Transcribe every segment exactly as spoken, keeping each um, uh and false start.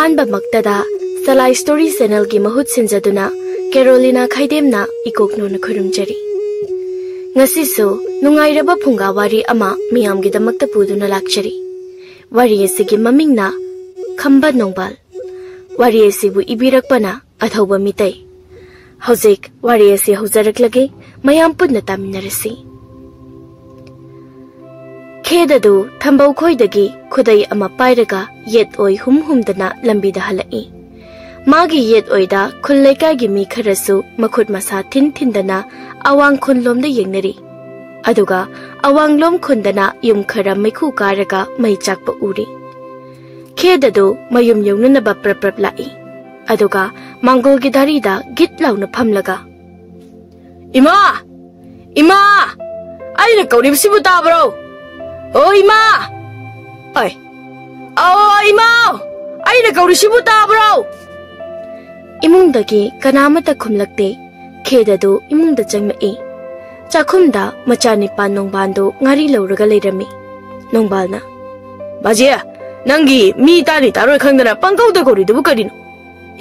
ꯑꯍꯥꯟꯕꯃꯛꯇꯗ ꯁꯂꯥꯏ story ꯆꯦꯅꯦꯜꯒꯤ ꯃꯍꯨꯠ ꯁꯤꯟꯖꯗꯨꯅ ꯀꯦꯔꯣꯂꯤꯅꯥ ꯈꯩꯗꯦꯝꯅ ꯏꯀꯣꯛꯅꯣꯅ ꯈꯨꯔꯨꯝꯖꯔꯤ꯫ ꯉꯁꯤꯁꯨ ꯅꯨꯡꯉꯥꯏꯔꯕ ꯐꯨꯡꯒꯥ ꯋꯥꯔꯤ ꯑꯃ ꯃꯤꯌꯥꯝꯒꯤꯗꯃꯛꯇ ꯄꯨꯗꯨꯅ ꯂꯥꯛꯆꯔꯤ꯫ ꯋꯥꯔꯤ ꯑꯁꯤꯒꯤ ꯃꯃꯤꯡꯅ ꯈꯝꯕ ꯅꯣꯡꯕꯥꯜ꯫ ꯋꯥꯔꯤ ꯑꯁꯤꯕꯨ ꯏꯕꯤꯔꯛꯄꯅ ꯑꯊꯧꯕ ꯃꯤꯇꯩ꯫ ꯍꯧꯖꯤꯛ ꯋꯥꯔꯤ ꯑꯁꯤ ꯍꯧꯖꯔꯛꯂꯒꯦ, ꯃꯌꯥꯝ ꯄꯨꯟꯅ ꯇꯥꯃꯤꯟꯅꯔꯁꯤ꯫ ꯈꯦꯗ ꯑꯗꯨ ꯊꯝꯕꯧ ꯈꯣꯏꯗꯒꯤ ꯈꯨꯗꯩ ꯑꯃ ꯄꯥꯏꯔꯒ ꯌꯦꯠ ꯑꯣꯏ ꯍꯨꯝ ꯍꯨꯝꯗꯅ ꯂꯝꯕꯤꯗ ꯍꯜꯂꯛꯏ꯫ ꯃꯥꯒꯤ ꯌꯦꯠ ꯑꯣꯏꯗ ꯈꯨꯜ ꯂꯩꯀꯥꯏꯒꯤ ꯃꯤ ꯈꯔꯁꯨ ꯃꯈꯨꯠ ꯃꯁꯥ ꯊꯤꯟ ꯊꯤꯟꯗꯅ ꯑꯋꯥꯡ ꯈꯨꯟꯂꯣꯝꯗ ꯌꯦꯡꯅꯔꯤ꯫ ꯑꯗꯨꯒ ꯑꯋꯥꯡꯂꯣꯝ ꯈꯨꯟꯗꯅ ꯌꯨꯝ ꯈꯔ ꯃꯩꯈꯨ ꯀꯥꯔꯒ ꯃꯩ ꯆꯥꯛꯄ ꯎꯔꯤ꯫ ꯈꯦꯗ ꯑꯗꯨ ꯃꯌꯨꯝ ꯌꯧꯅꯅꯕ ꯄ꯭ꯔꯞ ꯄ꯭ꯔꯞ ꯂꯥꯛꯏ꯫ ꯑꯗꯨꯒ ꯃꯥꯡꯒꯣꯜꯒꯤ ꯗꯥꯔꯤꯗ ꯒꯤꯠ ꯂꯥꯎꯅ ꯐꯝꯂꯒ, "ꯏꯃꯥ! ꯏꯃꯥ! ꯑꯩꯅ ꯀꯧꯔꯤꯕꯁꯤꯕꯨ ꯇꯥꯕ꯭ꯔꯣ? ꯑꯣ ꯏꯃꯥ! ꯑꯩ, ꯑꯣ ꯏꯃꯥ! ꯑꯩꯅ ꯀꯧꯔꯤꯁꯤꯕꯨ ꯇꯥꯕ꯭ꯔꯣ?" ꯏꯃꯨꯡꯗꯒꯤ ꯀꯅꯥꯃꯠꯇ ꯈꯨꯝꯂꯛꯇꯦ꯫ ꯈꯦꯗ ꯑꯗꯨ ꯏꯃꯨꯡꯗ ꯆꯪꯂꯛꯏ꯫ ꯆꯥꯛꯈꯨꯝꯗ ꯃꯆꯥꯅꯤꯄꯥ ꯅꯣꯡꯕꯥꯟꯗꯨ ꯉꯥꯔꯤ ꯂꯧꯔꯒ ꯂꯩꯔꯝꯃꯤ꯫ ꯅꯣꯡꯕꯥꯜꯅ, "ꯕꯥꯖꯦ, ꯅꯪꯒꯤ ꯃꯤ ꯇꯥꯅꯤ ꯇꯥꯔꯣꯏ ꯈꯪꯗꯅ ꯄꯪꯀꯧꯗ ꯀꯧꯔꯤꯗꯨꯕꯨ ꯀꯔꯤꯅꯣ?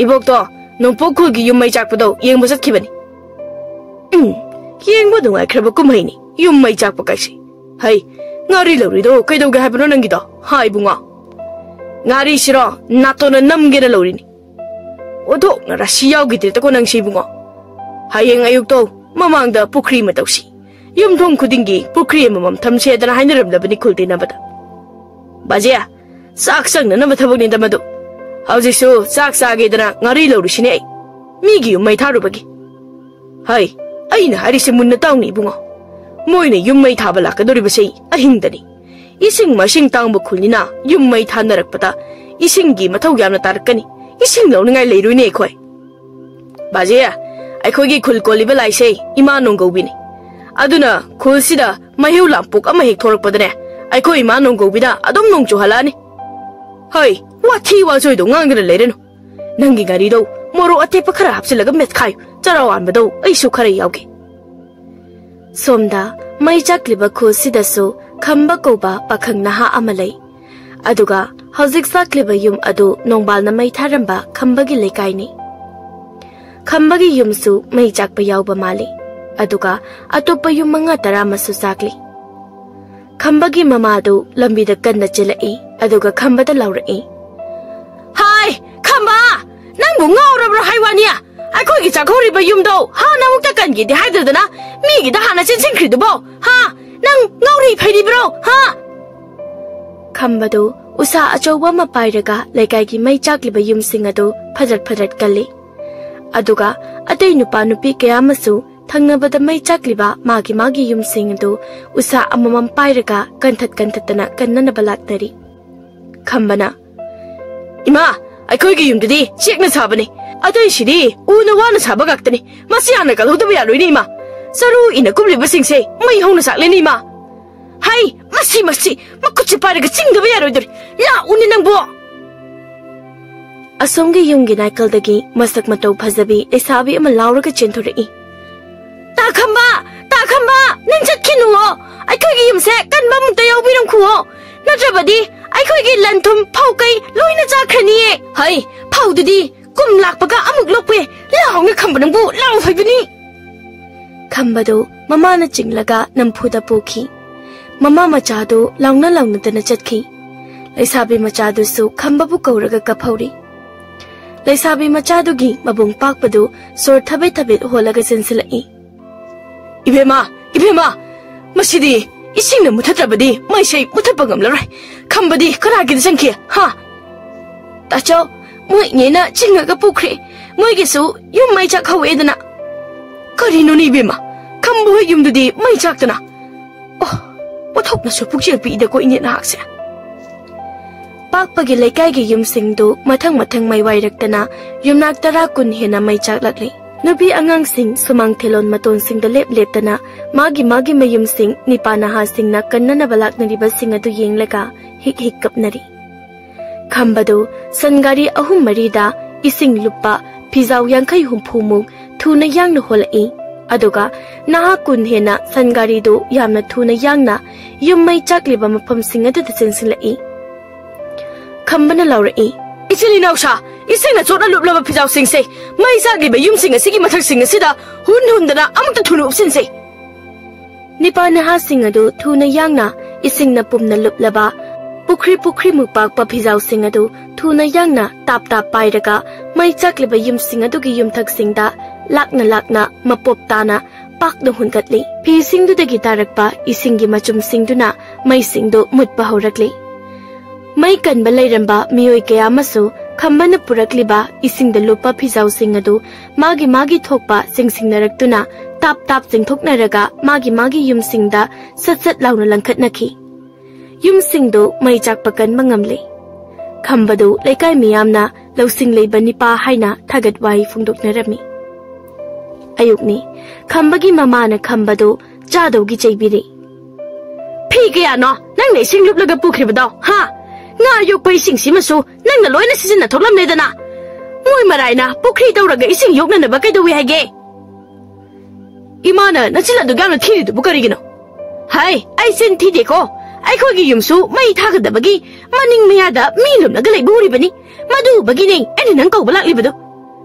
ꯏꯕꯣꯛꯇꯣ ꯅꯣꯡꯄꯣꯛ ꯈꯨꯜꯒꯤ ꯌꯨꯝ ꯃꯩ ꯆꯥꯛꯄꯗꯣ ꯌꯦꯡꯕ ꯆꯠꯈꯤꯕꯅꯤ꯫" "ꯎꯝ, ꯌꯦꯡꯕ ꯅꯨꯡꯉꯥꯏꯈ꯭ꯔꯕ ꯀꯨꯝꯍꯩꯅꯤ ꯌꯨꯝ ꯃꯩ ꯆꯥꯛꯄ ꯀꯥꯏꯁꯦ꯫ ꯍꯩ, ꯉꯥꯔꯤ ꯂꯧꯔꯤꯗꯣ ꯀꯩꯗꯧꯒꯦ ꯍꯥꯏꯕꯅꯣ ꯅꯪꯒꯤꯗꯣ, ꯍꯥ ꯏꯕꯨꯡꯉꯣ? ꯉꯥꯔꯤꯁꯤꯔꯣ ꯅꯥꯇꯣꯟꯅ ꯅꯝꯒꯦꯅ ꯂꯧꯔꯤꯅꯤ꯫ ꯑꯣꯟꯊꯣꯛꯅ ꯔꯥꯁꯤ ꯌꯥꯎꯈꯤꯗ꯭ꯔꯦꯗꯀꯣ ꯅꯪꯁꯤ ꯏꯕꯨꯡꯉꯣ꯫ ꯍꯌꯦꯡ ꯑꯌꯨꯛꯇꯣ ꯃꯃꯥꯡꯗ ꯄꯨꯈ꯭ꯔꯤ ꯑꯃ ꯇꯧꯁꯤ꯫ ꯌꯨꯝꯊꯣꯡ ꯈꯨꯗꯤꯡꯒꯤ ꯄꯨꯈ꯭ꯔꯤ ꯑꯃꯃꯝ ꯊꯝꯁꯦꯗꯅ ꯍꯥꯏꯅꯔꯝꯂꯕꯅꯤ ꯈꯨꯜ ꯇꯤꯟꯅꯕꯗ꯫ ꯕꯥꯖꯦ, ꯆꯥꯛ ꯆꯪꯅꯅꯕ ꯊꯕꯛꯅꯤꯗ ꯃꯗꯨ꯫ ꯍꯧꯖꯤꯛꯁꯨ ꯆꯥꯛ ꯆꯥꯒꯦꯗꯅ ꯉꯥꯔꯤ ꯂꯧꯔꯤꯁꯤꯅꯦ ꯑꯩ, ꯃꯤꯒꯤ ꯌꯨꯝ ꯃꯩ ꯊꯥꯔꯨꯕꯒꯤ꯫ ꯍꯩ, ꯑꯩꯅ ꯍꯥꯏꯔꯤꯁꯦ ꯃꯨꯟꯅ ꯇꯥꯎꯅꯦ ꯏꯕꯨꯡꯉꯣ꯫ ꯃꯣꯏꯅ ꯌꯨꯝ ꯃꯩ ꯊꯥꯕ ꯂꯥꯛꯀꯗꯧꯔꯤꯕꯁꯦ ꯑꯍꯤꯡꯗꯅꯤ꯫ ꯏꯁꯤꯡ ꯃꯥꯏꯁꯤꯡ ꯇꯥꯡꯕ ꯈꯨꯜꯅꯤꯅ ꯌꯨꯝ ꯃꯩ ꯊꯥꯅꯔꯛꯄꯗ ꯏꯁꯤꯡꯒꯤ ꯃꯊꯧ ꯌꯥꯝꯅ ꯇꯥꯔꯛꯀꯅꯤ꯫ ꯏꯁꯤꯡ ꯂꯧꯅꯤꯡꯉꯥꯏ ꯂꯩꯔꯣꯏꯅꯦ ꯑꯩꯈꯣꯏ꯫ ꯕꯥꯖꯦ, ꯑꯩꯈꯣꯏꯒꯤ ꯈꯨꯜ ꯀꯣꯜꯂꯤꯕ ꯂꯥꯏꯁꯦ ꯏꯃꯥ ꯅꯣꯡꯒꯧꯕꯤꯅꯤ꯫ ꯑꯗꯨꯅ ꯈꯨꯜꯁꯤꯗ ꯃꯩꯍꯧ ꯂꯥꯝꯄꯣꯛ ꯑꯃ ꯍꯦꯛ ꯊꯣꯔꯛꯄꯗꯅꯦ, ꯑꯩꯈꯣꯏ ꯏꯃꯥ ꯅꯣꯡꯒꯧꯕꯤꯅ ꯑꯗꯨꯝ ꯅꯣꯡ ꯆꯨꯍꯜꯂꯛꯑꯅꯤ꯫ ꯍꯩ, ꯋꯥꯊꯤ ꯋꯥꯆꯣꯏꯗꯣ ꯉꯥꯡꯗꯅ ꯂꯩꯔꯅꯨ꯫ ꯅꯪꯒꯤ ꯉꯥꯔꯤꯗꯣ ꯃꯣꯔꯣꯛ ꯑꯇꯦꯛꯄ ꯈꯔ ꯍꯥꯞꯆꯤꯜꯂꯒ ꯃꯦꯠꯈꯥꯏꯌꯨ꯫ ꯆꯔꯥ ꯋꯥꯟꯕꯗꯣ ꯑꯩꯁꯨ ꯈꯔ ꯌꯥꯎꯒꯦ꯫ ꯁꯣꯝꯗ ꯃꯩ ꯆꯥꯛꯂꯤꯕ ꯈꯨꯜꯁꯤꯗꯁꯨ ꯈꯝꯕ ꯀꯧꯕ ꯄꯥꯈꯪ ꯅꯍꯥ ꯑꯃ ꯂꯩ꯫ ꯑꯗꯨꯒ ꯍꯧꯖꯤꯛ ꯆꯥꯛꯂꯤꯕ ꯌꯨꯝ ꯑꯗꯨ ꯅꯣꯡꯕꯥꯜꯅ ꯃꯩ ꯊꯥꯔꯝꯕ ꯈꯝꯕꯒꯤ ꯂꯩꯀꯥꯏꯅꯤ꯫ ꯈꯝꯕꯒꯤ ꯌꯨꯝꯁꯨ ꯃꯩ ꯆꯥꯛꯄ ꯌꯥꯎꯕ ꯃꯥꯜꯂꯤ꯫ ꯑꯗꯨꯒ ꯑꯇꯣꯞꯄ ꯌꯨꯝ ꯃꯉꯥ ꯇꯔꯥ ꯑꯃꯁꯨ ꯆꯥꯛꯂꯤ꯫ ꯈꯝꯕꯒꯤ ꯃꯃꯥꯗꯨ ꯂꯝꯕꯤꯗ ꯀꯟꯅ ꯆꯦꯜꯂꯛꯏ꯫ ꯑꯗꯨꯒ ꯈꯝꯕꯗ ꯂꯥꯎꯔꯛꯏ, "ꯍꯥꯏ, ꯈꯝꯕ! ꯅꯪꯕꯨ ꯉꯥꯎꯔꯕ꯭ꯔꯣ ꯍꯥꯏ ꯋꯥꯅꯤ? ꯑꯩꯈꯣꯏꯒꯤ ꯆꯥꯛꯍꯧꯔꯤꯕ ꯌꯨꯝꯗꯣ ꯍꯥꯟꯅ ꯑꯃꯨꯛꯇ ꯀꯟꯒꯦꯗꯤ ꯍꯥꯏꯗꯗꯅ ꯃꯤꯒꯤꯗ ꯍꯥꯟꯅ ꯆꯦꯟꯁꯤꯟꯈ꯭ꯔꯤꯗꯨꯕꯣ? ꯍꯥ? ꯅꯪ ꯉꯥꯎꯔꯤ ꯐꯩꯔꯤꯕ꯭ꯔꯣ? ꯍꯥ?" ꯈꯝꯕꯗꯨ ꯎꯁꯥ ꯑꯆꯧꯕ ꯑꯃ ꯄꯥꯏꯔꯒ ꯂꯩꯀꯥꯏꯒꯤ ꯃꯩ ꯆꯥꯛꯂꯤꯕ ꯌꯨꯝꯁꯤꯡ ꯑꯗꯨ ꯐꯖꯠ ꯐꯖꯠ ꯀꯜꯂꯤ꯫ ꯑꯗꯨꯒ ꯑꯇꯩ ꯅꯨꯄꯥ ꯅꯨꯄꯤ ꯀꯌꯥ ꯑꯃꯁꯨ ꯊꯪꯅꯕꯗ ꯃꯩ ꯆꯥꯛꯂꯤꯕ ꯃꯥꯒꯤ ꯃꯥꯒꯤ ꯌꯨꯝꯁꯤꯡ ꯑꯗꯨ ꯎꯁꯥ ꯑꯃꯃꯝ ꯄꯥꯏꯔꯒ ꯀꯟꯊꯠ ꯀꯟꯊꯠꯇꯅ ꯀꯟꯅꯅꯕ ꯂꯥꯛꯅꯔꯤ꯫ ꯈꯝꯕꯅ, "ꯏꯃꯥ, ꯑꯩꯈꯣꯏꯒꯤ ꯌꯨꯝꯗꯨꯗꯤ ꯆꯦꯛꯅ ꯁꯥꯕꯅꯤ, ꯑꯇꯩꯁꯤꯗꯤ ꯎꯅ ꯋꯥꯅ ꯁꯥꯕ ꯉꯥꯛꯇꯅꯤ꯫ ꯃꯁꯤ ꯍꯥꯟꯅ ꯀꯜꯍꯧꯗꯕ ꯌꯥꯔꯣꯏꯅꯦ ꯏꯃꯥ꯫ ꯆꯔꯨ ꯏꯅ ꯀꯨꯞꯂꯤꯕꯁꯤꯡꯁꯦ ꯃꯩ ꯍꯧꯅ ꯁꯥꯛꯂꯦꯅꯦ ꯏꯃꯥ꯫ ꯍꯩ, ꯃꯁꯤ, ꯃꯁꯤ, ꯃꯈꯨꯠꯁꯦ ꯄꯥꯏꯔꯒ ꯆꯤꯡꯗꯕ ꯌꯥꯔꯣꯏꯗꯣꯔꯤ꯫ ꯂꯥꯛꯎꯅꯦ ꯅꯪꯕꯣ!" ꯑꯁꯣꯝꯒꯤ ꯌꯨꯝꯒꯤ ꯅꯥꯀꯜꯗꯒꯤ ꯃꯁꯛ ꯃꯇꯧ ꯐꯖꯕꯤ ꯂꯩꯁꯥꯕꯤ ꯑꯃ ꯂꯥꯎꯔꯒ ꯆꯦꯟꯊꯣꯔꯛꯏ꯫ "ꯇꯥ ꯈꯝꯕ! ꯇꯥ ꯈꯝꯕ! ꯅꯪ ꯆꯠꯈꯤꯅꯨꯑꯣ! ꯑꯩꯈꯣꯏꯒꯤ ꯌꯨꯝꯁꯦ ꯀꯟꯕ ꯑꯃꯨꯛꯇ ꯌꯥꯎꯕꯤꯔꯝꯈꯨꯑꯣ! ꯅꯠꯇ꯭ꯔꯕꯗꯤ ꯑꯩꯈꯣꯏꯒꯤ ꯂꯟ ꯊꯨꯝ ꯐꯧ ꯀꯩ ꯂꯣꯏꯅ ꯆꯥꯈ꯭ꯔꯅꯤꯌꯦ! ꯍꯩ, ꯐꯧꯗꯨꯗꯤ ꯀꯨꯝ ꯂꯥꯛꯄꯒ ꯑꯃꯨꯛ ꯂꯣꯛꯄ ꯌꯥꯏ! ꯂꯥꯎꯅꯦ ꯈꯝꯕ ꯅꯪꯕꯨ! ꯂꯥꯎ ꯍꯥꯏꯕꯅꯤ!" ꯈꯝꯕꯗꯨ ꯃꯃꯥꯅ ꯆꯤꯡꯂꯒ ꯅꯝꯐꯨꯗ ꯄꯨꯈꯤ꯫ ꯃꯃꯥ ꯃꯆꯥꯗꯨ ꯂꯥꯎꯅ ꯂꯥꯎꯅꯗꯅ ꯆꯠꯈꯤ꯫ ꯂꯩꯁꯥꯕꯤ ꯃꯆꯥꯗꯨꯁꯨ ꯈꯝꯕꯕꯨ ꯀꯧꯔꯒ ꯀꯞꯍꯧꯔꯤ꯫ ꯂꯩꯁꯥꯕꯤ ꯃꯆꯥꯗꯨꯒꯤ ꯃꯕꯨꯡ ꯄꯥꯛꯄꯗꯨ ꯁꯣꯔ ꯊꯕꯦꯠ ꯊꯕꯦꯠ ꯍꯣꯜꯂꯒ ꯆꯦꯟꯁꯤꯜꯂꯛꯏ꯫ "ꯏꯕꯦꯝꯃ, ꯏꯕꯦꯝꯃ, ꯃꯁꯤꯗꯤ ꯏꯁꯤꯡꯅ ꯃꯨꯊꯠꯇ꯭ꯔꯕꯗꯤ ꯃꯩꯁꯩ ꯃꯨꯊꯠꯄ ꯉꯝꯂꯔꯣꯏ꯫ ꯈꯝꯕꯗꯤ ꯀꯅꯥꯒꯤꯗ ꯆꯪꯈꯤ, ꯍꯥ?" "ꯇꯥꯆꯧ, ꯃꯣꯏ ꯏꯅꯦꯅ ꯆꯤꯡꯉꯒ ꯄꯨꯈ꯭ꯔꯦ꯫ ꯃꯣꯏꯒꯤꯁꯨ ꯌꯨꯝ ꯃꯩ ꯆꯥꯛꯍꯧꯋꯦꯗꯅ꯫" "ꯀꯔꯤꯅꯣꯅꯦ ꯏꯕꯦꯝꯃ? ꯈꯝꯕ ꯍꯣꯏ ꯌꯨꯝꯗꯨꯗꯤ ꯃꯩ ꯆꯥꯛꯇꯅ? ꯑꯣ, ꯄꯣꯊꯣꯛꯅꯁꯨ ꯄꯨꯛꯆꯦꯜ ꯄꯤꯛꯏꯗꯀꯣ ꯏꯅꯦ ꯅꯍꯥꯛꯁꯦ꯫" ꯄꯥꯛꯄꯒꯤ ꯂꯩꯀꯥꯏꯒꯤ ꯌꯨꯝꯁꯤꯡꯗꯨ ꯃꯊꯪ ꯃꯊꯪ ꯃꯩ ꯋꯥꯏꯔꯛꯇꯅ ꯌꯨꯝꯅꯥꯛ ꯇꯔꯥ ꯀꯨꯟ ꯍꯦꯟꯅ ꯃꯩ ꯆꯥꯛꯂꯛꯂꯤ꯫ ꯅꯨꯄꯤ ꯑꯉꯥꯡꯁꯤꯡ ꯁꯨꯃꯥꯡ ꯊꯦꯂꯣꯟ ꯃꯇꯣꯟꯁꯤꯡꯗ ꯂꯦꯞ ꯂꯦꯞꯇꯅ ꯃꯥꯒꯤ ꯃꯥꯒꯤ ꯃꯌꯨꯝꯁꯤꯡ ꯅꯤꯄꯥ ꯅꯍꯥꯁꯤꯡꯅ ꯀꯟꯅꯅꯕ ꯂꯥꯛꯅꯔꯤꯕꯁꯤꯡ ꯑꯗꯨ ꯌꯦꯡꯂꯒ ꯍꯤꯛ ꯍꯤꯛ ꯀꯞꯅꯔꯤ꯫ ꯈꯝꯕꯗꯨ ꯁꯟ ꯒꯥꯔꯤ ꯑꯍꯨꯝ ꯃꯔꯤꯗ ꯏꯁꯤꯡ ꯂꯨꯞꯄ, ꯐꯤꯖꯥꯎ ꯌꯥꯡꯈꯩ ꯍꯨꯝꯐꯨꯃꯨꯛ ꯊꯨꯅ ꯌꯥꯡꯅ ꯍꯣꯜꯂꯛꯏ꯫ ꯑꯗꯨꯒ ꯅꯍꯥ ꯀꯨꯟ ꯍꯦꯟꯅ ꯁꯟ ꯒꯥꯔꯤꯗꯨ ꯌꯥꯝꯅ ꯊꯨꯅ ꯌꯥꯡꯅ ꯌꯨꯝ ꯃꯩ ꯆꯥꯛꯂꯤꯕ ꯃꯐꯝꯁꯤꯡ ꯑꯗꯨꯗ ꯆꯦꯟꯁꯤꯜꯂꯛꯏ꯫ ꯈꯝꯕꯅ ꯂꯥꯎꯔꯛꯏ꯫ "ꯏꯆꯤꯜ ꯏꯅꯥꯎꯁꯥ, ꯏꯁꯤꯡꯅ ꯆꯣꯠꯅ ꯂꯨꯞꯂꯕ ꯐꯤꯖꯥꯎꯁꯤꯡꯁꯦ ꯃꯩ ꯆꯥꯛꯂꯤꯕ ꯌꯨꯝꯁꯤꯡ ꯑꯁꯤꯒꯤ ꯃꯊꯛꯁꯤꯡ ꯑꯁꯤꯗ ꯍꯨꯟ ꯍꯨꯟꯗꯅ ꯑꯃꯨꯛꯇ ꯊꯨꯅ ꯎꯞꯁꯤꯟꯁꯦ꯫" ꯅꯤꯄꯥ ꯅꯍꯥꯁꯤꯡ ꯑꯗꯨ ꯊꯨꯅ ꯌꯥꯡꯅ ꯏꯁꯤꯡꯅ ꯄꯨꯝꯅ ꯂꯨꯞꯂꯕ ꯄꯨꯈ꯭ꯔꯤ ꯄꯨꯈ꯭ꯔꯤꯃꯨꯛ ꯄꯥꯛꯄ ꯐꯤꯖꯥꯎꯁꯤꯡ ꯑꯗꯨ ꯊꯨꯅ ꯌꯥꯡꯅ ꯇꯥꯞ ꯇꯥꯞ ꯄꯥꯏꯔꯒ ꯃꯩ ꯆꯥꯛꯂꯤꯕ ꯌꯨꯝꯁꯤꯡ ꯑꯗꯨꯒꯤ ꯌꯨꯝꯊꯛꯁꯤꯡꯗ ꯂꯥꯛꯅ ꯂꯥꯛꯅ ꯃꯄꯣꯞ ꯇꯥꯅ ꯄꯥꯛꯅ ꯍꯨꯟꯒꯠꯂꯤ꯫ ꯐꯤꯁꯤꯡꯗꯨꯗꯒꯤ ꯇꯥꯔꯛꯄ ꯏꯁꯤꯡꯒꯤ ꯃꯆꯨꯝꯁꯤꯡꯗꯨꯅ ꯃꯩꯁꯤꯡꯗꯨ ꯃꯨꯠꯄ ꯍꯧꯔꯛꯂꯤ꯫ ꯃꯩ ꯀꯟꯕ ꯂꯩꯔꯝꯕ ꯃꯤꯑꯣꯏ ꯀꯌꯥ ꯑꯃꯁꯨ ꯈꯝꯕꯅ ꯄꯨꯔꯛꯂꯤꯕ ꯏꯁꯤꯡꯗ ꯂꯨꯞꯄ ꯐꯤꯖꯥꯎꯁꯤꯡ ꯑꯗꯨ ꯃꯥꯒꯤ ꯃꯥꯒꯤ ꯊꯣꯛꯄ ꯆꯤꯡꯁꯤꯟꯅꯔꯛꯇꯨꯅ ꯇꯥꯞ ꯇꯥꯞ ꯆꯤꯡꯊꯣꯛꯅꯔꯒ ꯃꯥꯒꯤ ꯃꯥꯒꯤ ꯌꯨꯝꯁꯤꯡꯗ ꯁꯠ ꯁꯠ ꯂꯥꯎꯅ ꯂꯪꯈꯠꯅꯈꯤ꯫ ꯌꯨꯝꯁꯤꯡꯗꯨ ꯃꯩ ꯆꯥꯛꯄ ꯀꯟꯕ ꯉꯝꯂꯦ꯫ ꯈꯝꯕꯗꯨ ꯂꯩꯀꯥꯏ ꯃꯤꯌꯥꯝꯅ ꯂꯧꯁꯤꯡ ꯂꯩꯕ ꯅꯤꯄꯥ ꯍꯥꯏꯅ ꯊꯥꯒꯠ ꯋꯥꯍꯩ ꯐꯣꯡꯗꯣꯛꯅꯔꯝꯃꯤ꯫ ꯑꯌꯨꯛꯅꯤ꯫ ꯈꯝꯕꯒꯤ ꯃꯃꯥꯅ ꯈꯝꯕꯗꯨ ꯆꯥꯗꯧꯒꯤ ꯆꯩꯕꯤꯔꯤ꯫ "ꯐꯤ ꯀꯌꯥꯅꯣ ꯅꯪꯅ ꯏꯁꯤꯡ ꯂꯨꯞꯂꯒ ꯄꯨꯈ꯭ꯔꯤꯕꯗꯣ, ꯍꯥ? ꯉꯥ ꯌꯣꯛꯄ ꯏꯁꯤꯡꯁꯤꯃꯁꯨ ꯅꯪꯅ ꯂꯣꯏꯅ ꯁꯤꯖꯤꯟꯅ ꯊꯣꯛꯂꯝꯂꯦꯗꯅ꯫ ꯃꯣꯏ ꯃꯔꯥꯏꯅ ꯄꯨꯈ꯭ꯔꯤ ꯇꯧꯔꯒ ꯏꯁꯤꯡ ꯌꯣꯛꯅꯅꯕ ꯀꯩꯗꯧꯏ ꯍꯥꯏꯒꯦ?" "ꯏꯃꯥꯅ ꯅꯆꯤꯟ ꯑꯗꯨꯛ ꯌꯥꯝꯅ ꯊꯤꯔꯤꯗꯨꯕꯨ ꯀꯔꯤꯒꯤꯅꯣ? ꯍꯥꯏ, ꯑꯩ ꯆꯤꯟ ꯊꯤꯗꯦꯀꯣ꯫ ꯑꯩꯈꯣꯏꯒꯤ ꯌꯨꯝꯁꯨ ꯃꯩ ꯊꯥꯒꯗꯕꯒꯤ ꯃꯅꯤꯡ ꯃꯌꯥꯗ ꯃꯤ ꯂꯨꯝꯂꯒ ꯂꯩꯕ ꯎꯔꯤꯕꯅꯤ꯫ ꯃꯗꯨ ꯎꯕꯒꯤꯅꯦ ꯑꯩꯅ ꯅꯪ ꯀꯧꯕ ꯂꯥꯛꯂꯤꯕꯗꯨ꯫"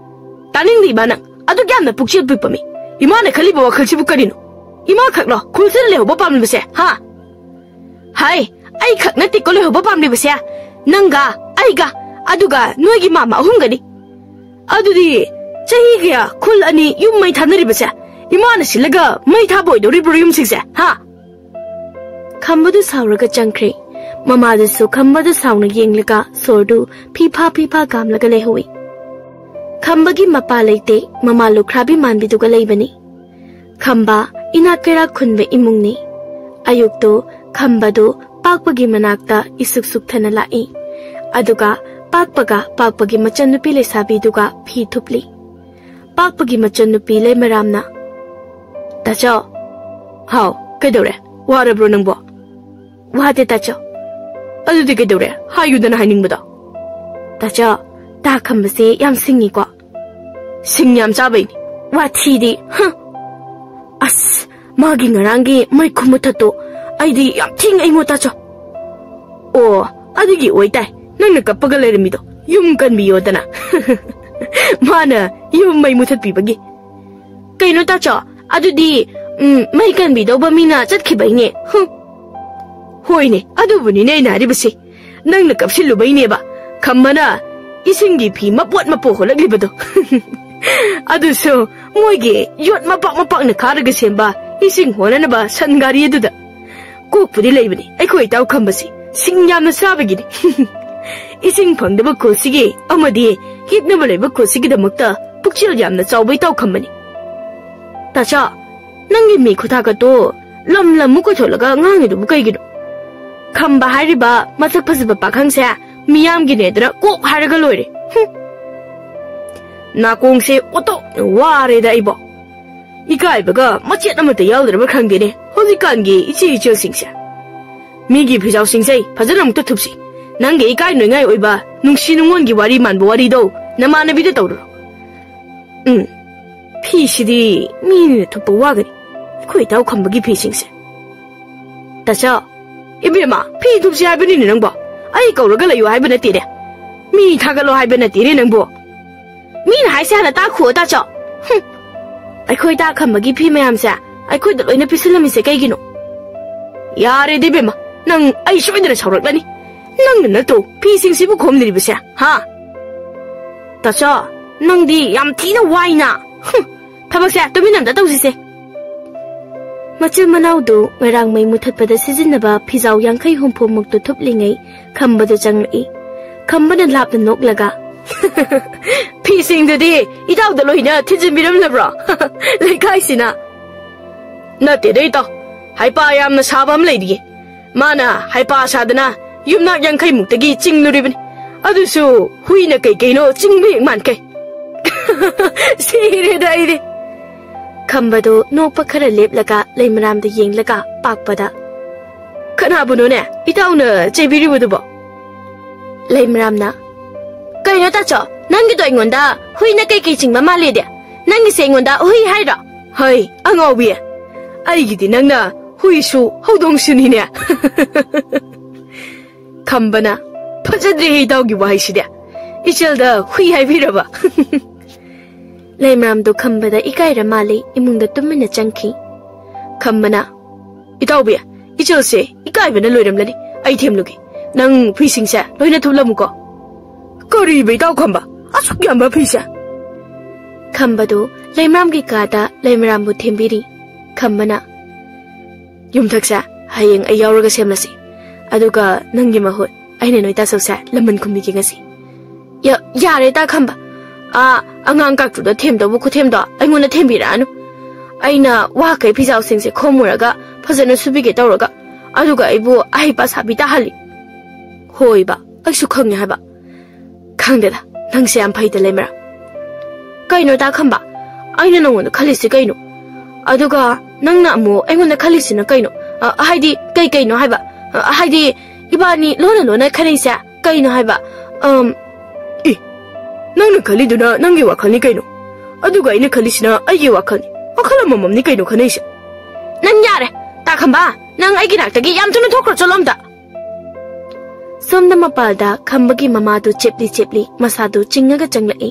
"ꯇꯥꯅꯤꯡꯗꯦ ꯏꯃꯥ, ꯅꯪ ꯑꯗꯨꯛ ꯌꯥꯝꯅ ꯄꯨꯛꯆꯦꯜ ꯄꯤꯛꯄ ꯃꯤ꯫ ꯏꯃꯥꯅ ꯈꯜꯂꯤꯕ ꯋꯥꯈꯜꯁꯤꯕꯨ ꯀꯔꯤꯅꯣ? ꯏꯃꯥ ꯈꯛꯂꯣ ꯈꯨꯜꯁꯤꯗ ꯂꯩꯍꯧꯕ ꯄꯥꯝꯂꯤꯕꯁꯦ, ꯍꯥ?" "ꯍꯥꯏ, ꯑꯩ ꯈꯛ ꯅꯠꯇꯦꯀꯣ ꯂꯩꯍꯧꯕ ꯄꯥꯝꯂꯤꯕꯁꯦ꯫ ꯅꯪꯒ, ꯑꯩꯒ, ꯑꯗꯨꯒ ꯅꯣꯏꯒꯤ ꯃꯥꯃ ꯑꯍꯨꯝꯒꯅꯤ꯫ ꯑꯗꯨꯗꯤ ꯆꯍꯤ ꯀꯌꯥ ꯈꯨꯜ ꯑꯅꯤ ꯌꯨꯝ ꯃꯩ ꯊꯥꯅꯔꯤꯕꯁꯦ? ꯏꯃꯥꯅ ꯁꯤꯜꯂꯒ ꯃꯩ ꯊꯥꯕ ꯑꯣꯏꯗꯧꯔꯤꯕ꯭ꯔꯣ ꯌꯨꯝꯁꯤꯡꯁꯦ, ꯍꯥ?" ꯈꯝꯕꯗꯨ ꯁꯥꯎꯔꯒ ꯆꯪꯈ꯭ꯔꯦ꯫ ꯃꯃꯥꯗꯨꯁꯨ ꯈꯝꯕꯗꯨ ꯁꯥꯎꯅ ꯌꯦꯡꯂꯒ ꯁꯣꯔꯗꯨ ꯐꯤꯐꯥ ꯐꯤꯐꯥ ꯀꯥꯝꯂꯒ ꯂꯩꯍꯧꯏ꯫ ꯈꯝꯕꯒꯤ ꯃꯄꯥ ꯂꯩꯇꯦ, ꯃꯃꯥ ꯂꯨꯈ꯭ꯔꯥꯕꯤ ꯃꯥꯟꯕꯤꯗꯨꯒ ꯂꯩꯕꯅꯤ꯫ ꯈꯝꯕ ꯏꯅꯥꯛ ꯀꯩꯔꯥꯛ ꯈꯨꯟꯕ ꯏꯃꯨꯡꯅꯤ꯫ ꯑꯌꯨꯛꯇꯨ ꯈꯝꯕꯗꯨ ꯄꯥꯛꯄꯒꯤ ꯃꯅꯥꯛꯇ ꯏꯁꯨꯛ ꯁꯨꯛꯊꯅ ꯂꯥꯛꯏ꯫ ꯑꯗꯨꯒ ꯄꯥꯛꯄꯒ ꯄꯥꯛꯄꯒꯤ ꯃꯆꯟꯅꯨꯄꯤ ꯂꯩꯁꯥꯕꯤꯗꯨꯒ ꯐꯤ ꯊꯨꯞꯂꯤ꯫ ꯄꯥꯛꯄꯒꯤ ꯃꯆꯟꯅꯨꯄꯤ ꯂꯩꯃꯔꯥꯝꯅ, "ꯇꯥꯆꯧ꯫" "ꯍꯥꯎ, ꯀꯩꯗꯧꯔꯦ? ꯋꯥꯔꯕ꯭ꯔꯣ ꯅꯪꯕꯣ?" "ꯋꯥꯗꯦ ꯇꯥꯆꯧ꯫" "ꯑꯗꯨꯗꯤ ꯀꯩꯗꯧꯔꯦ? ꯍꯥꯏꯌꯨꯗꯅ ꯍꯥꯏꯅꯤꯡꯕꯗꯣ꯫" "ꯇꯥꯆꯧ, ꯇꯥ ꯈꯝꯕꯁꯦ ꯌꯥꯝ ꯁꯤꯡꯉꯤꯀꯣ꯫" "ꯁꯤꯡ ꯌꯥꯝ ꯆꯥꯕꯩꯅꯤ꯫ ꯋꯥꯊꯤꯗꯤ, ꯍ!" "ꯑꯁ, ꯃꯥꯒꯤ ꯉꯔꯥꯡꯒꯤ ꯃꯩꯈꯨ ꯃꯨꯊꯠꯇꯣ ꯑꯩꯗꯤ ꯌꯥꯝ ꯊꯤ ꯉꯛꯏꯉꯣ ꯇꯥꯆꯧ꯫" "ꯑꯣ, ꯑꯗꯨꯒꯤ ꯑꯣꯏꯇꯥꯏ꯫ ꯅꯪꯅ ꯀꯞꯄꯒ ꯂꯩꯔꯝꯃꯤꯗꯣ ꯌꯨꯝ ꯀꯟꯕꯤꯌꯣꯗꯅ꯫ ꯃꯥꯅ ꯌꯨꯝ ꯃꯩ ꯃꯨꯊꯠꯄꯤꯕꯒꯤ꯫ ꯀꯩꯅꯣ ꯇꯥꯆꯧ? ꯑꯗꯨꯗꯤ, ꯎꯝ, ꯃꯩ ꯀꯟꯕꯤꯗꯧꯕ ꯃꯤꯅ ꯆꯠꯈꯤꯕꯩꯅꯦ꯫ ꯍꯨꯝ꯫ ꯍꯣꯏꯅꯦ, ꯑꯗꯨꯕꯨꯅꯤꯅꯦ ꯑꯩꯅ ꯍꯥꯏꯔꯤꯕꯁꯦ꯫ ꯅꯪꯅ ꯀꯞꯁꯤꯜꯂꯨꯕꯩꯅꯦꯕ ꯈꯝꯕꯅ ꯏꯁꯤꯡꯒꯤ ꯐꯤ ꯃꯄꯣꯠ ꯃꯄꯣꯠ ꯍꯣꯜꯂꯛꯂꯤꯕꯗꯣ꯫ ꯑꯗꯨꯁꯨ ꯃꯣꯏꯒꯤ ꯌꯣꯠ ꯃꯄꯥꯛ ꯃꯄꯥꯛꯅ ꯈꯥꯔꯒ ꯁꯦꯝꯕ ꯏꯁꯤꯡ ꯍꯣꯟꯅꯅꯕ ꯁꯟ ꯒꯥꯔꯤ ꯑꯗꯨꯗ꯫ ꯀꯣꯛꯄꯨꯗꯤ ꯂꯩꯕꯅꯤ ꯑꯩꯈꯣꯏ ꯏꯇꯥꯎ ꯈꯝꯕꯁꯤ, ꯁꯤꯡ ꯌꯥꯝꯅ ꯆꯥꯕꯒꯤꯅꯤ꯫ ꯏꯁꯤꯡ ꯐꯪꯗꯕ ꯈꯨꯜꯁꯤꯒꯤ ꯑꯃꯗꯤ ꯍꯤꯞꯅꯕ ꯂꯩꯕ ꯈꯨꯜꯁꯤꯒꯤꯗꯃꯛꯇ ꯄꯨꯛꯆꯦꯜ ꯌꯥꯝꯅ ꯆꯥꯎꯕ ꯏꯇꯥꯎ ꯈꯝꯕꯅꯤ꯫ ꯇꯥꯆꯥ, ꯅꯪꯒꯤ ꯃꯤ ꯈꯨꯊꯥꯒꯠꯇꯣ ꯂꯝ ꯂꯝ ꯑꯃꯨꯛ ꯀꯣꯏꯊꯣꯛꯂꯒ ꯉꯥꯡꯉꯤꯗꯨꯕꯨ ꯀꯩꯒꯤꯅꯣ? ꯈꯝꯕ ꯍꯥꯏꯔꯤꯕ ꯃꯁꯛ ꯐꯖꯕ ꯄꯥꯈꯪꯁꯦ ꯃꯤꯌꯥꯝꯒꯤꯅꯦꯗꯅ ꯀꯣꯛ ꯍꯥꯏꯔꯒ ꯂꯣꯏꯔꯦ꯫ ꯍꯨꯝ꯫ ꯅꯥꯀꯣꯡꯁꯦ ꯑꯣꯇꯣꯛꯅ ꯋꯥꯔꯦꯗ ꯑꯩꯕꯣ꯫ ꯏꯀꯥꯏꯕꯒ ꯃꯆꯦꯠ ꯑꯃꯠꯇ ꯌꯥꯎꯗ꯭ꯔꯕ ꯈꯪꯗꯦꯅꯦ ꯍꯧꯖꯤꯛꯀꯥꯟꯒꯤ ꯏꯆꯦ ꯏꯆꯜꯁꯤꯡꯁꯦ꯫ ꯃꯤꯒꯤ ꯐꯤꯖꯥꯎꯁꯤꯡꯁꯦ ꯐꯖꯅ ꯑꯃꯨꯛꯇ ꯊꯨꯞꯁꯤ꯫ ꯅꯪꯒꯤ ꯏꯀꯥꯏ ꯅꯣꯏꯉꯥꯏ ꯑꯣꯏꯕ ꯅꯨꯡꯁꯤ ꯅꯨꯡꯉꯣꯟꯒꯤ ꯋꯥꯔꯤ ꯃꯥꯟꯕ ꯋꯥꯔꯤꯗꯣ ꯅꯃꯥꯟꯅꯕꯤꯗ ꯇꯧꯔꯨꯔꯣ꯫ ꯎꯝ, ꯐꯤꯁꯤꯗꯤ ꯃꯤꯅ ꯊꯨꯞꯄ ꯋꯥꯒꯅꯤ, ꯑꯩꯈꯣꯏ ꯏꯇꯥꯎ ꯈꯝꯕꯒꯤ ꯐꯤꯁꯤꯡꯁꯦ꯫ ꯇꯥꯆꯧ, ꯏꯕꯦꯝꯃ, ꯐꯤ ꯊꯨꯞꯁꯤ ꯍꯥꯏꯕꯅꯤꯅꯦ ꯅꯪꯕꯣ꯫ ꯑꯩ ꯀꯧꯔꯒ ꯂꯩꯌꯨ ꯍꯥꯏꯕ ꯅꯠꯇꯦꯅꯦ꯫ ꯃꯤ ꯊꯥꯒꯠꯂꯣ ꯍꯥꯏꯕ ꯅꯠꯇꯦꯅꯦ ꯅꯪꯕꯣ꯫ ꯃꯤꯅ ꯍꯥꯏꯁꯦ ꯍꯥꯟꯅ ꯇꯥꯈꯨꯑꯣ ꯇꯥꯆꯧ꯫ ꯍꯨꯝ꯫ ꯑꯩꯈꯣꯏ ꯏꯇꯥ ꯈꯝꯕꯒꯤ ꯐꯤ ꯃꯌꯥꯝꯁꯦ ꯑꯩꯈꯣꯏꯗ ꯂꯣꯏꯅ ꯄꯤꯁꯜꯂꯝꯃꯤꯁꯦ ꯀꯩꯒꯤꯅꯣ? ꯌꯥꯔꯦꯗ ꯏꯕꯦꯝꯃ, ꯅꯪ ꯑꯩ ꯁꯣꯏꯗꯅ ꯁꯥꯎꯔꯛꯂꯅꯤ꯫ ꯅꯪꯅ ꯅꯠꯇ꯭ꯔꯣ ꯐꯤꯁꯤꯡꯁꯤꯕꯨ ꯈꯣꯝꯂꯤꯕꯁꯦ, ꯍꯥ? ꯇꯥꯆꯧ, ꯅꯪꯗꯤ ꯌꯥꯝ ꯊꯤꯅ ꯋꯥꯏꯅ꯫ ꯍꯨꯝ, ꯊꯕꯛꯁꯦ ꯇꯨꯃꯤꯟꯅ ꯑꯝꯇ ꯇꯧꯁꯤꯁꯦ꯫ ꯃꯆꯤꯟ ꯃꯅꯥꯎꯗꯨ ꯉꯔꯥꯡ ꯃꯩ ꯃꯨꯊꯠꯄꯗ ꯁꯤꯖꯤꯟꯅꯕ ꯐꯤꯖꯥꯎ ꯌꯥꯡꯈꯩ ꯍꯨꯝꯐꯨꯃꯨꯛꯇꯨ ꯊꯨꯞꯂꯤꯉꯩ ꯈꯝꯕꯗꯨ ꯆꯪꯂꯛꯏ꯫ ꯈꯝꯕꯅ ꯂꯥꯞꯅ ꯅꯣꯛꯂꯒ, "ꯐꯤꯁꯤꯡꯗꯨꯗꯤ ꯏꯇꯥꯎꯗ ꯂꯣꯏꯅ ꯊꯤꯟꯖꯤꯟꯕꯤꯔꯝꯂꯕ꯭ꯔꯣ? ꯂꯩꯀꯥꯏꯁꯤꯅ?" "ꯅꯠꯇꯦꯗ ꯏꯇꯥꯎ, ꯍꯩꯄꯥ ꯌꯥꯝꯅ ꯁꯥꯕ ꯑꯃ ꯂꯩꯔꯤꯌꯦ꯫ ꯃꯥꯅ ꯍꯩꯄꯥ ꯁꯥꯗꯅ ꯌꯨꯝꯅꯥꯛ ꯌꯥꯡꯈꯩꯃꯨꯛꯇꯒꯤ ꯆꯤꯡꯂꯨꯔꯤꯕꯅꯤ꯫ ꯑꯗꯨꯁꯨ ꯍꯨꯏꯅ ꯀꯩ ꯀꯩꯅꯣ ꯆꯤꯡꯕ ꯍꯦꯛ ꯃꯥꯟꯈꯩ꯫" ꯁꯤꯔꯦꯗ ꯑꯩꯗꯤ꯫ ꯈꯝꯕꯗꯨ ꯅꯣꯛꯄ ꯈꯔ ꯂꯦꯞꯂꯒ ꯂꯩꯃꯔꯥꯝꯗ ꯌꯦꯡꯂꯒ ꯄꯥꯛꯄꯗ, "ꯀꯅꯥꯕꯨꯅꯣꯅꯦ ꯏꯇꯥꯎꯅ ꯆꯩꯕꯤꯔꯤꯕꯗꯨꯕꯣ?" ꯂꯩꯃꯔꯥꯝꯅ, "ꯀꯩꯅꯣ ꯇꯥꯆꯧ, ꯅꯪꯒꯤꯗꯣ ꯑꯩꯉꯣꯟꯗ ꯍꯨꯏꯅ ꯀꯩꯀꯩ ꯆꯤꯡꯕ ꯃꯥꯜꯂꯦꯗꯤ? ꯅꯪꯒꯤꯁꯦ ꯑꯩꯉꯣꯟꯗ ꯍꯨꯏ ꯍꯥꯏꯔꯣ?" "ꯍꯩ, ꯑꯉꯥꯎꯕꯤ, ꯑꯩꯒꯤꯗꯤ ꯅꯪꯅ ꯍꯨꯏꯁꯨ ꯍꯧꯗꯣꯡꯁꯨꯅꯤꯅꯦ꯫" ꯈꯝꯕꯅ, ꯐꯖꯗ꯭ꯔꯦꯍꯦ ꯏꯇꯥꯎꯒꯤ ꯋꯥꯍꯩꯁꯤꯗꯤ꯫ ꯏꯆꯜꯗ ꯍꯨꯏ ꯍꯥꯏꯕꯤꯔꯕ? ꯂꯩꯃꯔꯥꯝꯗꯣ ꯈꯝꯕꯗ ꯏꯀꯥꯏꯔ ꯃꯥꯜꯂꯦ, ꯏꯃꯨꯡꯗ ꯇꯨꯃꯤꯟꯅ ꯆꯪꯈꯤ꯫ ꯈꯝꯕꯅ, "ꯏꯇꯥꯎꯕꯤ, ꯏꯆꯜꯁꯦ ꯏꯀꯥꯏꯕꯅ ꯂꯣꯏꯔꯝꯂꯅꯤ꯫ ꯑꯩ ꯊꯦꯝꯂꯨꯒꯦ꯫ ꯅꯪ ꯐꯤꯁꯤꯡꯁꯦ ꯂꯣꯏꯅ ꯊꯨꯞꯂꯝꯃꯨꯀꯣ꯫" "ꯀꯔꯤꯕ ꯏꯇꯥꯎ ꯈꯝꯕ? ꯑꯁꯨꯛ ꯌꯥꯝꯕ ꯐꯤꯁꯦ?" ꯈꯝꯕꯗꯨ ꯂꯩꯃꯔꯥꯝꯒꯤ ꯀꯥꯗ ꯂꯩꯃꯔꯥꯝꯕꯨ ꯊꯦꯝꯕꯤꯔꯤ꯫ ꯈꯝꯕꯅ, "ꯌꯨꯝꯊꯛꯁꯦ ꯍꯌꯦꯡ ꯑꯩ ꯌꯥꯎꯔꯒ ꯁꯦꯝꯂꯁꯤ꯫ ꯑꯗꯨꯒ ꯅꯪꯒꯤ ꯃꯍꯨꯠ ꯑꯩꯅ ꯅꯣꯏ ꯇꯥꯆꯧꯁꯦ ꯂꯃꯟ ꯈꯨꯝꯕꯤꯒꯦ ꯉꯁꯤ꯫" "ꯌꯥ-, ꯌꯥꯔꯦ ꯇꯥ ꯈꯝꯕ꯫ ꯑꯥ, ꯑꯉꯥꯡ ꯀꯥꯛꯇꯨꯗ ꯊꯦꯝꯗꯧꯕ ꯈꯨꯊꯦꯝꯗꯣ ꯑꯩꯉꯣꯟꯗ ꯊꯦꯝꯕꯤꯔꯛꯑꯅꯨ꯫ ꯑꯩꯅ ꯋꯥꯈꯩ ꯐꯤꯖꯥꯎꯁꯤꯡꯁꯦ ꯈꯣꯝꯃꯨꯔꯒ ꯐꯖꯅ ꯁꯨꯕꯤꯒꯦ ꯇꯧꯔꯒ, ꯑꯗꯨꯒ ꯑꯩꯕꯨ ꯑꯍꯩꯄꯥ ꯁꯥꯕꯤ ꯇꯥꯍꯜꯂꯤ꯫" "ꯍꯣꯏꯕ, ꯑꯩꯁꯨ ꯈꯪꯉꯦ ꯍꯥꯏꯕ꯫ ꯈꯪꯗꯦꯗ, ꯅꯪꯁꯦ ꯌꯥꯝ ꯐꯩꯗ, ꯂꯩꯃꯔꯥꯝ꯫" "ꯀꯩꯅꯣ ꯇꯥ ꯈꯝꯕ, ꯑꯩꯅ ꯅꯉꯣꯟꯗ ꯈꯜꯂꯤꯁꯤ ꯀꯩꯅꯣ? ꯑꯗꯨꯒ ꯅꯪꯅ ꯑꯃꯨꯛ ꯑꯩꯉꯣꯟꯗ ꯈꯜꯂꯤꯁꯤꯅ ꯀꯩꯅꯣ? ꯑ, ꯍꯥꯏꯗꯤ, ꯀꯩ ꯀꯩꯅꯣ ꯍꯥꯏꯕ? ꯑ, ꯍꯥꯏꯗꯤ, ꯏꯕꯥꯅꯤ ꯂꯣꯟꯅ ꯂꯣꯟꯅ ꯈꯟꯅꯩꯁꯦ ꯀꯩꯅꯣ ꯍꯥꯏꯕ?" ꯑꯝ, "ꯑꯦ, ꯅꯪꯅ ꯈꯜꯂꯤꯗꯨꯅ ꯅꯪꯒꯤ ꯋꯥꯈꯜꯅꯤ ꯀꯩꯅꯣ, ꯑꯗꯨꯒ ꯑꯩꯅ ꯈꯜꯂꯤꯁꯤꯅ ꯑꯩꯒꯤ ꯋꯥꯈꯜꯅꯤ꯫ ꯋꯥꯈꯜ ꯑꯃꯃꯝꯅꯤ ꯀꯩꯅꯣ ꯈꯟꯅꯩꯁꯦ꯫" "ꯅꯪ ꯌꯥꯔꯦ, ꯇꯥ ꯈꯝꯕ, ꯅꯪ ꯑꯩꯒꯤ ꯅꯥꯛꯇꯒꯤ ꯌꯥꯝ ꯊꯨꯅ ꯊꯣꯛꯈ꯭ꯔꯣ, ꯆꯠꯂꯣ ꯑꯝꯇ꯫" ꯁꯣꯝꯗ ꯃꯄꯥꯜꯗ ꯈꯝꯕꯒꯤ ꯃꯃꯥꯗꯨ ꯆꯦꯞꯂꯤ ꯆꯦꯞꯂꯤ ꯃꯁꯥꯗꯨ ꯆꯤꯡꯉꯒ ꯆꯪꯂꯛꯏ꯫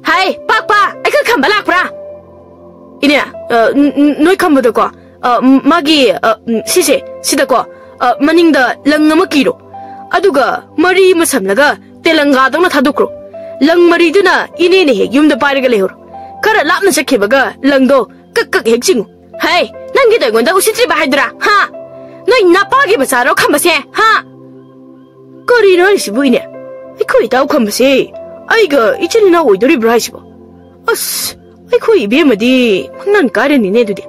"ꯍꯥꯏ, ꯄꯥꯛꯄ, ꯑꯩꯈꯣꯏ ꯈꯝꯕ ꯂꯥꯛꯄ꯭ꯔꯥ?" "ꯏꯅꯦ, ꯑ, ꯅ-, ꯅ-, ꯅꯣꯏ ꯈꯝꯕꯗꯀꯣ, ꯑ, ꯃꯥꯒꯤ, ꯑ, ꯁꯤꯁꯦ, ꯁꯤꯗꯀꯣ, ꯑ, ꯃꯅꯤꯡꯗ ꯂꯪ ꯑꯃ ꯀꯤꯔꯣ꯫ ꯑꯗꯨꯒ ꯃꯔꯤ ꯑꯃ ꯁꯝꯂꯒ ꯇꯦꯂꯪꯒꯥꯗꯧꯅ ꯊꯥꯗꯣꯛꯈ꯭ꯔꯣ꯫ ꯂꯪ ꯃꯔꯤꯗꯨꯅ ꯏꯅꯦꯅ ꯍꯦꯛ ꯌꯨꯝꯗ ꯄꯥꯏꯔꯒ ꯂꯩꯍꯧꯔꯣ꯫ ꯈꯔ ꯂꯥꯞꯅ ꯆꯠꯈꯤꯕꯒ ꯂꯪꯗꯣ ꯀꯛ ꯀꯛ ꯍꯦꯛ ꯆꯤꯡꯉꯨ꯫ ꯍꯩ, ꯅꯪꯒꯤꯗꯣ ꯑꯩꯉꯣꯟꯗ ꯎꯁꯤꯠꯇ꯭ꯔꯤꯕ ꯍꯥꯏꯗꯨꯔꯥ, ꯍꯥ? ꯅꯣꯏ ꯅꯄꯥꯒꯤ ꯃꯆꯥꯔꯣ ꯈꯝꯕꯁꯦ, ꯍꯥ?" "ꯀꯔꯤꯅꯣ ꯍꯥꯏꯁꯤꯕꯨ, ꯏꯅꯦ? ꯑꯩꯈꯣꯏ ꯏꯇꯥꯎ ꯈꯝꯕꯁꯦ ꯑꯩꯒ ꯏꯆꯤꯟ ꯏꯅꯥꯎ ꯑꯣꯏꯗꯣꯔꯤꯕ꯭ꯔꯥ ꯍꯥꯏꯁꯤꯕꯣ? ꯑꯁ, ꯑꯩꯈꯣꯏ ꯏꯕꯦꯝꯃꯗꯤ ꯃꯪꯂꯥꯟ ꯀꯥꯏꯔꯅꯤꯅꯦ ꯑꯗꯨꯗꯤ꯫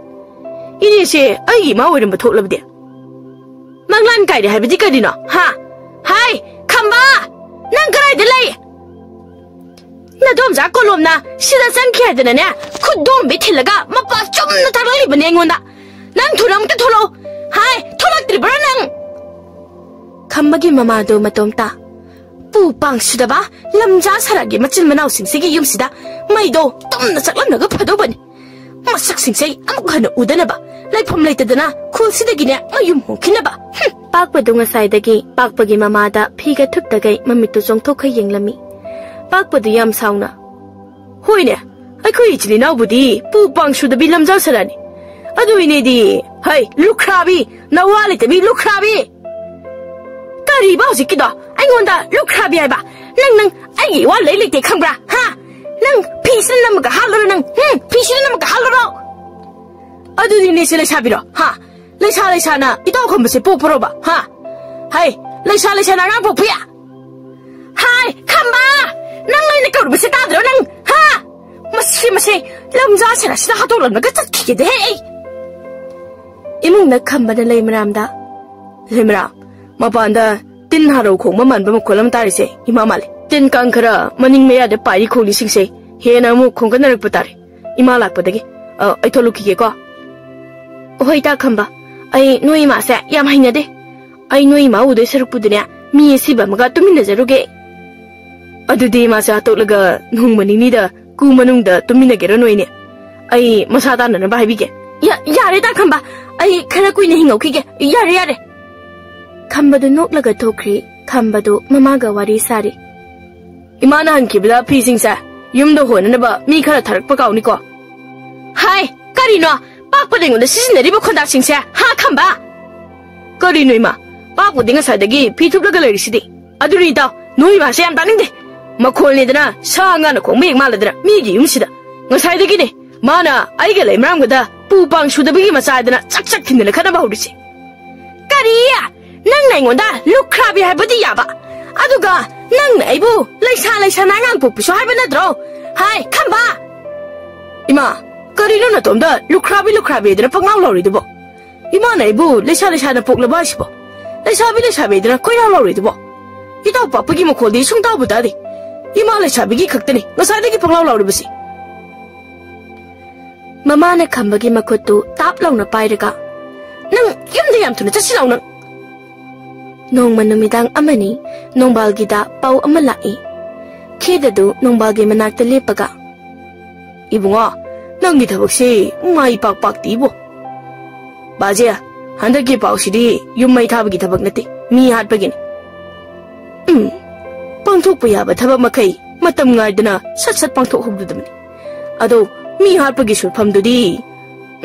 ꯏꯅꯦꯁꯦ ꯑꯩꯒꯤ ꯏꯃꯥ ꯑꯣꯏꯔꯝꯕ ꯊꯣꯛꯂꯕꯗꯤ꯫" "ꯃꯪꯂꯥꯟ ꯀꯥꯏꯔꯦ ꯍꯥꯏꯕꯗꯤ ꯀꯔꯤꯅꯣ, ꯍꯥ? ꯍꯥꯏ, ꯈꯝꯕ! ꯅꯪ ꯀꯗꯥꯏꯗ ꯂꯩ?" "ꯅꯗꯣꯝꯆꯥ ꯀꯣꯂꯣꯝꯅ ꯁꯤꯗ ꯆꯪꯈꯤ ꯍꯥꯏꯗꯅꯅꯦ, ꯈꯨꯗꯣꯝꯕꯤ ꯊꯤꯜꯂꯒ ꯃꯄꯥ ꯆꯨꯝꯅ ꯇꯥꯛꯂꯛꯂꯤꯕꯅꯦ ꯑꯩꯉꯣꯟꯗ꯫ ꯅꯪ ꯊꯨꯅ ꯑꯃꯨꯛꯇ ꯊꯣꯛꯂꯛꯑꯣ꯫ ꯍꯥꯏ, ꯊꯣꯛꯂꯛꯇ꯭ꯔꯤꯕ꯭ꯔꯥ ꯅꯪ?" ꯈꯝꯕꯒꯤ ꯃꯃꯥꯗꯣ ꯃꯇꯣꯝꯇ, "ꯄꯨ ꯄꯥꯡ ꯁꯨꯗꯕ, ꯂꯝꯖꯥ ꯁꯔꯥꯒꯤ ꯃꯆꯤꯟ ꯃꯅꯥꯎꯁꯤꯡꯁꯤꯒꯤ ꯌꯨꯝꯁꯤꯗ ꯃꯩꯗꯣ ꯇꯨꯝꯅ ꯆꯥꯛꯂꯝꯂꯒ ꯐꯗꯧꯕꯅꯤ꯫ ꯃꯁꯛꯁꯤꯡꯁꯦ ꯑꯩ ꯑꯃꯨꯛ ꯍꯟꯅ ꯎꯗꯅꯕ, ꯂꯩꯐꯝ ꯂꯩꯇꯗꯅ ꯈꯨꯜꯁꯤꯗꯒꯤꯅꯦ ꯃꯌꯨꯝ ꯍꯣꯡꯈꯤꯅꯕ꯫ ꯍꯨꯝ, ꯄꯥꯛꯄꯗꯨ ꯉꯁꯥꯏꯗꯒꯤ ꯄꯥꯛꯄꯒꯤ ꯃꯃꯥꯗ ꯐꯤꯒ ꯊꯨꯞꯇꯈꯩ ꯃꯃꯤꯠꯇꯨ ꯆꯣꯡꯊꯣꯛꯈꯩ ꯌꯦꯡꯂꯝꯃꯤ꯫ ꯄꯥꯛꯄꯗꯨ ꯌꯥꯝ ꯁꯥꯎꯅ, "ꯍꯣꯏꯅꯦ, ꯑꯩꯈꯣꯏ ꯏꯆꯤꯜ ꯏꯅꯥꯎꯕꯨꯗꯤ ꯄꯨ ꯄꯥꯡ ꯁꯨꯗꯕꯤ ꯂꯝꯖꯥ ꯁꯔꯥꯅꯤ꯫ ꯑꯗꯨ ꯏꯅꯦꯗꯤ, ꯍꯩ, ꯂꯨꯈ꯭ꯔꯥꯕꯤ, ꯅꯋꯥ ꯂꯩꯇꯕꯤ ꯂꯨꯈ꯭ꯔꯥꯕꯤ!" "ꯀꯔꯤꯕ ꯍꯧꯖꯤꯛꯀꯤꯗꯣ? ꯑꯩꯉꯣꯟꯗ ꯂꯨꯈ꯭ꯔꯥꯕꯤ ꯍꯥꯏꯕ? ꯅꯪ, ꯅꯪ ꯑꯩꯒꯤ ꯏꯋꯥ ꯂꯩ ꯂꯩꯇꯦ ꯈꯪꯕ꯭ꯔꯥ? ꯍꯥ? ꯅꯪ ꯐꯤꯁꯤꯅ ꯅꯝꯃꯒ ꯍꯥꯠꯂꯨꯔꯣ ꯅꯪ? ꯍꯨꯝ? ꯐꯤꯁꯤꯅ ꯅꯝꯃꯒ ꯍꯥꯠꯂꯨꯔꯣ?" "ꯑꯗꯨꯗꯤ ꯏꯅꯦꯁꯦ ꯂꯩꯁꯥꯕꯤꯔꯣ? ꯍꯥ? ꯂꯩꯁꯥ ꯂꯩꯁꯥꯅ ꯏꯇꯥꯎ ꯈꯝꯕꯁꯦ ꯄꯣꯛꯄ꯭ꯔꯣꯕ? ꯍꯥ? ꯍꯩ, ꯂꯩꯁꯥ ꯂꯩꯁꯥꯅ ꯑꯉꯥꯡ ꯄꯣꯛꯄ ꯌꯥ? ꯍꯥꯏ, ꯈꯝꯕ! ꯅꯪ ꯑꯩꯅ ꯀꯧꯔꯤꯕꯁꯦ ꯇꯥꯗ꯭ꯔꯣ ꯅꯪ? ꯍꯥ? ꯃꯁꯤ, ꯃꯁꯤ, ꯂꯝꯖꯥ ꯁꯦꯔꯥꯁꯤꯗ ꯍꯥꯠꯇꯣꯛꯂꯝꯂꯒ ꯆꯠꯈꯤꯒꯦꯗꯦ ꯑꯩ!" ꯏꯃꯨꯡꯗ ꯈꯝꯕꯅ ꯂꯩꯃꯔꯥꯝꯗ, "ꯂꯩꯃꯔꯥꯝ, ꯃꯄꯥꯟꯗ ꯇꯤꯟ ꯍꯥꯔꯧ ꯈꯣꯡꯕ ꯃꯥꯟꯕ ꯃꯈꯣꯜ ꯑꯃ ꯇꯥꯔꯤꯁꯦ ꯏꯃꯥ ꯃꯥꯜꯂꯦ꯫ ꯇꯤꯟ ꯀꯥꯡ ꯈꯔ ꯃꯅꯤꯡ ꯃꯌꯥꯗ ꯄꯥꯏꯔꯤ ꯈꯣꯡꯂꯤꯁꯤꯡꯁꯦ ꯍꯦꯟꯅ ꯑꯃꯨꯛ ꯈꯣꯡꯒꯠꯅꯔꯛꯄ ꯇꯥꯔꯦ꯫ ꯏꯃꯥ ꯂꯥꯛꯄꯗꯒꯤ꯫ ꯑ, ꯑꯩ ꯊꯣꯛꯂꯛꯈꯤꯒꯦꯀꯣ꯫" "ꯍꯣꯏ, ꯏꯇꯥ ꯈꯝꯕ, ꯑꯩ ꯅꯣꯏ ꯏꯃꯥꯁꯦ ꯌꯥꯝ ꯍꯩꯅꯗꯦ꯫ ꯑꯩ ꯅꯣꯏ ꯏꯃꯥ ꯎꯗꯣꯏ ꯁꯔꯨꯛꯄꯨꯗꯤꯅꯦ, ꯃꯤ ꯑꯁꯤꯕ ꯑꯃꯒ ꯇꯨꯃꯤꯟꯅꯖꯔꯨꯒꯦ꯫" "ꯑꯗꯨꯗꯤ ꯏꯃꯥꯁꯦ ꯍꯥꯠꯇꯣꯛꯂꯒ ꯅꯣꯡꯃ ꯅꯤꯅꯤꯗ ꯀꯨ ꯃꯅꯨꯡꯗ ꯇꯨꯃꯤꯟꯅꯒꯦꯔꯣ ꯅꯣꯏꯅꯦ? ꯑꯩ ꯃꯁꯥ ꯇꯥꯟꯅꯅꯕ ꯍꯥꯏꯕꯤꯒꯦ꯫" "ꯌꯥ-, ꯌꯥꯔꯦ ꯏꯇꯥ ꯈꯝꯕ, ꯑꯩ ꯈꯔ ꯀꯨꯏꯅ ꯍꯤꯡꯍꯧꯈꯤꯒꯦ꯫ ꯌꯥꯔꯦ, ꯌꯥꯔꯦ꯫" ꯈꯝꯕꯗꯨ ꯅꯣꯛꯂꯒ ꯊꯣꯛꯈ꯭ꯔꯤ꯫ ꯈꯝꯕꯗꯨ ꯃꯃꯥꯒ ꯋꯥꯔꯤ ꯁꯥꯔꯤ꯫ "ꯏꯃꯥꯅ ꯍꯟꯈꯤꯕꯗ ꯐꯤꯁꯤꯡꯁꯦ ꯌꯨꯝꯗ ꯍꯣꯟꯅꯅꯕ ꯃꯤ ꯈꯔ ꯊꯥꯔꯛꯄ ꯀꯥꯎꯅꯤꯀꯣ꯫" "ꯍꯥꯏ, ꯀꯔꯤꯅꯣ ꯄꯥꯛꯄꯗ ꯑꯩꯉꯣꯟꯗ ꯁꯤꯖꯤꯟꯅꯔꯤꯕ ꯈꯣꯟꯗꯥꯁꯤꯡꯁꯦ, ꯍꯥ ꯈꯝꯕ?" "ꯀꯔꯤꯅꯣ ꯏꯃꯥ, ꯄꯥꯛꯄꯗꯤ ꯉꯁꯥꯏꯗꯒꯤ ꯐꯤ ꯊꯨꯞꯂꯒ ꯂꯩꯔꯤꯁꯤꯗꯤ?" "ꯑꯗꯨꯅꯤ ꯏꯇꯥꯎ, ꯅꯣꯏ ꯏꯃꯥꯁꯦ ꯌꯥꯝ ꯇꯥꯅꯤꯡꯗꯦ꯫ ꯃꯈꯣꯜꯅꯤꯗꯅ ꯁꯥ ꯉꯥꯅ ꯈꯣꯡꯕ ꯍꯦꯛ ꯃꯥꯜꯂꯗꯅ ꯃꯤꯒꯤ ꯌꯨꯝꯁꯤꯗ꯫ ꯉꯁꯥꯏꯗꯒꯤꯅꯦ ꯃꯥꯅ ꯑꯩꯒ ꯂꯩꯃꯔꯥꯝꯒꯗ ꯄꯨ ꯄꯥꯡ ꯁꯨꯗꯕꯒꯤ ꯃꯆꯥ ꯍꯥꯏꯗꯅ ꯆꯥꯛ ꯆꯥꯛ ꯊꯤꯟꯗꯅ ꯈꯠꯅꯕ ꯍꯧꯔꯤꯁꯦ꯫" "ꯀꯔꯤ? ꯅꯪꯅ ꯑꯩꯉꯣꯟꯗ ꯂꯨꯈ꯭ꯔꯥꯕꯤ ꯍꯥꯏꯕꯗꯤ ꯌꯥꯕ, ꯑꯗꯨꯒ ꯅꯪꯅ ꯑꯩꯕꯨ ꯂꯩꯁꯥ ꯂꯩꯁꯥꯅ ꯑꯉꯥꯡ ꯄꯣꯛꯄꯤꯁꯨ ꯍꯥꯏꯕ ꯅꯠꯇ꯭ꯔꯣ? ꯍꯥꯏ, ꯈꯝꯕ!" "ꯏꯃꯥ, ꯀꯔꯤꯅꯣ ꯅꯇꯣꯝꯗ ꯂꯨꯈ꯭ꯔꯥꯕꯤ ꯂꯨꯈ꯭ꯔꯥꯕꯤꯗꯅ ꯄꯪꯉꯥꯎ ꯂꯥꯎꯔꯤꯗꯨꯕꯣ? ꯏꯃꯥꯅ ꯑꯩꯕꯨ ꯂꯩꯁꯥ ꯂꯩꯁꯥꯅ ꯄꯣꯛꯂꯕ ꯍꯥꯏꯁꯤꯕꯣ? ꯂꯩꯁꯥꯕꯤ ꯂꯩꯁꯥꯕꯤꯗꯅ ꯀꯣꯏꯂꯥꯎ ꯂꯥꯎꯔꯤꯗꯨꯕꯣ? ꯏꯇꯥꯎ ꯄꯥꯛꯄꯒꯤ ꯃꯈꯣꯜꯗꯤ ꯁꯨꯡꯇꯥꯕꯨ ꯇꯥꯗꯦ꯫ ꯏꯃꯥ ꯂꯩꯁꯥꯕꯤꯒꯤ ꯈꯛꯇꯅꯤ ꯉꯁꯥꯏꯗꯒꯤ ꯄꯪꯂꯥꯎ ꯂꯥꯎꯔꯤꯕꯁꯤ꯫" ꯃꯃꯥꯅ ꯈꯝꯕꯒꯤ ꯃꯈꯨꯠꯇꯨ ꯇꯥꯞ ꯂꯥꯎꯅ ꯄꯥꯏꯔꯒ, "ꯅꯪ ꯌꯨꯝꯗ ꯌꯥꯝ ꯊꯨꯅ ꯆꯠꯁꯤ ꯂꯥꯎ ꯅꯪ꯫" ꯅꯣꯡꯃ ꯅꯨꯃꯤꯗꯥꯡ ꯑꯃꯅꯤ, ꯅꯣꯡꯕꯥꯜꯒꯤꯗ ꯄꯥꯎ ꯑꯃ ꯂꯥꯛꯏ꯫ ꯈꯦꯗꯗꯨ ꯅꯣꯡꯕꯥꯜꯒꯤ ꯃꯅꯥꯛꯇ ꯂꯦꯞꯄꯒ, "ꯏꯕꯨꯡꯉꯣ, ꯅꯪꯒꯤ ꯊꯕꯛꯁꯤ ꯃꯥꯏ ꯄꯥꯛ ꯄꯥꯛꯇꯤꯕꯣ꯫ ꯕꯥꯖꯦ, ꯍꯟꯗꯛꯀꯤ ꯄꯥꯎꯁꯤꯗꯤ ꯌꯨꯝ ꯃꯩ ꯊꯥꯕꯒꯤ ꯊꯕꯛ ꯅꯠꯇꯦ, ꯃꯤ ꯍꯥꯠꯄꯒꯤꯅꯤ꯫ ꯎꯝ, ꯄꯥꯡꯊꯣꯛꯄ ꯌꯥꯕ ꯊꯕꯛ ꯃꯈꯩ ꯃꯇꯝ ꯉꯥꯏꯗꯅ ꯁꯠ ꯁꯠ ꯄꯥꯡꯊꯣꯛꯍꯧꯒꯗꯕꯅꯤ꯫ ꯑꯗꯣ, ꯃꯤ ꯍꯥꯠꯄꯒꯤ ꯁꯨꯔꯐꯝꯗꯨꯗꯤ,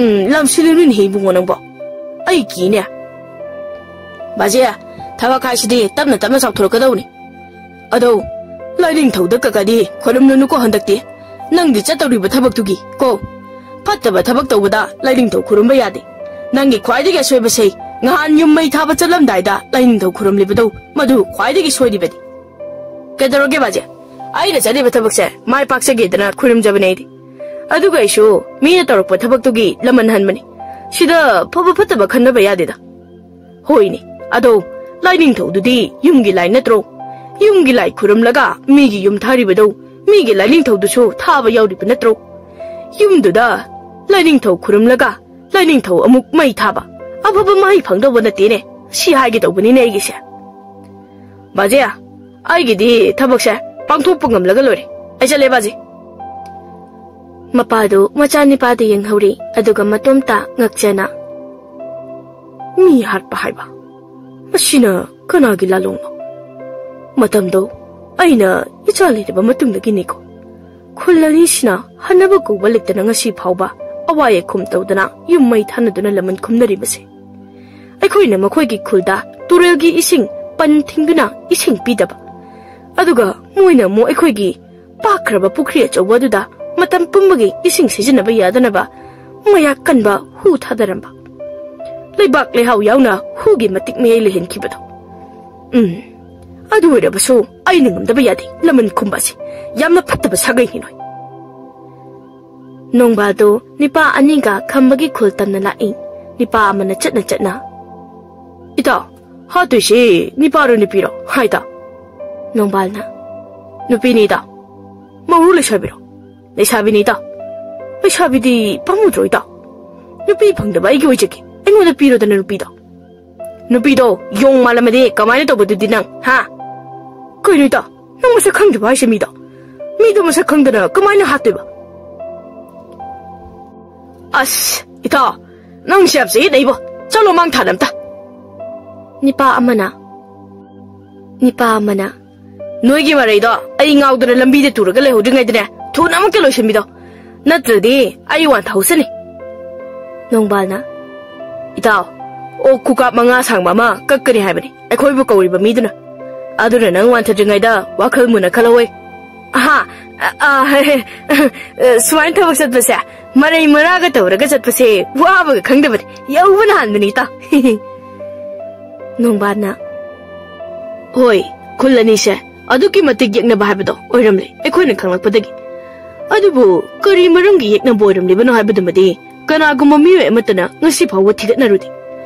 ꯎꯝ, ꯂꯝꯁꯤꯂꯨꯅꯤꯅꯦꯍꯦ ꯏꯕꯨꯡꯉꯣ ꯅꯪꯕꯣ꯫ ꯑꯩ ꯀꯤꯅꯦ꯫ ꯕꯥꯖꯦ, ꯊꯕꯛ ꯍꯥꯏꯁꯤꯗꯤ ꯇꯞꯅ ꯇꯞꯅ ꯆꯥꯎꯊꯣꯔꯛꯀꯗꯧꯅꯤ꯫ ꯑꯗꯣ, ꯂꯥꯏꯅꯤꯡꯊꯧꯗ ꯀꯛꯀꯗꯤ ꯈꯣꯏꯔꯝꯂꯨꯅꯨꯀꯣ ꯍꯟꯗꯛꯇꯤ꯫ ꯅꯪꯒꯤ ꯆꯠꯇꯧꯔꯤꯕ ꯊꯕꯛꯇꯨꯒꯤ ꯀꯣ꯫ ꯐꯠꯇꯕ ꯊꯕꯛ ꯇꯧꯕꯗ ꯂꯥꯏꯅꯤꯡꯊꯧ ꯈꯨꯔꯨꯝꯕ ꯌꯥꯗꯦ꯫ ꯅꯪꯒꯤ ꯈ꯭ꯋꯥꯏꯗꯒꯤ ꯑꯁꯣꯏꯕꯁꯦ, ꯉꯍꯥꯟ ꯌꯨꯝ ꯃꯩ ꯊꯥꯕ ꯆꯠꯂꯝꯗꯥꯏꯗ ꯂꯥꯏꯅꯤꯡꯊꯧ ꯈꯨꯔꯨꯝꯂꯤꯕꯗꯣ, ꯃꯗꯨ ꯈ꯭ꯋꯥꯏꯗꯒꯤ ꯁꯣꯏꯔꯤꯕꯅꯤ꯫ ꯀꯩꯗꯧꯔꯒꯦ ꯕꯥꯖꯦ? ꯑꯩꯅ ꯆꯠꯂꯤꯕ ꯊꯕꯛꯁꯦ ꯃꯥꯏ ꯄꯥꯛꯆꯒꯦꯗꯅ ꯈꯨꯔꯨꯝꯖꯕꯅꯦ ꯑꯩꯗꯤ꯫ ꯑꯗꯨꯒ ꯑꯩꯁꯨ ꯃꯤꯅ ꯇꯧꯔꯛꯄ ꯊꯕꯛꯇꯨꯒꯤ ꯂꯃꯟ ꯍꯟꯕꯅꯤ꯫ ꯁꯤꯗ ꯐꯕ ꯐꯠꯇꯕ ꯈꯟꯅꯕ ꯌꯥꯗꯦꯗ꯫ ꯍꯣꯏꯅꯦ, ꯑꯗꯣ ꯂꯥꯏꯅꯤꯡꯊꯧꯗꯨꯗꯤ ꯌꯨꯝꯒꯤ ꯂꯥꯏ ꯅꯠꯇ꯭ꯔꯣ? ꯌꯨꯝꯒꯤ ꯂꯥꯏ ꯈꯨꯔꯨꯝꯂꯒ ꯃꯤꯒꯤ ꯌꯨꯝ ꯊꯥꯔꯤꯕꯗꯣ, ꯃꯤꯒꯤ ꯂꯥꯏꯅꯤꯡꯊꯧꯗꯨꯁꯨ ꯊꯥꯕ ꯌꯥꯎꯔꯤꯕ ꯅꯠꯇ꯭ꯔꯣ? ꯌꯨꯝꯗꯨꯗ ꯂꯥꯏꯅꯤꯡꯊꯧ ꯈꯨꯔꯨꯝꯂꯒ ꯂꯥꯏꯅꯤꯡꯊꯧ ꯑꯃꯨꯛ ꯃꯩ ꯊꯥꯕ, ꯑꯐꯕ ꯃꯍꯩ ꯐꯪꯗꯧꯕ ꯅꯠꯇꯦꯅꯦ꯫ ꯁꯤ ꯍꯥꯏꯒꯦ ꯇꯧꯕꯅꯤꯅꯦ ꯑꯩꯒꯤꯁꯦ꯫ ꯕꯥꯖꯦ, ꯑꯩꯒꯤꯗꯤ ꯊꯕꯛꯁꯦ ꯄꯥꯡꯊꯣꯛꯄ ꯉꯝꯂꯒ ꯂꯣꯏꯔꯦ꯫ ꯑꯩ ꯆꯠꯂꯦ ꯕꯥꯖꯦ꯫ ꯃꯄꯥꯗꯨ ꯃꯆꯥꯅꯤꯄꯥꯗ ꯌꯦꯡꯍꯧꯔꯤ, ꯑꯗꯨꯒ ꯃꯇꯣꯝꯇ ꯉꯛꯆꯅ, "ꯃꯤ ꯍꯥꯠꯄ ꯍꯥꯏꯕ, ꯃꯁꯤꯅ ꯀꯅꯥꯒꯤ ꯂꯥꯂꯣꯡꯅꯣ? ꯃꯇꯝꯗꯣ ꯑꯩꯅ ꯏꯆꯥ ꯂꯩꯔꯕ ꯃꯇꯨꯡꯗꯒꯤꯅꯤꯀꯣ꯫ ꯈꯨꯜ ꯑꯅꯤꯁꯤꯅ ꯍꯟꯅꯕ ꯀꯧꯕ ꯂꯩꯇꯅ ꯉꯁꯤ ꯐꯥꯎꯕ ꯑꯋꯥ ꯌꯥꯈꯨꯝ ꯇꯧꯗꯅ ꯌꯨꯝ ꯃꯩ ꯊꯥꯅꯗꯨꯅ ꯂꯃꯟ ꯈꯨꯝꯅꯔꯤꯕꯁꯦ꯫ ꯑꯩꯈꯣꯏꯅ ꯃꯈꯣꯏꯒꯤ ꯈꯨꯜꯗ ꯇꯨꯔꯦꯜꯒꯤ ꯏꯁꯤꯡ ꯄꯟ ꯊꯤꯡꯗꯨꯅ ꯏꯁꯤꯡ ꯄꯤꯗꯕ, ꯑꯗꯨꯒ ꯃꯣꯏꯅ ꯑꯃꯨꯛ ꯑꯩꯈꯣꯏꯒꯤ ꯄꯥꯛꯈ꯭ꯔꯕ ꯄꯨꯈ꯭ꯔꯤ ꯑꯆꯧꯕ ꯑꯗꯨꯗ ꯃꯇꯝ ꯄꯨꯝꯕꯒꯤ ꯏꯁꯤꯡ ꯁꯤꯖꯤꯟꯅꯕ ꯌꯥꯗꯅꯕ ꯃꯌꯥꯛ ꯀꯟꯕ ꯍꯨ ꯊꯥꯗꯔꯝꯕ, ꯂꯩꯕꯥꯛ ꯂꯩꯍꯥꯎ ꯌꯥꯎꯅ ꯍꯨꯒꯤ ꯃꯇꯤꯛ ꯃꯌꯥꯏ ꯂꯩꯍꯟꯈꯤꯕꯗꯣ꯫ ꯎꯝ, ꯑꯗꯨ ꯑꯣꯏꯔꯕꯁꯨ ꯑꯩꯅ ꯉꯝꯗꯕ ꯌꯥꯗꯦ꯫ ꯂꯃꯟ ꯈꯨꯝꯕ ꯑꯁꯤ ꯌꯥꯝꯅ ꯐꯠꯇꯕ ꯁꯥꯒꯩꯅꯤ ꯅꯣꯏ꯫" ꯅꯣꯡꯕꯥꯜꯗꯣ ꯅꯤꯄꯥ ꯑꯅꯤꯒ ꯈꯝꯕꯒꯤ ꯈꯨꯜ ꯇꯝꯅ ꯂꯥꯛꯏ꯫ ꯅꯤꯄꯥ ꯑꯃꯅ ꯆꯠꯅ ꯆꯠꯅ, "ꯏꯇꯥꯎ, ꯍꯥꯠꯇꯣꯏꯁꯤ ꯅꯤꯄꯥꯔꯣ ꯅꯨꯄꯤꯔꯣ? ꯍꯥꯏ ꯏꯇꯥꯎ?" ꯅꯣꯡꯕꯥꯜꯅ, "ꯅꯨꯄꯤꯅꯤ ꯏꯇꯥꯎ꯫ ꯃꯧꯔꯨ ꯂꯩꯁꯥꯕꯤꯔꯣ?" "ꯂꯩꯁꯥꯕꯤꯅꯤ ꯏꯇꯥꯎ꯫" "ꯂꯩꯁꯥꯕꯤꯗꯤ ꯄꯥꯝꯃꯨꯗ꯭ꯔꯣ ꯏꯇꯥꯎ? ꯅꯨꯄꯤ ꯐꯪꯗꯕ ꯑꯩꯒꯤ ꯑꯣꯏꯖꯒꯦ꯫ ꯑꯩꯉꯣꯟꯗ ꯄꯤꯔꯣꯗꯅ ꯅꯨꯄꯤꯗꯣ꯫" "ꯅꯨꯄꯤꯗꯣ ꯌꯣꯡ ꯃꯥꯜꯂꯝꯃꯗꯤ ꯀꯃꯥꯏꯅ ꯇꯧꯕꯗꯨꯗꯤ ꯅꯪ, ꯍꯥ?" "ꯀꯩꯅꯣ ꯏꯇꯥꯎ, ꯅꯪ ꯃꯁꯛ ꯈꯪꯗ꯭ꯔꯤꯕꯣ ꯍꯥꯏꯁꯦ ꯃꯤꯗꯣ? ꯃꯤꯗꯣ ꯃꯁꯛ ꯈꯪꯗꯅ ꯀꯃꯥꯏꯅ ꯍꯥꯠꯇꯣꯏꯕ?" "ꯑꯁ, ꯏꯇꯥꯎ, ꯅꯪꯁꯦ ꯌꯥꯝ ꯆꯌꯦꯠꯅꯩꯕꯣ꯫ ꯆꯠꯂꯣ ꯃꯥꯡ ꯊꯥꯅ ꯑꯝꯇ꯫ ꯅꯤꯄꯥ ꯑꯃꯅ, ꯅꯤꯄꯥ ꯑꯃꯅ, "ꯅꯣꯏꯒꯤ ꯃꯔꯩꯗꯣ ꯑꯩ ꯉꯥꯎꯗꯅ ꯂꯝꯕꯤꯗ ꯇꯨꯔꯒ ꯂꯩꯍꯧꯗ꯭ꯔꯤꯉꯩꯗꯅꯦ, ꯊꯨꯅ ꯑꯃꯨꯛꯇ ꯂꯣꯏꯁꯤꯟꯕꯤꯗꯣ, ꯅꯠꯇ꯭ꯔꯗꯤ ꯑꯩ ꯋꯥꯟꯊꯍꯧꯁꯅꯤ꯫" ꯅꯣꯡꯕꯥꯜꯅ, "ꯏꯇꯥꯎ, ꯑꯣꯛ ꯈꯨꯀꯥꯞ ꯃꯉꯥ ꯁꯥꯡꯕ ꯑꯃ ꯀꯛꯀꯅꯤ ꯍꯥꯏꯕꯅꯤ ꯑꯩꯈꯣꯏꯕꯨ ꯀꯧꯔꯤꯕ ꯃꯤꯗꯨꯅ꯫ ꯑꯗꯨꯅ ꯅꯪ ꯋꯥꯟꯊꯗ꯭ꯔꯤꯉꯩꯗ ꯋꯥꯈꯜ ꯃꯨꯟꯅ ꯈꯜꯍꯧꯋꯦ꯫" "ꯑꯍꯥ, ꯑ, ꯑ, ꯍꯦ, ꯍꯦ, ꯑ, ꯁꯨꯃꯥꯏꯅ ꯊꯕꯛ ꯆꯠꯄꯁꯦ, ꯃꯔꯩ ꯃꯔꯥꯒ ꯇꯧꯔꯒ ꯆꯠꯄꯁꯦ ꯋꯥꯕꯒ ꯈꯪꯗꯕꯅꯤ, ꯌꯧꯕꯅ ꯍꯥꯟꯕꯅꯤ ꯏꯇꯥꯎ꯫" ꯅꯣꯡꯕꯥꯜꯅ, "ꯍꯣꯏ, ꯈꯨꯜ ꯑꯅꯤꯁꯦ ꯑꯗꯨꯛꯀꯤ ꯃꯇꯤꯛ ꯌꯦꯛꯅꯕ ꯍꯥꯏꯕꯗꯣ ꯑꯣꯏꯔꯝꯂꯦ ꯑꯩꯈꯣꯏꯅ ꯈꯪꯂꯛꯄꯗꯒꯤ꯫ ꯑꯗꯨꯕꯨ ꯀꯔꯤ ꯃꯔꯝꯒꯤ ꯌꯦꯛꯅꯕ ꯑꯣꯏꯔꯝꯂꯤꯕꯅꯣ ꯍꯥꯏꯕꯗꯨꯃꯗꯤ ꯀꯅꯥꯒꯨꯝꯕ ꯃꯤꯑꯣꯏ ꯑꯃꯠꯇꯅ ꯉꯁꯤ ꯐꯥꯎꯕ ꯊꯤꯒꯠꯅꯔꯨꯗꯦ꯫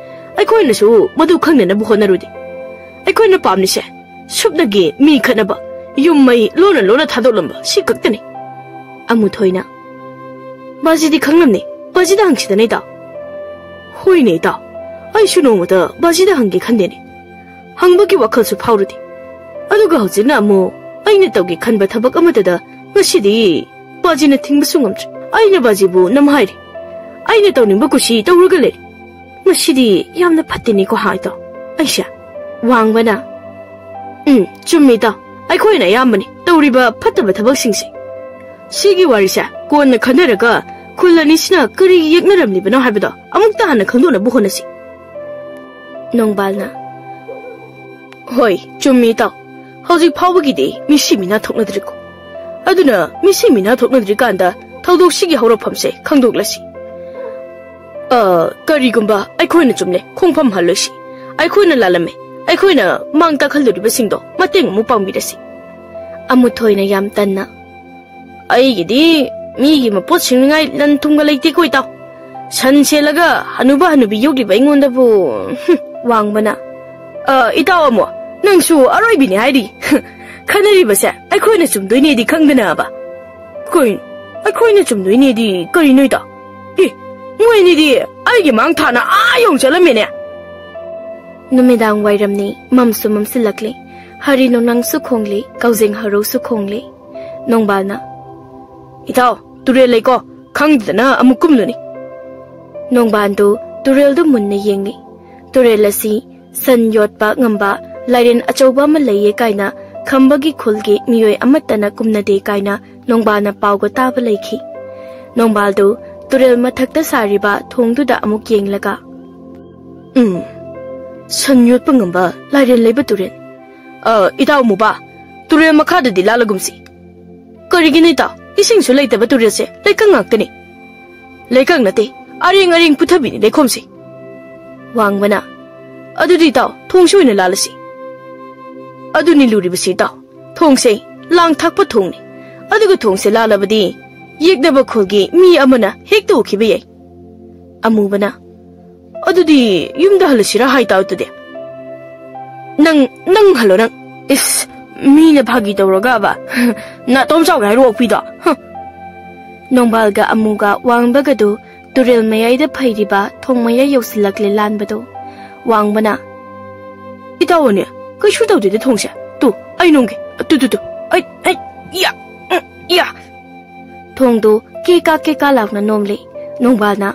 ꯑꯩꯈꯣꯏꯅꯁꯨ ꯃꯗꯨ ꯈꯪꯅꯅꯕ ꯍꯣꯠꯅꯔꯨꯗꯦ꯫ ꯑꯩꯈꯣꯏꯅ ꯄꯥꯝꯂꯤꯁꯦ ꯁꯨꯞꯅꯒꯤ ꯃꯤ ꯈꯠꯅꯕ, ꯌꯨꯝ ꯃꯩ ꯂꯣꯟꯅ ꯂꯣꯟꯅ ꯊꯥꯗꯣꯛꯂꯝꯕ, ꯁꯤ ꯈꯛꯇꯅꯤ꯫" ꯑꯃꯨꯊꯣꯏꯅ, "ꯕꯥꯖꯤꯗꯤ ꯈꯪꯂꯝꯅꯤ, ꯕꯥꯖꯤꯗ ꯍꯪꯁꯤꯗꯅ ꯏꯇꯥꯎ꯫" "ꯍꯣꯏꯅꯦ ꯏꯇꯥꯎ, ꯑꯩꯁꯨ ꯅꯣꯡꯃꯇ ꯕꯥꯖꯤꯗ ꯍꯪꯒꯦ ꯈꯟꯗꯦꯅꯦ꯫ ꯍꯪꯕꯒꯤ ꯋꯥꯈꯜꯁꯨ ꯐꯥꯎꯔꯨꯗꯦ꯫ ꯑꯗꯨꯒ ꯍꯧꯖꯤꯛꯅ ꯑꯃꯨꯛ ꯑꯩꯅ ꯇꯧꯒꯦ ꯈꯟꯕ ꯊꯕꯛ ꯑꯃꯠꯇꯗ ꯉꯁꯤꯗꯤ ꯕꯥꯖꯤꯅ ꯊꯤꯡꯕꯁꯨ ꯉꯝꯗ꯭ꯔꯦ꯫ ꯑꯩꯅ ꯕꯥꯖꯤꯕꯨ ꯅꯝꯍꯥꯏꯔꯦ꯫ ꯑꯩꯅ ꯇꯧꯅꯤꯡꯕ ꯀꯨꯁꯤ ꯇꯧꯔꯒ ꯂꯩꯔꯦ꯫ ꯃꯁꯤꯗꯤ ꯌꯥꯝꯅ ꯐꯠꯇꯦꯅꯦꯀꯣ ꯍꯥꯏꯗꯣ ꯑꯩꯁꯦ꯫" ꯋꯥꯡꯕꯅ, "ꯎꯝ, ꯆꯨꯝꯃꯤ ꯏꯇꯥꯎ꯫ ꯑꯩꯈꯣꯏꯅ ꯑꯌꯥꯝꯕꯅꯤ ꯇꯧꯔꯤꯕ ꯐꯠꯇꯕ ꯊꯕꯛꯁꯤꯡꯁꯦ꯫ ꯁꯤꯒꯤ ꯋꯥꯔꯤꯁꯦ ꯀꯣꯟꯅ ꯈꯟꯅꯔꯒ ꯈꯨꯜ ꯑꯅꯤꯁꯤꯅ ꯀꯔꯤꯒꯤ ꯌꯦꯛꯅꯔꯝꯂꯤꯕꯅꯣ ꯍꯥꯏꯕꯗꯣ ꯑꯃꯨꯛꯇ ꯍꯥꯟꯅ ꯈꯪꯗꯣꯛꯅꯕ ꯍꯣꯠꯅꯁꯤ꯫" ꯅꯣꯡꯕꯥꯜꯅ, "ꯍꯣꯏ, ꯆꯨꯝꯃꯤ ꯏꯇꯥꯎ꯫ ꯍꯧꯖꯤꯛ ꯐꯥꯎꯕꯒꯤꯗꯤ ꯃꯤꯁꯤ ꯃꯤꯅꯥ ꯊꯣꯛꯅꯗ꯭ꯔꯤꯀꯣ꯫ ꯑꯗꯨꯅ ꯃꯤꯁꯤ ꯃꯤꯅꯥ ꯊꯣꯛꯅꯗ꯭ꯔꯤꯀꯥꯟꯗ ꯊꯧꯗꯣꯛꯁꯤꯒꯤ ꯍꯧꯔꯛꯐꯝꯁꯦ ꯈꯪꯗꯣꯛꯂꯁꯤ꯫ ꯑ, ꯀꯔꯤꯒꯨꯝꯕ ꯑꯩꯈꯣꯏꯅ ꯆꯨꯝꯂꯦ, ꯈꯣꯡꯐꯝ ꯍꯜꯂꯣꯏꯁꯤ꯫ ꯑꯩꯈꯣꯏꯅ ꯂꯥꯜꯂꯝꯃꯦ꯫ ꯑꯩꯈꯣꯏꯅ ꯃꯥꯡ ꯇꯥꯛꯍꯜꯂꯨꯔꯤꯕꯁꯤꯡꯗꯣ ꯃꯇꯦꯡ ꯑꯃꯨꯛ ꯄꯥꯡꯕꯤꯔꯁꯤ꯫" ꯑꯃꯨꯊꯣꯏꯅ ꯌꯥꯝ ꯇꯟꯅ, "ꯑꯩꯒꯤꯗꯤ ꯃꯤꯒꯤ ꯃꯄꯣꯠ ꯁꯤꯡꯅꯤꯡꯉꯥꯏ ꯂꯟ ꯊꯨꯝꯒ ꯂꯩꯇꯦꯀꯣ ꯏꯇꯥꯎ꯫ ꯁꯟ ꯁꯦꯜꯂꯒ ꯍꯅꯨꯕ ꯍꯅꯨꯕꯤ ꯌꯣꯛꯂꯤꯕ ꯑꯩꯉꯣꯟꯗꯕꯨ꯫" ꯍꯨꯝ, ꯋꯥꯡꯕꯅ, "ꯑ, ꯏꯇꯥꯎ ꯑꯃꯣ, ꯅꯪꯁꯨ ꯑꯔꯣꯏꯕꯤꯅꯤ ꯍꯥꯏꯔꯤ꯫ ꯈꯟꯅꯔꯤꯕꯁꯦ ꯑꯩꯈꯣꯏꯅ ꯆꯨꯝꯗꯣꯏꯅꯦꯗꯤ ꯈꯪꯗꯅꯕ꯫ ꯀꯩꯅꯣ, ꯑꯩꯈꯣꯏꯅ ꯆꯨꯝꯗꯣꯏꯅꯦꯗꯤ ꯀꯔꯤꯅꯣ ꯏꯇꯥꯎ? ꯑꯦ, ꯃꯣꯏ ꯑꯅꯤꯗꯤ ꯑꯩꯒꯤ ꯃꯥꯡ ꯊꯥꯅ ꯑꯥ ꯌꯧ ꯆꯠꯂꯝꯃꯦꯅꯦ꯫" ꯅꯨꯃꯤꯗꯥꯡ ꯋꯥꯏꯔꯝꯅꯤ, ꯃꯝꯁꯨ ꯃꯝꯁꯤꯜꯂꯛꯂꯦ꯫ ꯍꯔꯤ ꯅꯣꯡꯅꯥꯡꯁꯨ ꯈꯣꯡꯂꯤ, ꯀꯥꯎꯖꯦꯡ ꯍꯔꯧꯁꯨ ꯈꯣꯡꯂꯤ꯫ ꯅꯣꯡꯕꯥꯜꯅ, "ꯏꯇꯥꯎ, ꯇꯨꯔꯦꯜ ꯂꯩꯀꯣ, ꯈꯪꯗꯗꯅ ꯑꯃꯨꯛ ꯀꯨꯝꯂꯨꯅꯤ꯫" ꯅꯣꯡꯕꯥꯜꯗꯨ ꯇꯨꯔꯦꯜꯗꯨ ꯃꯨꯟꯅ ꯌꯦꯡꯂꯤ꯫ ꯇꯨꯔꯦꯜ ꯑꯁꯤ ꯁꯟ ꯌꯣꯠꯄ ꯉꯝꯕ ꯂꯥꯏꯔꯦꯟ ꯑꯆꯧꯕ ꯑꯃ ꯂꯩꯌꯦ ꯀꯥꯏꯅ ꯈꯝꯕꯒꯤ ꯈꯨꯜꯒꯤ ꯃꯤꯑꯣꯏ ꯑꯃꯠꯇꯅ ꯀꯨꯝꯅꯗꯦ ꯀꯥꯏꯅ ꯅꯣꯡꯕꯥꯜꯅ ꯄꯥꯎꯒ ꯇꯥꯕ ꯂꯩꯈꯤ꯫ ꯅꯣꯡꯕꯥꯜꯗꯨ ꯇꯨꯔꯦꯜ ꯃꯊꯛꯇ ꯁꯥꯔꯤꯕ ꯊꯣꯡꯗꯨꯗ ꯑꯃꯨꯛ ꯌꯦꯡꯂꯒ, "ꯎꯝ, ꯁꯟ ꯌꯣꯠꯄ ꯉꯝꯕ ꯂꯥꯏꯔꯦꯟ ꯂꯩꯕ ꯇꯨꯔꯦꯜ꯫ ꯑ, ꯏꯇꯥꯎ ꯑꯃꯨꯕ, ꯇꯨꯔꯦꯜ ꯃꯈꯥꯗꯗꯤ ꯂꯥꯜꯂꯒꯨꯝꯁꯤ꯫ ꯀꯔꯤꯒꯤꯅꯣ ꯏꯇꯥꯎ? ꯏꯁꯤꯡꯁꯨ ꯂꯩꯇꯕ ꯇꯨꯔꯦꯜꯁꯦ ꯂꯩꯀꯪ ꯉꯥꯛꯇꯅꯤ꯫ ꯂꯩꯀꯪ ꯅꯠꯇꯦ, ꯑꯔꯦꯡ ꯑꯔꯦꯡ ꯄꯨꯊꯕꯤꯅꯤ ꯂꯩꯈꯣꯝꯁꯦ꯫" ꯋꯥꯡꯕꯅ, "ꯑꯗꯨꯗꯤ ꯏꯇꯥꯎ, ꯊꯣꯡꯁꯤ ꯑꯣꯏꯅ ꯂꯥꯜꯂꯁꯤ꯫" "ꯑꯗꯨꯅꯤ ꯂꯨꯔꯤꯕꯁꯤ ꯏꯇꯥꯎ, ꯊꯣꯡꯁꯦ ꯂꯥꯡ ꯊꯥꯛꯄ ꯊꯣꯡꯅꯤ꯫ ꯑꯗꯨꯒ ꯊꯣꯡꯁꯦ ꯂꯥꯜꯂꯕꯗꯤ ꯌꯦꯛꯅꯕ ꯈꯨꯜꯒꯤ ꯃꯤ ꯑꯃꯅ ꯍꯦꯛꯇ ꯎꯈꯤꯕ ꯌꯥꯏ꯫" ꯑꯃꯨꯕꯅ, "ꯑꯗꯨꯗꯤ ꯌꯨꯝꯗ ꯍꯜꯂꯁꯤꯔꯥ ꯍꯥꯏ ꯇꯥꯎ ꯑꯗꯨꯗꯤ?" "ꯅꯪ, ꯅꯪ ꯍꯜꯂꯣ ꯅꯪ꯫" "ꯏꯁ, ꯃꯤꯅ ꯐꯥꯒꯤ ꯇꯧꯔꯒꯕ ꯅꯥꯇꯣꯝ ꯆꯥꯎꯒꯦ ꯍꯥꯏꯔꯣ ꯑꯣꯛꯄꯤꯗꯣ?" ꯍ꯫ ꯅꯣꯡꯕꯥꯜꯒ ꯑꯃꯨꯒ ꯋꯥꯡꯕꯒꯗꯨ ꯇꯨꯔꯦꯜ ꯃꯌꯥꯏꯗ ꯐꯩꯔꯤꯕ ꯊꯣꯡ ꯃꯌꯥꯏ ꯌꯧꯁꯤꯜꯂꯛꯂꯦ ꯂꯥꯟꯕꯗꯣ꯫ ꯋꯥꯡꯕꯅ, "ꯏꯇꯥꯎ ꯑꯅꯤ, ꯀꯩꯁꯨ ꯇꯧꯗꯦꯗ ꯊꯣꯡꯁꯦ꯫ ꯇꯨ, ꯑꯩ ꯅꯣꯝꯒꯦ꯫ Two, two, two. ꯑꯩ, ꯑꯩ, ꯏꯌꯥ, ꯎꯝ, ꯏꯌꯥ꯫" ꯊꯣꯡꯗꯨ ꯀꯦꯀꯥ ꯀꯦꯀꯥ ꯂꯥꯎꯅ ꯅꯣꯝꯂꯦ꯫ ꯅꯣꯡꯕꯥꯜꯅ,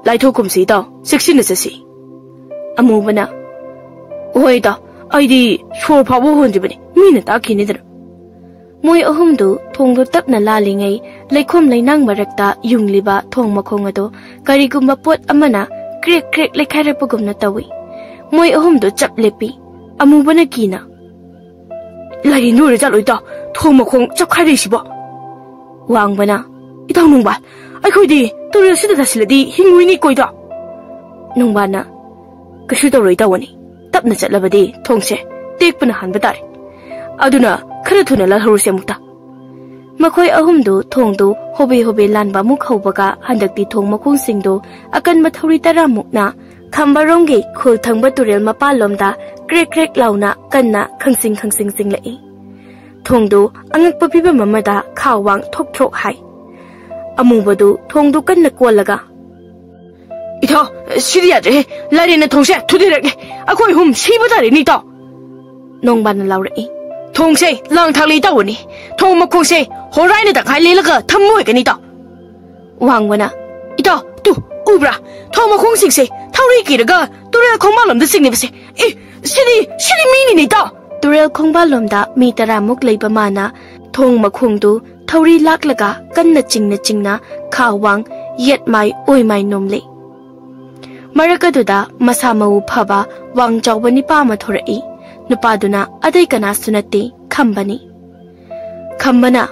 "ꯂꯥꯏꯊꯣꯛꯀꯨꯝꯁꯤ ꯏꯇꯥꯎ, ꯆꯦꯛꯁꯤꯟꯅ ꯆꯠꯁꯤ꯫" ꯑꯃꯨꯕꯅ, "ꯍꯣꯏ ꯏꯇꯥꯎ, ꯑꯩꯗꯤ ꯁꯣꯔ ꯐꯥꯎꯕ ꯍꯣꯟꯗ꯭ꯔꯤꯕꯅꯤ, ꯃꯤꯅ ꯇꯥꯛꯈꯤꯅꯤꯗꯅ꯫" ꯃꯣꯏ ꯑꯍꯨꯝꯗꯨ ꯊꯣꯡꯗꯨ ꯇꯞꯅ ꯂꯥꯜꯂꯤꯉꯩ ꯂꯩꯈꯣꯝ ꯂꯩꯅꯥꯡ ꯃꯔꯛꯇ ꯌꯨꯡꯂꯤꯕ ꯊꯣꯡ ꯃꯈꯣꯡ ꯑꯗꯨ ꯀꯔꯤꯒꯨꯝꯕ ꯄꯣꯠ ꯑꯃꯅ ꯀ꯭ꯔꯦꯛ ꯀ꯭ꯔꯦꯛ ꯂꯩꯈꯥꯏꯔꯛꯄꯒꯨꯝꯅ ꯇꯧꯏ꯫ ꯃꯣꯏ ꯑꯍꯨꯝꯗꯨ ꯆꯞ ꯂꯦꯞꯄꯤ꯫ ꯑꯃꯨꯕꯅ ꯀꯤꯅ, "ꯂꯥꯏꯔꯦꯟ ꯑꯣꯏꯔꯖꯥꯠꯂꯣ ꯏꯇꯥꯎ, ꯊꯣꯡ ꯃꯈꯣꯡ ꯆꯞꯈꯥꯏꯔꯛꯏꯁꯤꯕꯣ?" ꯋꯥꯡꯕꯅ, "ꯏꯇꯥꯎ ꯅꯣꯡꯕꯥꯜ, ꯑꯩꯈꯣꯏꯗꯤ ꯇꯨꯔꯦꯜꯁꯤꯗ ꯇꯥꯁꯤꯜꯂꯗꯤ ꯍꯤꯡꯉꯣꯏꯅꯤ ꯀꯣꯏꯗꯣ꯫" ꯅꯣꯡꯕꯥꯜꯅ, "ꯀꯩꯁꯨ ꯇꯧꯔꯣꯏ ꯏꯇꯥꯎ ꯑꯅꯤ, ꯇꯞꯅ ꯆꯠꯂꯕꯗꯤ ꯊꯣꯡꯁꯦ ꯇꯦꯛꯄꯅ ꯍꯥꯟꯕ ꯇꯥꯔꯦ꯫ ꯑꯗꯨꯅ ꯈꯔ ꯊꯨꯅ ꯂꯥꯜꯍꯧꯔꯁꯦ ꯑꯃꯨꯛꯇ꯫" ꯃꯈꯣꯏ ꯑꯍꯨꯝꯗꯨ ꯊꯣꯡꯗꯨ ꯍꯣꯕꯦ ꯍꯣꯕꯦ ꯂꯥꯟꯕ ꯑꯃꯨꯛ ꯍꯧꯕꯒ ꯍꯟꯗꯛꯇꯤ ꯊꯣꯡ ꯃꯈꯣꯡꯁꯤꯡꯗꯨ ꯑꯀꯟꯕ ꯊꯧꯔꯤ ꯇꯔꯥꯃꯨꯛꯅ ꯈꯝꯕꯔꯣꯝꯒꯤ ꯈꯨꯜ ꯊꯪꯕ ꯇꯨꯔꯦꯜ ꯃꯄꯥꯜꯂꯣꯝꯗ ꯀ꯭ꯔꯦꯛ ꯀ꯭ꯔꯦꯛ ꯂꯥꯎꯅ ꯀꯟꯅ ꯈꯪꯁꯤꯡ ꯈꯪꯁꯤꯡ ꯆꯤꯡꯂꯛꯏ꯫ ꯊꯣꯡꯗꯨ ꯑꯉꯛꯄ ꯐꯤꯕꯝ ꯑꯃꯗ ꯈꯥ ꯋꯥꯡ ꯊꯣꯛ ꯊ꯭ꯔꯣꯛ ꯍꯥꯏ꯫ ꯑꯃꯨꯕꯗꯨ ꯊꯣꯡꯗꯨ ꯀꯟꯅ ꯀꯣꯜꯂꯒ, "ꯏꯇꯥꯎ, ꯁꯤꯗꯤ ꯌꯥꯗ꯭ꯔꯦꯍꯦ꯫ ꯂꯥꯏꯔꯦꯟꯅ ꯊꯣꯡꯁꯦ ꯊꯨꯗꯦꯔꯛꯂꯦ꯫ ꯑꯩꯈꯣꯏ ꯑꯍꯨꯝ ꯁꯤꯕ ꯇꯥꯔꯦꯅꯦ ꯏꯇꯥꯎ꯫" ꯅꯣꯡꯕꯥꯜꯅ ꯂꯥꯎꯔꯛꯏ꯫ "ꯊꯣꯡꯁꯦ ꯂꯥꯡ ꯊꯥꯛꯂꯦ ꯏꯇꯥꯎ ꯑꯅꯤ꯫ ꯊꯣꯡ ꯃꯈꯣꯡꯁꯦ ꯍꯣꯔꯥꯏꯅ ꯇꯪꯈꯥꯏ ꯂꯦꯜꯂꯒ ꯊꯝꯃꯣꯏꯒꯅꯤ ꯏꯇꯥꯎ꯫" ꯋꯥꯡꯕꯅ, "ꯏꯇꯥꯎ, ꯇꯨ, ꯎꯕ꯭ꯔꯥ? ꯊꯣꯡ ꯃꯈꯣꯡꯁꯤꯡꯁꯦ ꯊꯧꯔꯤ ꯀꯤꯔꯒ ꯇꯨꯔꯦꯜ ꯈꯣꯡꯕꯥꯜꯂꯣꯝꯗ ꯆꯤꯡꯂꯤꯕꯁꯦ꯫ ꯑꯦ, ꯁꯤꯗꯤ, ꯁꯤꯗꯤ ꯃꯤꯅꯤꯅꯦ, ꯏꯇꯥꯎ꯫ ꯇꯨꯔꯦꯜ ꯈꯣꯡꯕꯥꯜꯂꯣꯝꯗ ꯃꯤ ꯇꯔꯥꯃꯨꯛ ꯂꯩꯕ ꯃꯥꯅ ꯊꯣꯡ ꯃꯈꯣꯡꯗꯨ ꯊꯧꯔꯤ ꯂꯥꯛꯂꯒ ꯀꯟꯅ ꯆꯤꯡꯅ ꯆꯤꯡꯅ ꯈꯥ ꯋꯥꯡ ꯌꯦꯠ ꯃꯥꯏ ꯑꯣꯏ ꯃꯥꯏ ꯅꯣꯝꯂꯤ꯫ ꯃꯔꯛ ꯑꯗꯨꯗ ꯃꯁꯥ ꯃꯎ ꯐꯕ ꯋꯥꯡ ꯆꯥꯎꯕ ꯅꯤꯄꯥ ꯑꯃ ꯊꯣꯔꯛꯏ꯫ ꯅꯨꯄꯥꯗꯨꯅ ꯑꯇꯩ ꯀꯅꯥꯁꯨ ꯅꯠꯇꯦ, ꯈꯝꯕꯅꯤ꯫ ꯈꯝꯕꯅ,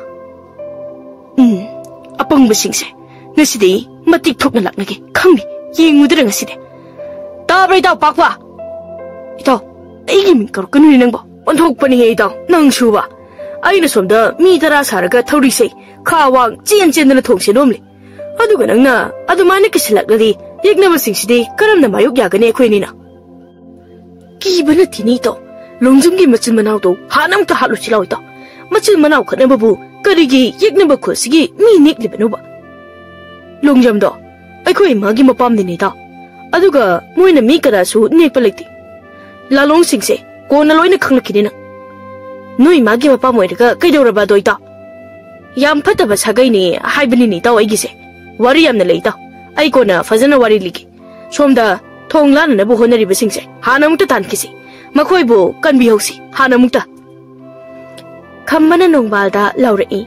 "ꯎꯝ, ꯑꯄꯪꯕꯁꯤꯡꯁꯦ ꯉꯁꯤꯗꯤ ꯃꯇꯤꯛ ꯊꯣꯛꯅ ꯂꯥꯛꯅꯒꯦ ꯈꯪꯅꯤ, ꯌꯦꯡꯉꯨꯗ꯭ꯔꯥ ꯉꯁꯤꯗꯤ?" ꯇꯥꯕ꯭ꯔꯥ, ꯏꯇꯥꯎ ꯄꯥꯛꯄ? ꯏꯇꯥꯎ, ꯑꯩꯒꯤ ꯃꯤꯡ ꯀꯧꯔꯛꯀꯅꯨꯅꯦ ꯅꯪꯕꯣ꯫ ꯑꯣꯟꯊꯣꯛꯄꯅꯤꯍꯦ ꯏꯇꯥꯎ, ꯅꯪꯁꯨꯕ꯫ ꯑꯩꯅ ꯁꯣꯝꯗ ꯃꯤ ꯇꯔꯥ ꯁꯥꯔꯒ ꯊꯧꯔꯤꯁꯦ ꯈꯥ ꯋꯥꯡ ꯆꯦꯟ ꯆꯦꯟꯗꯅ ꯊꯣꯡꯁꯦ ꯅꯣꯝꯂꯤ꯫ ꯑꯗꯨꯒ ꯅꯪꯅ ꯑꯗꯨꯃꯥꯏꯅ ꯀꯤꯁꯤꯜꯂꯛꯂꯗꯤ ꯌꯦꯛꯅꯕꯁꯤꯡꯁꯤꯗꯤ ꯀꯔꯝꯅ ꯃꯥꯌꯣꯛ ꯌꯥꯒꯅꯤ ꯑꯩꯈꯣꯏ ꯑꯅꯤꯅ? ꯀꯤꯕ ꯅꯠꯇꯦꯅꯦ ꯏꯇꯥꯎ꯫ ꯂꯣꯡꯖꯝꯒꯤ ꯃꯆꯤꯟ ꯃꯅꯥꯎꯗꯣ ꯍꯥꯟꯅ ꯑꯃꯨꯛꯇ ꯍꯥꯠꯂꯨꯁꯤ ꯂꯥꯎ ꯏꯇꯥꯎ꯫ ꯃꯆꯤꯟ ꯃꯅꯥꯎ ꯈꯠꯅꯕꯕꯨ ꯀꯔꯤꯒꯤ ꯌꯦꯛꯅꯕ ꯈꯨꯜꯁꯤꯒꯤ ꯃꯤ ꯅꯦꯛꯂꯤꯕꯅꯣꯕ? ꯂꯣꯡꯖꯝꯗꯣ ꯑꯩꯈꯣꯏ ꯏꯃꯥꯒꯤ ꯃꯄꯥꯝꯗꯅꯤ ꯏꯇꯥꯎ꯫ ꯑꯗꯨꯒ ꯃꯣꯏꯅ ꯃꯤ ꯀꯅꯥꯁꯨ ꯅꯦꯛꯄ ꯂꯩꯇꯦ꯫ ꯂꯥꯂꯣꯡꯁꯤꯡꯁꯦ ꯀꯣꯟꯅ ꯂꯣꯏꯅ ꯈꯪꯂꯛꯈꯤꯅꯤ ꯅꯪ꯫ ꯅꯣꯏ ꯏꯃꯥꯒꯤ ꯃꯄꯥꯝ ꯑꯣꯏꯔꯒ ꯀꯩꯗꯧꯔꯕ ꯑꯗꯣ ꯏꯇꯥꯎ? ꯌꯥꯝ ꯐꯠꯇꯕ ꯁꯥꯒꯩꯅꯦ ꯍꯥꯏꯕꯅꯤꯅꯦ ꯏꯇꯥꯎ ꯑꯩꯒꯤꯁꯦ꯫ ꯋꯥꯔꯤ ꯌꯥꯝꯅ ꯂꯩ ꯏꯇꯥꯎ꯫ ꯑꯩ ꯀꯣꯟꯅ ꯐꯖꯅ ꯋꯥꯔꯤ ꯂꯤꯒꯦ꯫ ꯁꯣꯝꯗ ꯊꯣꯡ ꯂꯥꯟꯅꯅꯕ ꯍꯣꯠꯅꯔꯤꯕꯁꯤꯡꯁꯦ ꯍꯥꯟꯅ ꯑꯃꯨꯛꯇ ꯇꯥꯟꯈꯤꯁꯤ꯫ ꯃꯈꯣꯏꯕꯨ ꯀꯟꯕꯤꯍꯧꯁꯤ ꯍꯥꯟꯅ ꯑꯃꯨꯛꯇ꯫ ꯈꯝꯕꯅ ꯅꯣꯡꯕꯥꯜꯗ ꯂꯥꯎꯔꯛꯏ꯫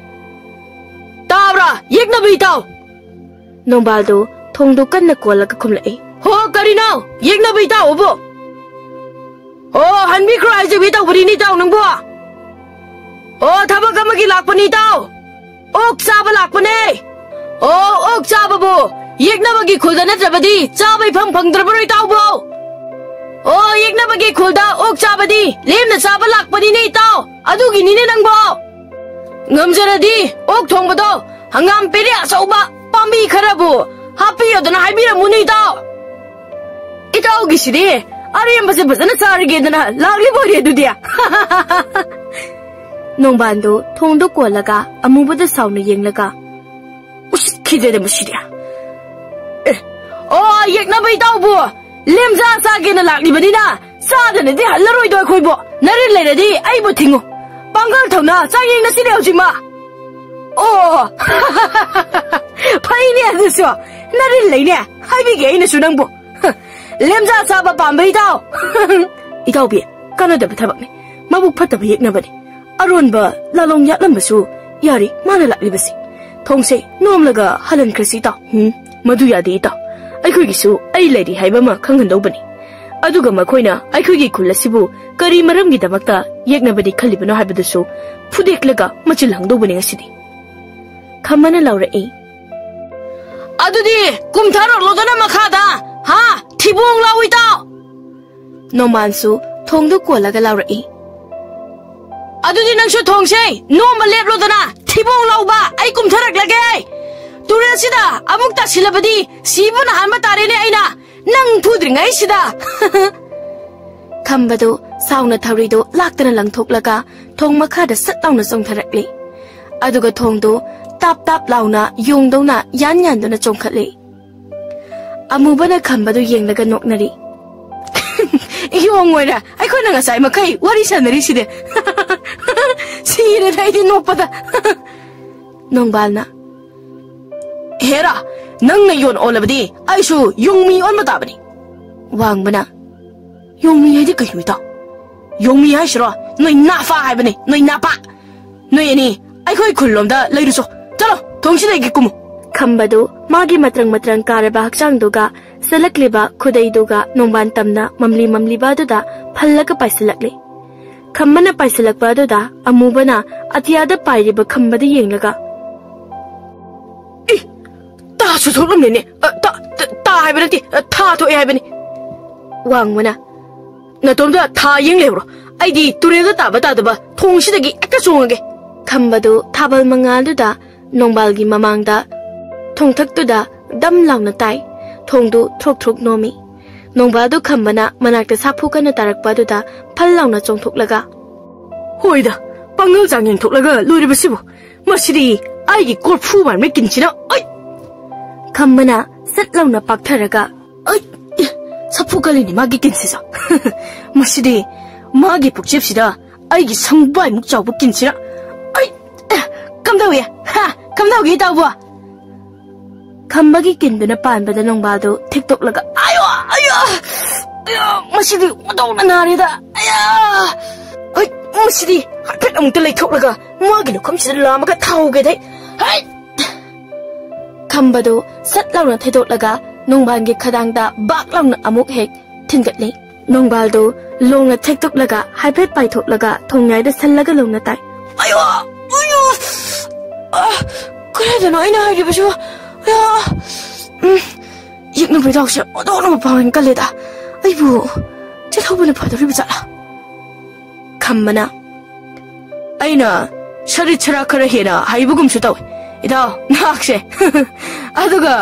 "ꯇꯥꯕ꯭ꯔꯥ, ꯌꯦꯛꯅꯕ ꯏꯇꯥꯎ?" ꯅꯣꯡꯕꯥꯜꯗꯨ ꯊꯣꯡꯗꯨ ꯀꯟꯅ ꯀꯣꯜꯂꯒ ꯈꯨꯝꯂꯛꯏ꯫ "ꯍꯣ, ꯀꯔꯤꯅꯣ? ꯌꯦꯛꯅꯕ ꯏꯇꯥꯎ ꯑꯕꯣ?" "ꯑꯣ, ꯍꯟꯕꯤꯈ꯭ꯔꯣ ꯍꯥꯏꯖꯕꯤ ꯇꯧꯕꯅꯤꯅꯦ ꯏꯇꯥꯎ ꯅꯪꯕꯨ꯫ ꯑꯣ, ꯊꯕꯛ ꯑꯃꯒꯤ ꯂꯥꯛꯄꯅꯤ ꯏꯇꯥꯎ꯫ ꯑꯣꯛ ꯆꯥꯕ ꯂꯥꯛꯄꯅꯦ꯫ ꯑꯣ, ꯑꯣꯛ ꯆꯥꯕꯕꯨ ꯌꯦꯛꯅꯕꯒꯤ ꯈꯨꯜꯗ ꯅꯠꯇ꯭ꯔꯕꯗꯤ ꯆꯥꯕ ꯏꯐꯪ ꯐꯪꯗ꯭ꯔꯕ꯭ꯔꯣ ꯏꯇꯥꯎꯕꯨ? ꯑꯣ, ꯌꯦꯛꯅꯕꯒꯤ ꯈꯨꯜꯗ ꯑꯣꯛ ꯆꯥꯕꯗꯤ ꯂꯦꯝꯅ ꯆꯥꯕ ꯂꯥꯛꯄꯅꯤꯅꯦ ꯏꯇꯥꯎ꯫ ꯑꯗꯨꯒꯤꯅꯤꯅꯦ ꯅꯪꯕꯨ꯫ ꯉꯝꯖꯔꯗꯤ ꯑꯣꯛ ꯊꯣꯡꯕꯗꯣ ꯍꯪꯒꯥꯝ ꯄꯦꯔꯦ ꯑꯆꯧꯕ ꯄꯥꯝꯕꯤ ꯈꯔꯕꯨ ꯍꯥꯞꯄꯤꯌꯣꯗꯅ ꯍꯥꯏꯕꯤꯔꯝꯃꯨꯅꯦ ꯏꯇꯥꯎ꯫ ꯏꯇꯥꯎꯒꯤꯁꯤꯗꯤ ꯑꯔꯦꯝꯕꯁꯦ ꯐꯖꯅ ꯆꯥꯔꯒꯦꯗꯅ ꯂꯥꯛꯂꯤꯕ ꯑꯣꯏꯔꯦ ꯑꯗꯨꯗꯤ꯫" ꯅꯣꯡꯕꯥꯟꯗꯣ ꯊꯣꯡꯗꯣ ꯀꯣꯜꯂꯒ ꯑꯃꯨꯕꯗ ꯁꯥꯎꯅ ꯌꯦꯡꯂꯒ, "ꯎꯁꯤꯠꯈꯤꯗ꯭ꯔꯦꯗ ꯃꯁꯤꯗꯤ꯫ ꯑꯦ, ꯑꯣ, ꯌꯦꯛꯅꯕ ꯏꯇꯥꯎꯕꯨ ꯂꯦꯝꯖꯥ ꯆꯥꯒꯦꯅ ꯂꯥꯛꯂꯤꯕꯅꯤꯅ ꯆꯥꯗꯅꯗꯤ ꯍꯜꯂꯔꯣꯏꯗꯣ ꯑꯩꯈꯣꯏꯕꯨ꯫ ꯅꯔꯤꯟ ꯂꯩꯔꯗꯤ ꯑꯩꯕꯨ ꯊꯤꯡꯉꯨ꯫ ꯄꯥꯡꯒꯜ ꯊꯧꯅꯥ ꯆꯥꯡꯌꯦꯡꯅꯁꯤꯅꯦ ꯍꯧꯖꯤꯛꯃꯛ꯫" ꯑꯣ, ꯐꯩꯅꯦ ꯑꯗꯨꯁꯨ꯫ ꯅꯔꯤꯜ ꯂꯩꯅꯦ꯫ ꯍꯥꯏꯕꯤꯒꯦ ꯑꯩꯅꯁꯨ ꯅꯪꯕꯨ꯫ ꯂꯦꯝꯖꯥ ꯆꯥꯕ ꯄꯥꯝꯕ ꯏꯇꯥꯎ꯫ ꯏꯇꯥꯎꯕꯤ, ꯀꯥꯟꯅꯗꯕ ꯊꯕꯛꯅꯤ꯫ ꯃꯕꯨꯛ ꯐꯠꯇꯕ ꯌꯦꯛꯅꯕꯅꯤ꯫ ꯑꯔꯣꯟꯕ ꯂꯥꯂꯣꯡ ꯌꯥꯠꯂꯝꯕꯁꯨ ꯌꯥꯔꯤ ꯃꯥꯅ ꯂꯥꯛꯂꯤꯕꯁꯤ꯫ ꯊꯣꯡꯁꯦ ꯅꯣꯝꯂꯒ ꯍꯜꯍꯟꯈ꯭ꯔꯁꯤ ꯏꯇꯥꯎ꯫ ꯎꯝ, ꯃꯗꯨ ꯌꯥꯗꯦ ꯏꯇꯥꯎ꯫ ꯑꯩꯈꯣꯏꯒꯤꯁꯨ ꯑꯩ ꯂꯩꯔꯤ ꯍꯥꯏꯕ ꯑꯃ ꯈꯪꯍꯟꯗꯧꯕꯅꯤ꯫ ꯑꯗꯨꯒ ꯃꯈꯣꯏꯅ ꯑꯩꯈꯣꯏꯒꯤ ꯈꯨꯜ ꯑꯁꯤꯕꯨ ꯀꯔꯤ ꯃꯔꯝꯒꯤꯗꯃꯛꯇ ꯌꯦꯛꯅꯕꯗꯤ ꯈꯜꯂꯤꯕꯅꯣ ꯍꯥꯏꯕꯗꯨꯁꯨ ꯐꯨꯗꯦꯛꯂꯒ ꯃꯆꯤꯜ ꯍꯪꯗꯧꯕꯅꯤ ꯉꯁꯤꯗꯤ꯫ ꯈꯝꯕꯅ ꯂꯥꯎꯔꯛꯏ꯫ ꯑꯗꯨꯗꯤ ꯀꯨꯝꯊꯔꯛꯂꯣꯗꯅ ꯃꯈꯥꯗ, ꯍꯥ? ꯊꯤꯕꯣꯡ ꯂꯥꯎ ꯏꯇꯥꯎ! ꯅꯣꯡꯃꯥꯟꯁꯨ ꯊꯣꯡꯗꯨ ꯀꯣꯜꯂꯒ ꯂꯥꯎꯔꯛꯏ꯫ ꯑꯗꯨꯗꯤ ꯅꯪꯁꯨ ꯊꯣꯡꯁꯦ ꯅꯣꯝꯕ ꯂꯦꯞꯂꯣꯗꯅ, ꯊꯤꯕꯣꯡ ꯂꯥꯎꯕ, ꯑꯩ ꯀꯨꯝꯊꯔꯛꯂꯒꯦ꯫ ꯇꯨꯔꯦꯜꯁꯤꯗ ꯑꯃꯨꯛ ꯇꯥꯁꯤꯜꯂꯕꯗꯤ ꯁꯤꯕꯅ ꯍꯥꯟꯕ ꯇꯥꯔꯦꯅꯦ ꯑꯩꯅ, ꯅꯪ ꯐꯨꯗ꯭ꯔꯤꯉꯩꯁꯤꯗ꯫ ꯈꯝꯕꯗꯨ ꯁꯥꯎꯅ ꯊꯧꯔꯤꯗꯨ ꯂꯥꯛꯇꯅ ꯂꯪꯊꯣꯛꯂꯒ ꯊꯣꯡ ꯃꯈꯥꯗ ꯁꯠ ꯂꯥꯎꯅ ꯆꯣꯡꯊꯔꯛꯂꯤ꯫ ꯑꯗꯨꯒ ꯊꯣꯡꯗꯨ ꯇꯥꯞ ꯇꯥꯞ ꯂꯥꯎꯅ ꯌꯣꯡꯗꯧꯅ ꯌꯥꯟ ꯌꯥꯟꯗꯨꯅ ꯆꯣꯡꯈꯠꯂꯤ꯫ ꯑꯃꯨꯕꯅ ꯈꯝꯕꯗꯨ ꯌꯦꯡꯂꯒ ꯅꯣꯛꯅꯔꯤ꯫ ꯌꯣꯡ ꯑꯣꯏꯔ ꯑꯩꯈꯣꯏꯅ ꯉꯁꯥꯏ ꯃꯈꯩ ꯋꯥꯔꯤ ꯁꯥꯟꯅꯔꯤꯁꯤꯗꯤ꯫ ꯁꯤꯔꯦꯗ ꯑꯩꯗꯤ ꯅꯣꯛꯄꯗ꯫ ꯅꯣꯡꯕꯥꯜꯅ, ꯍꯦꯔꯥ, ꯅꯪꯅ ꯌꯣꯟ ꯑꯣꯜꯂꯕꯗꯤ ꯑꯩꯁꯨ ꯌꯣꯡꯃꯤ ꯑꯣꯟꯕ ꯇꯥꯕꯅꯤ꯫ ꯋꯥꯡꯕꯅ, ꯌꯣꯡꯃꯤ ꯍꯥꯏꯗꯤ ꯀꯩꯅꯣ ꯏꯇꯥꯎ? ꯌꯣꯡꯃꯤ ꯍꯥꯏꯁꯤꯔꯣ? ꯅꯣꯏ ꯅꯥꯄꯥ ꯍꯥꯏꯕꯅꯤ, ꯅꯣꯏ ꯅꯥꯄꯥ꯫ ꯅꯣꯏ ꯑꯅꯤ ꯑꯩꯈꯣꯏ ꯈꯨꯜꯂꯣꯝꯗ ꯂꯩꯔꯨꯆꯣ꯫ ꯆꯠꯂꯣ, ꯊꯣꯡꯁꯤꯗꯒꯤ ꯀꯨꯝꯃꯨ꯫ ꯈꯝꯕꯗꯨ ꯃꯥꯒꯤ ꯃꯇ꯭ꯔꯪ ꯃꯇ꯭ꯔꯪ ꯀꯥꯔꯕ ꯍꯛꯆꯥꯡꯗꯨꯒ ꯆꯦꯜꯂꯛꯂꯤꯕ ꯈꯨꯗꯩꯗꯨꯒ ꯅꯣꯡꯕꯥꯟ ꯇꯝꯅ ꯃꯝꯂꯤ ꯃꯝꯂꯤꯕ ꯑꯗꯨꯗ ꯐꯜꯂꯒ ꯄꯥꯏꯁꯤꯜꯂꯛꯂꯤ꯫ ꯈꯝꯕꯅ ꯄꯥꯏꯁꯤꯜꯂꯛꯄ ꯑꯗꯨꯗ ꯑꯃꯨꯕꯅ ꯑꯇꯤꯌꯥꯗ ꯄꯥꯏꯔꯤꯕ ꯈꯝꯕꯗ ꯌꯦꯡꯂꯒ, ꯏ! ꯇꯥꯁꯨ ꯊꯣꯛꯂꯝꯃꯦꯅꯦ꯫ ꯑ, ꯇꯥ, ꯇꯥ, ꯇꯥ ꯍꯥꯏꯕ ꯅꯠꯇꯦ, ꯑ, ꯊꯥ ꯊꯣꯛꯑꯦ ꯍꯥꯏꯕꯅꯤ꯫ ꯋꯥꯡꯕꯅ, ꯅꯇꯣꯝꯇ ꯊꯥ ꯌꯦꯡ ꯂꯩꯍꯧꯔꯣ꯫ ꯑꯩꯗꯤ ꯇꯨꯔꯦꯜꯗ ꯇꯥꯕ ꯇꯥꯗꯕ ꯊꯣꯡꯁꯤꯗꯒꯤ ꯍꯦꯛꯇ ꯆꯣꯡꯉꯒꯦ꯫ ꯈꯝꯕꯗꯨ ꯊꯥꯕꯜ ꯃꯉꯥꯜꯗꯨꯗ ꯅꯣꯡꯕꯥꯜꯒꯤ ꯃꯃꯥꯡꯗ ꯊꯣꯡꯊꯛꯇꯨꯗ ꯗꯝ ꯂꯥꯎꯅ ꯇꯥꯏ꯫ ꯊꯣꯡꯗꯨ ꯊ꯭ꯔꯣꯛ ꯊ꯭ꯔꯣꯛ ꯅꯣꯝꯃꯤ꯫ ꯅꯣꯡꯕꯥꯜꯗꯨ ꯈꯝꯕꯅ ꯃꯅꯥꯛꯇ ꯁꯥꯐꯨ ꯀꯟꯅ ꯇꯥꯔꯛꯄ ꯑꯗꯨꯗ ꯐꯜ ꯂꯥꯎꯅ ꯆꯣꯡꯊꯣꯛꯂꯒ, ꯍꯣꯏꯗ, ꯄꯥꯡꯒꯜ ꯆꯥꯡ ꯌꯦꯡꯊꯣꯛꯂꯒ ꯂꯣꯏꯔꯕꯁꯤꯕꯨ꯫ ꯃꯁꯤꯗꯤ ꯑꯩꯒꯤ ꯀꯣꯔꯐꯨ ꯃꯥꯟꯕ ꯀꯤꯟꯁꯤꯅ, ꯑꯩ! ꯈꯝꯕꯅ ꯁꯠ ꯂꯥꯎꯅ ꯄꯥꯛꯊꯔꯒ, ꯑꯩ! ꯁꯥꯐꯨ ꯀꯜꯂꯤꯅꯤ ꯃꯥꯒꯤ ꯀꯤꯟꯁꯤꯁꯨ꯫ ꯃꯁꯤꯗꯤ ꯃꯥꯒꯤ ꯄꯨꯛꯆꯦꯞꯁꯤꯗ ꯑꯩꯒꯤ ꯁꯪꯕꯥꯏꯃꯨꯛ ꯆꯥꯎꯕ ꯀꯤꯟꯁꯤꯅ, ꯑꯩ! ꯀꯝꯗꯧꯏ? ꯇꯧꯒꯦ ꯇꯧꯕ? ꯈꯝꯕꯒꯤ ꯀꯤꯟꯗꯨꯅ ꯄꯥꯟꯕꯗ ꯅꯣꯡꯕꯥꯜꯗꯨ ꯊꯦꯛꯇꯣꯛꯂꯒ, "ꯑꯌꯣ! ꯑꯌꯣ! ꯑꯌꯣ! ꯃꯁꯤꯗꯤ ꯑꯣꯟꯊꯣꯛꯅ ꯅꯥꯔꯦꯗ! ꯑꯌꯥ! ꯍꯣꯏ, ꯃꯁꯤꯗꯤ ꯍꯥꯏꯐꯦꯠ ꯑꯃꯨꯛꯇ ꯂꯩꯊꯣꯛꯂꯒ ꯃꯥꯒꯤ ꯂꯨꯈꯝꯁꯤꯗ ꯂꯥꯝꯃꯒ ꯊꯥꯎꯒꯦꯗꯩ! ꯍꯩꯠ!" ꯈꯝꯕꯗꯨ ꯁꯠ ꯂꯥꯎꯅ ꯊꯩꯗꯣꯛꯂꯒ ꯅꯣꯡꯕꯥꯜꯒꯤ ꯈꯗꯥꯡꯗ ꯕꯥꯛ ꯂꯥꯎꯅ ꯑꯃꯨꯛ ꯍꯦꯛ ꯊꯤꯟꯒꯠꯂꯤ꯫ ꯅꯣꯡꯕꯥꯜꯗꯨ ꯂꯣꯡꯅ ꯊꯦꯛꯇꯣꯛꯂꯒ ꯍꯥꯏꯐꯦꯠ ꯄꯥꯏꯊꯣꯛꯂꯒ ꯊꯣꯡꯌꯥꯏꯗ ꯁꯜꯂꯒ ꯂꯣꯡꯅ ꯇꯥꯏ꯫ "ꯑꯌꯣ! ꯑꯌꯣ! ꯑ, ꯀꯗꯥꯏꯗꯅꯣ ꯑꯩꯅ ꯍꯥꯏꯔꯤꯕꯁꯤꯕꯣ? ꯑꯌꯥ! ꯎꯝ, ꯌꯦꯛꯅꯕ ꯍꯤꯗꯥꯛꯁꯦ ꯑꯣꯟꯊꯣꯛꯅ ꯃꯄꯥꯡꯒꯜ ꯀꯜꯂꯦꯗ꯫ ꯑꯩꯕꯨ ꯆꯦꯜꯍꯧꯕꯅ ꯐꯗꯣꯔꯤꯕ ꯖꯥꯠꯂꯥ?" ꯈꯝꯕꯅ, "ꯑꯩꯅ ꯁꯔꯤꯠ ꯁꯔꯥ ꯈꯔ ꯍꯦꯟꯅ ꯍꯩꯕꯒꯨꯝꯁꯨ ꯇꯧꯏ, ꯏꯇꯥꯎ, ꯅꯍꯥꯛꯁꯦ꯫ ꯑꯗꯨꯒ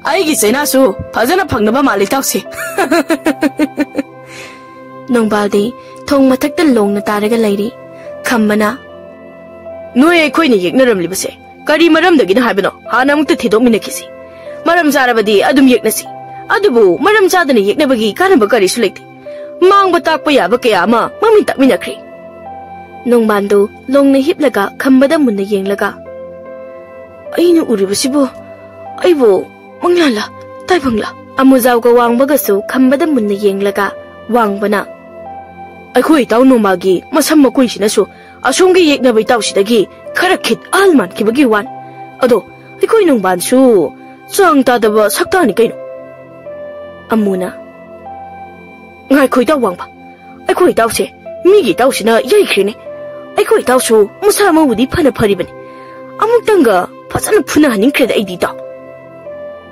ꯑꯩꯒꯤ ꯆꯩꯅꯥꯁꯨ ꯐꯖꯅ ꯐꯪꯅꯕ ꯃꯥꯜꯂꯤ, ꯏꯇꯥꯎꯁꯦ꯫" ꯅꯣꯡꯕꯥꯜꯗꯤ ꯊꯣꯡ ꯃꯊꯛꯇ ꯂꯣꯡꯅ ꯇꯥꯔꯒ ꯂꯩꯔꯤ꯫ ꯈꯝꯕꯅ, "ꯅꯣꯏ ꯑꯩꯈꯣꯏꯅ ꯌꯦꯛꯅꯔꯝꯂꯤꯕꯁꯦ ꯀꯔꯤ ꯃꯔꯝꯗꯒꯤꯅꯣ ꯍꯥꯏꯕꯅꯣ? ꯍꯥꯟꯅ ꯑꯃꯨꯛꯇ ꯊꯤꯗꯣꯛꯃꯤꯟꯅꯈꯤꯁꯤ꯫ ꯃꯔꯝ ꯆꯥꯔꯕꯗꯤ ꯑꯗꯨꯝ ꯌꯦꯛꯅꯁꯤ꯫ ꯑꯗꯨꯕꯨ ꯃꯔꯝ ꯆꯥꯗꯅ ꯌꯦꯛꯅꯕꯒꯤ ꯀꯥꯟꯅꯕ ꯀꯔꯤꯁꯨ ꯂꯩꯇꯦ꯫ ꯃꯥꯡꯕ ꯇꯥꯛꯄ ꯌꯥꯕ ꯀꯌꯥ ꯑꯃ ꯃꯃꯤꯡ ꯇꯥꯛꯃꯤꯟꯅꯈ꯭ꯔꯦ꯫" ꯅꯣꯡꯕꯥꯜꯗꯨ ꯂꯣꯡꯅ ꯍꯤꯞꯂꯒ ꯈꯝꯕꯗ ꯃꯨꯟꯅ ꯌꯦꯡꯂꯒ, "ꯑꯩꯅ ꯎꯔꯤꯕꯁꯤꯕꯨ ꯑꯩꯕꯨ ꯃꯪꯂꯥꯟꯂꯥ, ꯇꯥꯏꯕꯪꯂꯥ?" ꯑꯃꯨꯖꯥꯎꯒ ꯋꯥꯡꯕꯒꯁꯨ ꯈꯝꯕꯗ ꯃꯨꯟꯅ ꯌꯦꯡꯂꯒ ꯋꯥꯡꯕꯅ, "ꯑꯩꯈꯣꯏ ꯏꯇꯥꯎ ꯅꯣꯡꯃꯥꯜꯒꯤ ꯃꯁꯝ ꯃꯀꯣꯏꯁꯤꯅꯁꯨ ꯑꯁꯣꯝꯒꯤ ꯌꯦꯛꯅꯕ ꯏꯇꯥꯎꯁꯤꯗꯒꯤ ꯈꯔ ꯈꯤꯠ ꯑꯍꯜ ꯃꯥꯟꯈꯤꯕꯒꯤ ꯋꯥꯅꯤ꯫ ꯑꯗꯣ ꯑꯩꯈꯣꯏ ꯅꯣꯡꯕꯥꯜꯁꯨ ꯆꯥꯡ ꯇꯥꯗꯕ ꯁꯛꯇꯥꯅꯤ ꯀꯩꯅꯣ꯫" ꯑꯃꯨꯅ, "ꯉꯥꯏꯈꯣ ꯏꯇꯥꯎ ꯋꯥꯡꯕ, ꯑꯩꯈꯣꯏ ꯏꯇꯥꯎꯁꯦ ꯃꯤꯒꯤ ꯏꯇꯥꯎꯁꯤꯅ ꯌꯩꯈ꯭ꯔꯦꯅꯦ꯫ ꯑꯩꯈꯣꯏ ꯏꯇꯥꯎꯁꯨ ꯃꯁꯥ ꯃꯎꯕꯨꯗꯤ ꯐꯅ ꯐꯔꯤꯕꯅꯤ꯫ ꯑꯃꯨꯛꯇꯪꯒ ꯐꯖꯅ ꯐꯨꯅꯍꯟꯅꯤꯡꯈ꯭ꯔꯦꯗ ꯑꯩꯗꯤ ꯏꯇꯥꯎ꯫"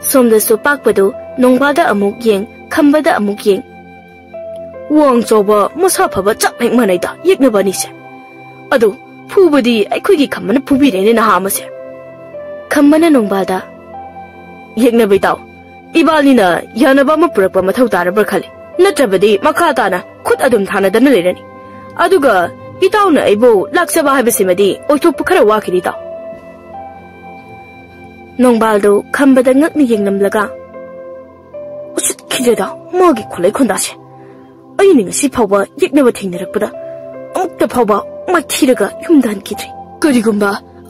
ꯁꯣꯝꯗꯁꯨ ꯄꯥꯛꯄꯗꯨ ꯅꯣꯡꯕꯥꯜꯗ ꯑꯃꯨꯛ ꯌꯦꯡ, ꯈꯝꯕꯗ ꯑꯃꯨꯛ ꯌꯦꯡ꯫ "ꯋꯥꯡ ꯆꯥꯎꯕ ꯃꯁꯥ ꯐꯕ ꯆꯞ ꯍꯦꯛ ꯃꯥꯟꯅꯩꯗ ꯌꯦꯛꯅꯕ ꯑꯅꯤꯁꯦ꯫ ꯑꯗꯨ ꯐꯨꯕꯗꯤ ꯑꯩꯈꯣꯏꯒꯤ ꯈꯝꯕꯅ ꯐꯨꯕꯤꯔꯦꯅꯦ ꯅꯍꯥ ꯑꯃꯁꯦ꯫" ꯈꯝꯕꯅ ꯅꯣꯡꯕꯥꯜꯗ, "ꯌꯦꯛꯅꯕ ꯏꯇꯥꯎ, ꯏꯕꯥꯅꯤꯅ ꯌꯥꯅꯕ ꯑꯃ ꯄꯨꯔꯛꯄ ꯃꯊꯧ ꯇꯥꯔꯕ꯭ꯔꯥ ꯈꯜꯂꯤ꯫ ꯅꯠꯇ꯭ꯔꯕꯗꯤ ꯃꯈꯥ ꯇꯥꯅ ꯈꯨꯠ ꯑꯗꯨꯝ ꯊꯥꯅꯗꯅ ꯂꯩꯔꯅꯤ꯫ ꯑꯗꯨꯒ ꯏꯇꯥꯎꯅ ꯑꯩꯕꯨ ꯂꯥꯛꯆꯕ ꯍꯥꯏꯕꯁꯤꯃꯗꯤ ꯑꯣꯏꯊꯣꯛꯄ ꯈꯔ ꯋꯥꯈꯤꯅꯤ ꯏꯇꯥꯎ꯫" ꯅꯣꯡꯕꯥꯜꯗꯨ ꯈꯝꯕꯗ ꯉꯛꯅ ꯌꯦꯡꯂꯝꯂꯒ, "ꯎꯁꯤꯠꯈꯤꯗ꯭ꯔꯦꯗ ꯃꯥꯒꯤ ꯈꯨꯠꯂꯩ ꯈꯣꯟꯗꯥꯁꯦ꯫ ꯑꯩꯅ ꯉꯁꯤ ꯐꯥꯎꯕ ꯌꯦꯛꯅꯕ ꯊꯦꯡꯅꯔꯛꯄꯗ ꯑꯃꯨꯛꯇ ꯐꯥꯎꯕ ꯃꯥꯏꯊꯤꯔꯒ ꯌꯨꯝꯗ ꯍꯟꯈꯤꯗ꯭ꯔꯤ꯫ ꯀꯔꯤꯒꯨꯝꯕ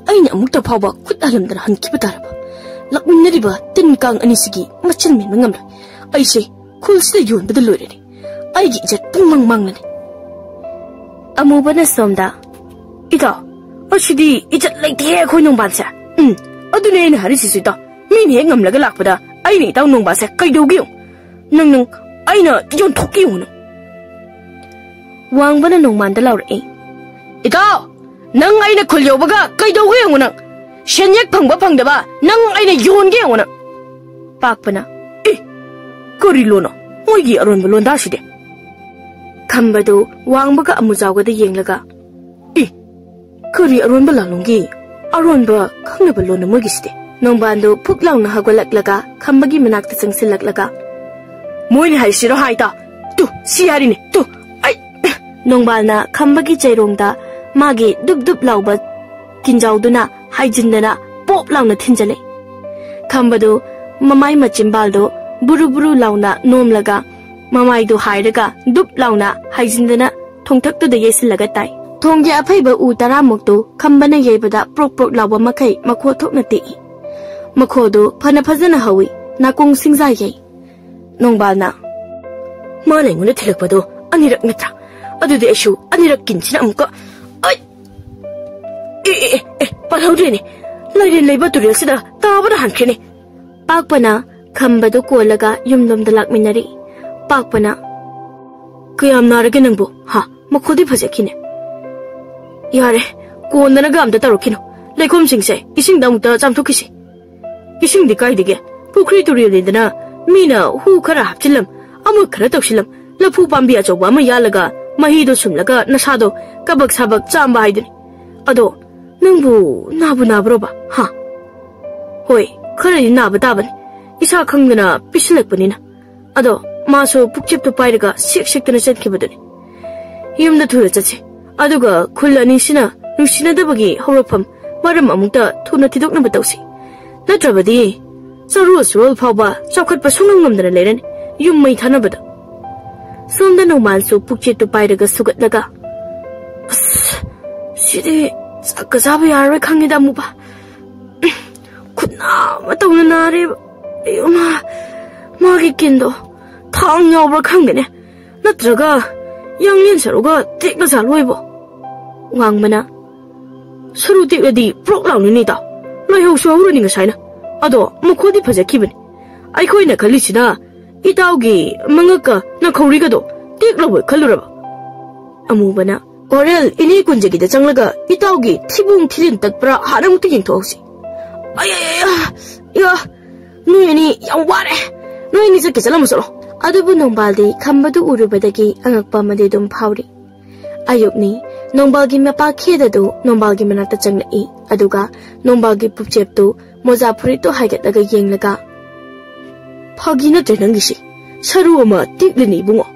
ꯑꯩꯅ ꯑꯃꯨꯛꯇ ꯐꯥꯎꯕ ꯈꯨꯠ ꯍꯜꯂꯝꯗꯅ ꯍꯟꯈꯤꯕ ꯇꯥꯔꯕ? ꯂꯥꯛꯃꯤꯟꯅꯔꯤꯕ ꯇꯤꯟ ꯀꯥꯡ ꯑꯅꯤꯁꯤꯒꯤ ꯃꯆꯤꯟ ꯃꯦꯟꯕ ꯉꯝꯂꯣꯏ꯫ ꯑꯩꯁꯦ ꯈꯨꯜꯁꯤꯗ ꯌꯣꯟꯕꯗ ꯂꯣꯏꯔꯅꯤ꯫ ꯑꯩꯒꯤ ꯏꯖꯠ ꯄꯨꯡꯃꯥꯡ ꯃꯥꯡꯂꯅꯤ꯫ ꯑꯃꯨꯕꯅ ꯁꯣꯝꯗ, "ꯏꯇꯥꯎ, ꯑꯁꯤꯗꯤ ꯏꯖꯠ ꯂꯩꯇꯦꯍꯦ ꯑꯩꯈꯣꯏ ꯅꯣꯡꯕꯥꯟꯁꯦ꯫ ꯎꯝ, ꯑꯗꯨꯅꯦ ꯑꯩꯅ ꯍꯥꯏꯔꯤꯁꯤꯁꯨ ꯏꯇꯥꯎ꯫ ꯃꯤꯅ ꯍꯦꯛ ꯉꯝꯂꯒ ꯂꯥꯛꯄꯗ ꯑꯩꯅ ꯏꯇꯥꯎ ꯅꯣꯡꯕꯥꯟꯁꯦ ꯀꯩꯗꯧꯒꯦ ꯌꯦꯡꯉꯨ꯫ ꯅꯪ, ꯅꯪ, ꯑꯩꯅ ꯌꯣꯟꯊꯣꯛꯀꯦ ꯌꯦꯡꯉꯨ ꯅꯪ꯫" ꯋꯥꯡꯕꯅ ꯅꯣꯡꯃꯥꯟꯗ ꯂꯥꯎꯔꯛꯏ, "ꯏꯇꯥꯎ, ꯅꯪ ꯑꯩꯅ ꯈꯨꯜ ꯌꯧꯕꯒ ꯀꯩꯗꯧꯒꯦ ꯌꯦꯡꯉꯨ ꯅꯪ꯫ ꯁꯦꯟꯌꯦꯛ ꯐꯪꯕ ꯐꯪꯗꯕ ꯅꯪ ꯑꯩꯅ ꯌꯣꯟꯒꯦ ꯌꯦꯡꯉꯨ ꯅꯪ꯫" ꯄꯥꯛꯄꯅ, "ꯑꯦ, ꯀꯔꯤ ꯂꯣꯟꯅꯣ ꯃꯣꯏꯒꯤ ꯑꯔꯣꯟꯕ ꯂꯣꯟꯗꯥꯁꯤꯗꯤ?" ꯈꯝꯕꯗꯨ ꯋꯥꯡꯕꯒ ꯑꯃꯨꯖꯥꯎꯒꯗ ꯌꯦꯡꯂꯒ, "ꯑꯦ, ꯀꯔꯤ ꯑꯔꯣꯟꯕ ꯂꯥꯂꯣꯡꯒꯤ ꯑꯔꯣꯟꯕ ꯈꯪꯅꯕ ꯂꯣꯟꯅꯣ ꯃꯣꯏꯒꯤꯁꯤꯗꯤ?" ꯅꯣꯡꯕꯥꯟꯗꯨ ꯐꯨꯛ ꯂꯥꯎꯅ ꯍꯧꯒꯠꯂꯛꯂꯒ ꯈꯝꯕꯒꯤ ꯃꯅꯥꯛꯇ ꯆꯪꯁꯤꯜꯂꯛꯂꯒ, "ꯃꯣꯏꯅ ꯍꯥꯏꯁꯤꯔꯣ ꯍꯥꯏꯇ? ꯇꯨ, ꯁꯤ ꯍꯥꯏꯔꯤꯅꯦ, ꯇꯨ, ꯑꯩ꯫" ꯅꯣꯡꯕꯥꯜꯅ ꯈꯝꯕꯒꯤ ꯆꯩꯔꯣꯡꯗ ꯃꯥꯒꯤ ꯗꯨꯞ ꯗꯨꯞ ꯂꯥꯎꯕ ꯀꯤꯟꯖꯥꯎꯗꯨꯅ ꯍꯥꯏꯖꯤꯟꯗꯅ ꯄꯣꯞ ꯂꯥꯎꯅ ꯊꯤꯟꯖꯜꯂꯦ꯫ ꯈꯝꯕꯗꯨ ꯃꯃꯥꯏ ꯃꯆꯤꯝꯕꯥꯜꯗꯨ ꯕꯨꯔꯨ ꯕꯨꯔꯨ ꯂꯥꯎꯅ ꯅꯣꯝꯂꯒ, ꯃꯃꯥꯏꯗꯨ ꯍꯥꯏꯔꯒ ꯗꯨꯞ ꯂꯥꯎꯅ ꯍꯥꯏꯖꯤꯟꯗꯅ ꯊꯣꯡꯊꯛꯇꯨꯗ ꯌꯩꯁꯤꯜꯂꯒ ꯇꯥꯏ꯫ ꯊꯣꯡꯒꯤ ꯑꯐꯩꯕ ꯎ ꯇꯔꯥꯃꯨꯛꯇꯨ ꯈꯝꯕꯅ ꯌꯩꯕꯗ ꯄ꯭ꯔꯣꯛ ꯄ꯭ꯔꯣꯛ ꯂꯥꯎꯕ ꯃꯈꯩ ꯃꯈꯣ ꯊꯣꯛꯅ ꯇꯦꯛꯏ꯫ ꯃꯈꯣꯗꯨ ꯐꯅ ꯐꯖꯅ ꯍꯧꯏ, ꯅꯥꯀꯣꯡ ꯁꯤꯡꯖꯥ ꯌꯩ꯫ ꯅꯣꯡꯕꯥꯜꯅ, "ꯃꯥꯅ ꯑꯩꯉꯣꯟꯗ ꯊꯤꯜꯂꯛꯄꯗꯣ ꯑꯅꯤꯔꯛ ꯅꯠꯇ꯭ꯔꯥ? ꯑꯗꯨꯗꯤ ꯑꯩꯁꯨ ꯑꯅꯤꯔꯛ ꯀꯤꯟꯁꯤꯅ ꯑꯃꯨꯛꯀ, ꯑꯩ! ꯑꯦ, ꯑꯦ, ꯑꯦ, ꯑꯦ, ꯄꯥꯜꯍꯧꯗ꯭ꯔꯦꯅꯦ꯫ ꯂꯥꯏꯔꯦꯟ ꯂꯩꯕ ꯇꯨꯔꯦꯜꯁꯤꯗ ꯇꯥꯕꯅ ꯍꯥꯟꯈ꯭ꯔꯦꯅꯦ꯫" ꯄꯥꯛꯄꯅ ꯈꯝꯕꯗꯨ ꯀꯣꯜꯂꯒ ꯌꯨꯝꯂꯣꯝꯗ ꯂꯥꯛꯃꯤꯟꯅꯔꯤ꯫ ꯄꯥꯛꯄꯅ, "ꯀꯌꯥꯝ ꯅꯥꯔꯒꯦ ꯅꯪꯕꯨ? ꯍꯥ? ꯃꯈꯣꯜꯗꯤ ꯐꯖꯈꯤꯅꯦ꯫" "ꯌꯥꯔꯦ, ꯀꯣꯟꯗꯅꯒ ꯑꯝꯇ ꯇꯧꯔꯛꯈꯤꯅꯣ꯫ ꯂꯩꯈꯣꯝꯁꯤꯡꯁꯦ ꯏꯁꯤꯡꯗ ꯑꯃꯨꯛꯇ ꯆꯥꯝꯊꯣꯛꯈꯤꯁꯤ꯫" "ꯏꯁꯤꯡꯗꯤ ꯀꯥꯏꯗꯒꯤ? ꯄꯨꯈ꯭ꯔꯤ ꯇꯨꯔꯦꯜꯅꯤꯗꯅ꯫ ꯃꯤꯅ ꯍꯨ ꯈꯔ ꯍꯥꯞꯆꯤꯜꯂꯝ, ꯑꯃ ꯈꯔ ꯇꯧꯁꯤꯜꯂꯝ, ꯂꯐꯨ ꯄꯥꯝꯕꯤ ꯑꯆꯧꯕ ꯑꯃ ꯌꯥꯜꯂꯒ ꯃꯍꯤꯗꯣ ꯁꯨꯝꯂꯒ ꯅꯁꯥꯗꯣ ꯀꯕꯛ ꯁꯥꯕꯛ ꯆꯥꯝꯕ ꯍꯥꯏꯗꯨꯅꯤ꯫ ꯑꯗꯣ ꯅꯪꯕꯨ ꯅꯥꯕꯨ ꯅꯥꯕ꯭ꯔꯣꯕ? ꯍꯥ?" "ꯍꯣꯏ, ꯈꯔꯗꯤ ꯅꯥꯕ ꯇꯥꯕꯅꯤ, ꯏꯁꯥ ꯈꯪꯗꯅ ꯄꯤꯁꯤꯜꯂꯛꯄꯅꯤꯅ꯫" ꯑꯗꯣ ꯃꯥꯁꯨ ꯄꯨꯛꯆꯦꯞꯇꯨ ꯄꯥꯏꯔꯒ ꯁꯦꯛ ꯁꯦꯛꯇꯅ ꯆꯠꯈꯤꯕꯗꯨꯅꯤ꯫ ꯌꯨꯝꯗ ꯊꯨꯅ ꯆꯠꯁꯤ꯫ ꯑꯗꯨꯒ ꯈꯨꯜ ꯑꯅꯤꯁꯤꯅ ꯅꯨꯡꯁꯤꯅꯗꯕꯒꯤ ꯍꯧꯔꯛꯐꯝ ꯃꯔꯝ ꯑꯃꯨꯛꯇ ꯊꯨꯅ ꯊꯤꯗꯣꯛꯅꯕ ꯇꯧꯁꯤ꯫ ꯅꯠꯇ꯭ꯔꯕꯗꯤ ꯆꯔꯣꯜ ꯁꯨꯔꯣꯜ ꯐꯥꯎꯕ ꯆꯥꯎꯈꯠꯄ ꯁꯨꯡꯉꯝ ꯉꯝꯗꯅ ꯂꯩꯔꯅꯤ, ꯌꯨꯝ ꯃꯩ ꯊꯥꯅꯕꯗ꯫ ꯁꯣꯝꯗ ꯅꯣꯡꯃꯥꯟꯁꯨ ꯄꯨꯛꯆꯦꯠꯇꯨ ꯄꯥꯏꯔꯒ ꯁꯨꯒꯠꯂꯒ, "ꯑꯁ, ꯁꯤꯗꯤ ꯆꯥꯛꯀ ꯆꯥꯕ ꯌꯥꯔꯔꯣꯏ ꯈꯪꯉꯤꯗ ꯑꯃꯨꯕ꯫ ꯈꯨꯠ ꯅꯥꯕ ꯇꯧꯅ ꯅꯥꯔꯦꯕ꯫ ꯑꯌꯣ ꯃꯥ, ꯃꯥꯒꯤ ꯀꯤꯟꯗꯣ ꯊꯥꯡ ꯌꯥꯎꯕ꯭ꯔꯥ ꯈꯪꯗꯦꯅꯦ, ꯅꯠꯇ꯭ꯔꯒ ꯌꯥꯡꯂꯦꯟ ꯁꯔꯨꯒ ꯇꯦꯛꯅ ꯆꯥꯂꯣꯏꯕꯣ? ꯋꯥꯡꯕꯅ, ꯁꯔꯨ ꯇꯦꯛꯂꯗꯤ ꯄ꯭ꯔꯣꯛ ꯂꯥꯎꯅꯤꯅꯦ ꯏꯇꯥꯎ꯫ ꯂꯣꯏꯍꯧꯁꯨ ꯍꯧꯔꯅꯤ ꯉꯁꯥꯏꯅ꯫ ꯑꯗꯣ ꯃꯈꯣꯗꯤ ꯐꯖꯈꯤꯕꯅꯤ꯫ ꯑꯩꯈꯣꯏꯅ ꯈꯜꯂꯤꯁꯤꯅ ꯏꯇꯥꯎꯒꯤ ꯃꯉꯛꯀ ꯅꯈꯧꯔꯤꯒꯗꯣ ꯇꯦꯛꯂꯕꯣꯏ ꯈꯜꯂꯨꯔꯕ꯫ ꯑꯃꯨꯕꯅ, "ꯀꯣꯔꯦꯜ, ꯏꯅꯦ ꯀꯨꯟꯖꯒꯤꯗ ꯆꯪꯂꯒ ꯏꯇꯥꯎꯒꯤ ꯊꯤꯕꯣꯡ ꯊꯤꯔꯤꯟ ꯇꯠꯄ꯭ꯔꯥ ꯍꯥꯟꯅ ꯑꯃꯨꯛꯇ ꯌꯦꯡꯊꯣꯛꯍꯧꯁꯤ꯫ ꯑꯩ, ꯑꯩ, ꯑꯩ, ꯑ, ꯏꯌꯥ, ꯅꯣꯏ ꯑꯅꯤ ꯌꯥꯝ ꯋꯥꯔꯦ꯫ ꯅꯣꯏ ꯑꯅꯤ ꯆꯠꯀꯦ ꯆꯠꯂꯝꯃꯨ ꯆꯠꯂꯣ꯫" ꯑꯗꯨꯕꯨ ꯅꯣꯡꯕꯥꯜꯗꯤ ꯈꯝꯕꯗꯨ ꯎꯔꯨꯕꯗꯒꯤ ꯑꯉꯛꯄ ꯑꯃꯗꯤ ꯑꯗꯨꯝ ꯐꯥꯎꯔꯤ꯫ ꯑꯌꯨꯛꯅꯤ꯫ ꯅꯣꯡꯕꯥꯜꯒꯤ ꯃꯄꯥ ꯈꯦꯗꯗꯨ ꯅꯣꯡꯕꯥꯜꯒꯤ ꯃꯅꯥꯛꯇ ꯆꯪꯂꯛꯏ꯫ ꯑꯗꯨꯒ ꯅꯣꯡꯕꯥꯜꯒꯤ ꯄꯨꯛꯆꯦꯞꯇꯨ ꯃꯣꯖꯥ ꯐꯨꯔꯤꯠꯇꯨ ꯍꯥꯏꯒꯠꯂꯒ ꯌꯦꯡꯂꯒ, "ꯐꯥꯒꯤ ꯅꯠꯇ꯭ꯔꯦ ꯅꯪꯒꯤꯁꯤ꯫ ꯁꯔꯨ ꯑꯃ ꯇꯦꯛꯂꯤꯅꯤ ꯏꯕꯨꯡꯉꯣ꯫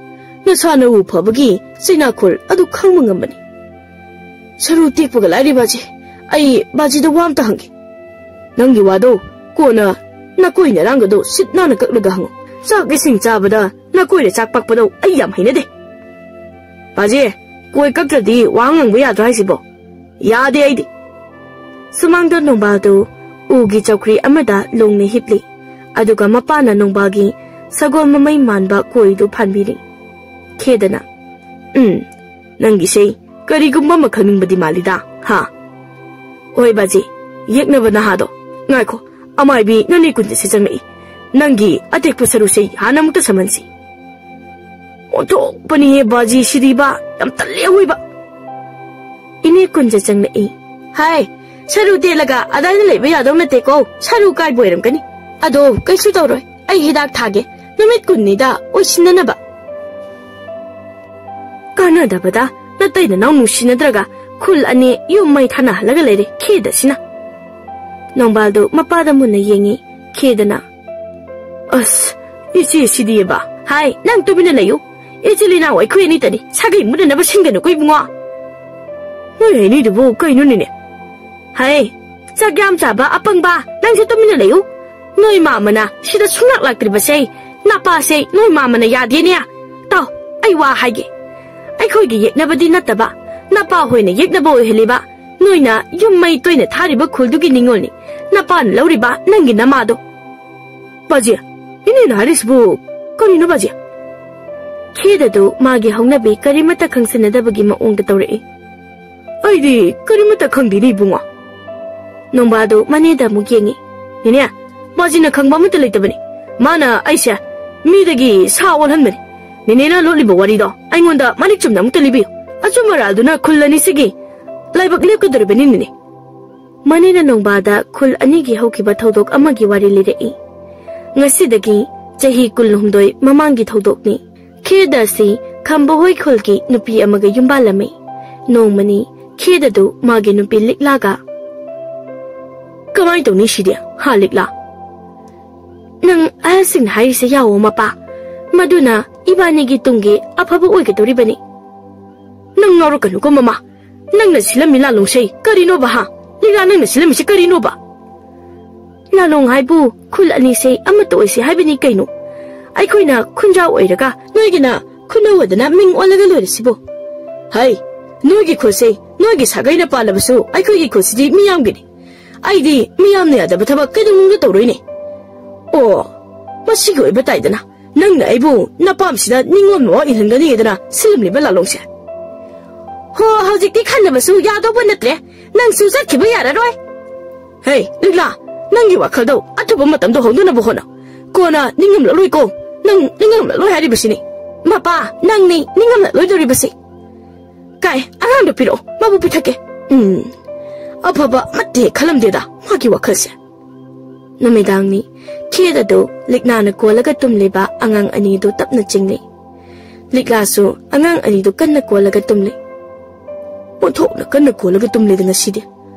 ꯅꯁꯥ ꯅꯎ ꯐꯕꯒꯤ ꯆꯩꯅꯥꯈꯣꯜ ꯑꯗꯨ ꯈꯪꯕ ꯉꯝꯕꯅꯤ꯫ ꯁꯔꯨ ꯇꯦꯛꯄꯒ ꯂꯥꯏꯔꯤ ꯕꯥꯖꯤ꯫ ꯑꯩ ꯕꯥꯖꯤꯗ ꯋꯥ ꯑꯝꯇ ꯍꯪꯒꯦ꯫ ꯅꯪꯒꯤ ꯋꯥꯗꯣ ꯀꯣꯟꯅ ꯅꯀꯣꯏ ꯅꯔꯥꯡꯒꯗꯣ ꯁꯤꯠ ꯅꯥꯟꯅ ꯀꯛꯂꯒ ꯍꯪꯉꯨ꯫ ꯆꯥꯛ ꯏꯁꯤꯡ ꯆꯥꯕꯗ ꯅꯀꯣꯏꯅ ꯆꯥꯛ ꯄꯛꯄꯗꯣ ꯑꯩ ꯌꯥꯝ ꯍꯩꯅꯗꯦ꯫" "ꯕꯥꯖꯤ, ꯀꯣꯏ ꯀꯛꯇ꯭ꯔꯗꯤ ꯋꯥ ꯉꯥꯡꯕ ꯌꯥꯗ꯭ꯔꯣ ꯍꯥꯏꯁꯤꯕꯣ?" "ꯌꯥꯗꯦ ꯑꯩꯗꯤ꯫" ꯁꯨꯃꯥꯡꯗ ꯅꯣꯡꯕꯥꯜꯗꯨ ꯎꯒꯤ ꯆꯧꯀ꯭ꯔꯤ ꯑꯃꯗ ꯂꯣꯡꯅ ꯍꯤꯞꯂꯤ꯫ ꯑꯗꯨꯒ ꯃꯄꯥꯅ ꯅꯣꯡꯕꯥꯜꯒꯤ ꯁꯒꯣꯜ ꯃꯃꯩ ꯃꯥꯟꯕ ꯀꯣꯏꯗꯨ ꯐꯥꯟꯕꯤꯔꯤ꯫ ꯈꯦꯗꯅ, "ꯎꯝ, ꯅꯪꯒꯤꯁꯦ ꯀꯔꯤꯒꯨꯝꯕ ꯑꯃ ꯈꯪꯅꯤꯡꯕꯗꯤ ꯃꯥꯜꯂꯤꯗ, ꯍꯥ?" "ꯍꯣꯏ ꯕꯥꯖꯤ, ꯌꯦꯛꯅꯕ ꯅꯍꯥꯗꯣ꯫ ꯉꯥꯏꯈꯣ, ꯑꯃꯥꯏꯕꯤ ꯅꯅꯦ ꯀꯨꯟꯖꯁꯦ ꯆꯪꯂꯛꯏ꯫ ꯅꯪꯒꯤ ꯑꯇꯦꯛꯄ ꯁꯔꯨꯁꯦ ꯍꯥꯟꯅ ꯑꯃꯨꯛꯇ ꯁꯝꯍꯟꯁꯤ꯫" "ꯑꯣꯟꯊꯣꯛꯄꯅꯤꯍꯦ ꯕꯥꯖꯤ ꯁꯤꯗꯤꯕ, ꯌꯥꯝ ꯇꯜꯂꯦ ꯑꯑꯣꯏꯕ꯫" ꯏꯅꯦ ꯀꯨꯟꯖ ꯆꯪꯂꯛꯏ꯫ "ꯍꯥꯏ, ꯁꯔꯨ ꯇꯦꯛꯂꯒ ꯑꯗꯥꯏꯅ ꯂꯩꯕ ꯌꯥꯗꯧ ꯅꯠꯇꯦꯀꯣ, ꯁꯔꯨ ꯀꯥꯏꯕ ꯑꯣꯏꯔꯝꯒꯅꯤ꯫ ꯑꯗꯣ ꯀꯩꯁꯨ ꯇꯧꯔꯣꯏ, ꯑꯩ ꯍꯤꯗꯥꯛ ꯊꯥꯒꯦ, ꯅꯨꯃꯤꯠ ꯀꯨꯟꯅꯤꯗ ꯑꯣꯏꯁꯤꯟꯅꯅꯕ꯫" ꯀꯥꯟꯅꯗꯕꯗ ꯅꯇꯩ ꯅꯅꯥꯎ ꯅꯨꯡꯁꯤꯅꯗ꯭ꯔꯒ ꯈꯨꯜ ꯑꯅꯤ ꯌꯨꯝ ꯃꯩ ꯊꯥꯅꯍꯜꯂꯒ ꯂꯩꯔꯦ ꯈꯦꯗꯁꯤꯅ꯫ ꯅꯣꯡꯕꯥꯜꯗꯨ ꯃꯄꯥꯗ ꯃꯨꯟꯅ ꯌꯦꯡꯉꯤ꯫ ꯈꯦꯗꯅ, "ꯑꯁ, ꯏꯆꯦ ꯁꯤꯗꯤꯕ꯫ ꯍꯥꯏ, ꯅꯪ ꯇꯨꯃꯤꯟꯅ ꯂꯩꯌꯨ꯫ ꯏꯆꯤꯜ ꯏꯅꯥꯎ ꯑꯩꯈꯣꯏ ꯑꯅꯤꯇꯅꯤ, ꯁꯥꯒꯩ ꯃꯨꯟꯅꯅꯕ ꯁꯤꯟꯒꯅꯨꯀꯣ ꯏꯕꯨꯡꯉꯣ꯫" "ꯅꯣꯏ ꯍꯥꯏꯅꯤꯗꯨꯕꯨ ꯀꯩꯅꯣꯅꯦꯅꯦ?" "ꯍꯥꯏ, ꯆꯥꯛ ꯌꯥꯝ ꯆꯥꯕ ꯑꯄꯪꯕ, ꯅꯪꯁꯨ ꯇꯨꯃꯤꯟꯅ ꯂꯩꯌꯨ꯫ ꯅꯣꯏ ꯃꯥꯃꯅ ꯁꯤꯗ ꯁꯨꯡꯂꯥꯛ ꯂꯥꯛꯇ꯭ꯔꯤꯕꯁꯦ, ꯅꯄꯥꯁꯦ ꯅꯣꯏ ꯃꯥꯃꯅ ꯌꯥꯗꯦꯅꯦ꯫ ꯇꯥꯎ, ꯑꯩ ꯋꯥ ꯍꯥꯏꯒꯦ꯫ ꯑꯩꯈꯣꯏꯒꯤ ꯌꯦꯛꯅꯕꯗꯤ ꯅꯠꯇꯕ, ꯅꯄꯥ ꯍꯣꯏꯅ ꯌꯦꯛꯅꯕ ꯑꯣꯏꯍꯜꯂꯤꯕ ꯅꯣꯏꯅ ꯌꯨꯝ ꯃꯩ ꯇꯣꯏꯅ ꯊꯥꯔꯤꯕ ꯈꯨꯜꯗꯨꯒꯤ ꯅꯤꯉꯣꯜꯅꯤ꯫ ꯅꯄꯥꯅ ꯂꯧꯔꯤꯕ ꯅꯪꯒꯤ ꯅꯃꯥꯗꯣ꯫ ꯕꯥꯖꯤ, ꯏꯅꯦꯅ ꯍꯥꯏꯔꯤꯁꯤꯕꯨ ꯀꯔꯤꯅꯣ, ꯕꯥꯖꯤ? ꯈꯦꯗꯗꯨ ꯃꯥꯒꯤ ꯍꯧꯅꯕꯤ ꯀꯔꯤꯃꯠꯇ ꯈꯪꯁꯤꯟꯅꯗꯕꯒꯤ ꯃꯑꯣꯡꯗ ꯇꯧꯔꯛꯏ꯫ ꯑꯩꯗꯤ ꯀꯔꯤꯃꯠꯇ ꯈꯪꯗꯦꯅꯦ, ꯏꯕꯨꯡꯉꯣ꯫ ꯅꯣꯡꯕꯥꯗꯨ ꯃꯅꯦꯗ ꯑꯃꯨꯛ ꯌꯦꯡꯉꯤ꯫ ꯅꯦꯅꯦ, ꯕꯥꯖꯤꯅ ꯈꯪꯕ ꯑꯃꯠꯇ ꯂꯩꯇꯕꯅꯤ꯫ ꯃꯥꯅ ꯑꯩꯁꯦ ꯃꯤꯗꯒꯤ ꯁꯥ ꯑꯣꯜꯍꯟꯕꯅꯤ꯫ ꯅꯦꯅꯦꯅ ꯂꯣꯠꯂꯤꯕ ꯋꯥꯔꯤꯗꯣ ꯑꯩꯉꯣꯟꯗ ꯃꯔꯤꯛ ꯆꯨꯝꯅ ꯑꯃꯨꯛꯇ ꯂꯤꯕꯤꯌꯨ꯫ ꯑꯆꯨꯝ ꯑꯔꯥꯜꯗꯨꯅ ꯈꯨꯜ ꯑꯅꯤꯁꯤꯒꯤ ꯂꯥꯏꯕꯛ ꯂꯦꯞꯀꯗꯧꯔꯤꯕꯅꯤ, ꯅꯦꯅꯦ꯫ ꯃꯅꯦꯅ ꯅꯣꯡꯕꯥꯗ ꯈꯨꯜ ꯑꯅꯤꯒꯤ ꯍꯧꯈꯤꯕ ꯊꯧꯗꯣꯛ ꯑꯃꯒꯤ ꯋꯥꯔꯤ ꯂꯤꯔꯛꯏ꯫ ꯉꯁꯤꯗꯒꯤ ꯆꯍꯤ ꯀꯨꯟꯍꯨꯝꯗꯣꯏ ꯃꯃꯥꯡꯒꯤ ꯊꯧꯗꯣꯛꯅꯤ꯫ ꯈꯦꯗ ꯑꯁꯤ ꯈꯝꯕꯍꯣꯏ ꯈꯨꯜꯒꯤ ꯅꯨꯄꯤ ꯑꯃꯒ ꯌꯨꯝꯕꯥꯜꯂꯝꯃꯤ꯫ ꯅꯣꯡꯃꯅꯤ ꯈꯦꯗꯗꯨ ꯃꯥꯒꯤ ꯅꯨꯄꯤ ꯂꯤꯛꯂꯥꯒ, "ꯀꯃꯥꯏ ꯇꯧꯅꯤ ꯁꯤꯗꯤ, ꯍꯥ ꯂꯤꯛꯂꯥ? ꯅꯪ ꯑꯍꯜꯁꯤꯡꯅ ꯍꯥꯏꯔꯤꯁꯦ ꯌꯥꯎꯑꯣ ꯃꯄꯥ, ꯃꯗꯨꯅ ꯏꯕꯥꯅꯤꯒꯤ ꯇꯨꯡꯒꯤ ꯑꯐꯕ ꯑꯣꯏꯒꯗꯧꯔꯤꯕꯅꯤ꯫" "ꯅꯪ ꯉꯥꯎꯔꯛꯀꯅꯨꯀꯣ ꯃꯃꯥ, ꯅꯪꯅ ꯁꯤꯜꯂꯝꯃꯤ ꯂꯥꯂꯣꯡꯁꯦ ꯀꯔꯤꯅꯣꯕ, ꯍꯥ? ꯂꯤꯛꯂꯥ, ꯅꯪꯅ ꯁꯤꯜꯂꯝꯃꯤꯁꯦ ꯀꯔꯤꯅꯣꯕ?" "ꯂꯥꯂꯣꯡ ꯍꯥꯏꯕꯨ ꯈꯨꯜ ꯑꯅꯤꯁꯦ ꯑꯃꯠꯇ ꯑꯣꯏꯁꯦ ꯍꯥꯏꯕꯅꯤ ꯀꯩꯅꯣ꯫ ꯑꯩꯈꯣꯏꯅ ꯈꯨꯟꯖꯥꯎ ꯑꯣꯏꯔꯒ ꯅꯣꯏꯒꯤꯅ ꯈꯨꯅꯧ ꯑꯣꯏꯗꯅ ꯃꯤꯡ ꯑꯣꯜꯂꯒ ꯂꯣꯏꯔꯁꯤꯕꯨ꯫ ꯍꯩ, ꯅꯣꯏꯒꯤ ꯈꯨꯜꯁꯦ ꯅꯣꯏꯒꯤ ꯁꯥꯒꯩꯅ ꯄꯥꯜꯂꯕꯁꯨ ꯑꯩꯈꯣꯏꯒꯤ ꯈꯨꯜꯁꯤꯗꯤ ꯃꯤꯌꯥꯝꯒꯤꯅꯤ꯫ ꯑꯩꯗꯤ ꯃꯤꯌꯥꯝꯅ ꯌꯥꯗꯕ ꯊꯕꯛ ꯀꯩꯗꯧꯅꯨꯡꯗ ꯇꯧꯔꯣꯏꯅꯦ꯫ ꯑꯣ, ꯃꯁꯤꯒꯤ ꯑꯣꯏꯕ ꯇꯥꯏꯗꯅ꯫ ꯅꯪꯅ ꯑꯩꯕꯨ ꯅꯄꯥꯝꯁꯤꯗ ꯅꯤꯡꯉꯣꯜ ꯃꯋꯥ ꯏꯜꯍꯟꯒꯅꯤꯗꯅ ꯁꯤꯜꯂꯝꯂꯤꯕ ꯂꯥꯂꯣꯡꯁꯦ꯫ ꯍꯣ, ꯍꯧꯖꯤꯛꯇꯤ ꯈꯟꯅꯕꯁꯨ ꯌꯥꯗꯧꯕ ꯅꯠꯇ꯭ꯔꯦ꯫ ꯅꯪꯁꯨ ꯆꯠꯈꯤꯕ ꯌꯥꯔꯔꯣꯏ꯫ ꯍꯦ, ꯂꯤꯛꯂꯥ, ꯅꯪꯒꯤ ꯋꯥꯈꯜꯗꯣ ꯑꯊꯨꯕ ꯃꯇꯝꯗ ꯍꯣꯡꯗꯣꯛꯅꯕ ꯍꯣꯠꯅꯧ꯫ ꯀꯣꯟꯅ ꯅꯤꯡꯉꯝꯂꯛꯂꯣꯏꯀꯣ꯫ ꯅꯪ ꯅꯤꯡꯉꯝꯂꯛꯂꯣꯏ ꯍꯥꯏꯔꯤꯕꯁꯤꯅꯤ꯫ ꯃꯄꯥ, ꯅꯪꯅꯤ ꯅꯤꯡꯉꯝꯂꯛꯂꯣꯏꯗꯧꯔꯤꯕꯁꯤ꯫ ꯀꯥꯏ, ꯑꯉꯥꯡꯗꯣ ꯄꯤꯔꯛꯑꯣ, ꯃꯥꯕꯨ ꯄꯤꯊꯛꯀꯦ꯫ ꯎꯝ, ꯑꯐꯕ ꯑꯃꯠꯇ ꯍꯦꯛ ꯈꯜꯂꯝꯗꯦꯗ ꯃꯥꯒꯤ ꯋꯥꯈꯜꯁꯦ꯫ ꯅꯨꯃꯤꯗꯥꯡꯅꯤ꯫ ꯈꯦꯗꯗꯨ ꯂꯤꯛꯂꯥꯅ ꯀꯣꯜꯂꯒ ꯇꯨꯝꯂꯤꯕ ꯑꯉꯥꯡ ꯑꯅꯤꯗꯨ ꯇꯞꯅ ꯆꯤꯡꯂꯤ꯫ ꯂꯤꯛꯂꯥꯁꯨ ꯑꯉꯥꯡ ꯑꯅꯤꯗꯨ ꯀꯟꯅ ꯀꯣꯜꯂꯒ ꯇꯨꯝꯂꯤ꯫ ꯑꯣꯟꯊꯣꯛꯅ ꯀꯟꯅ ꯀꯣꯜꯂꯒ ꯇꯨꯝꯂꯦꯗ ꯉꯁꯤꯗꯤ꯫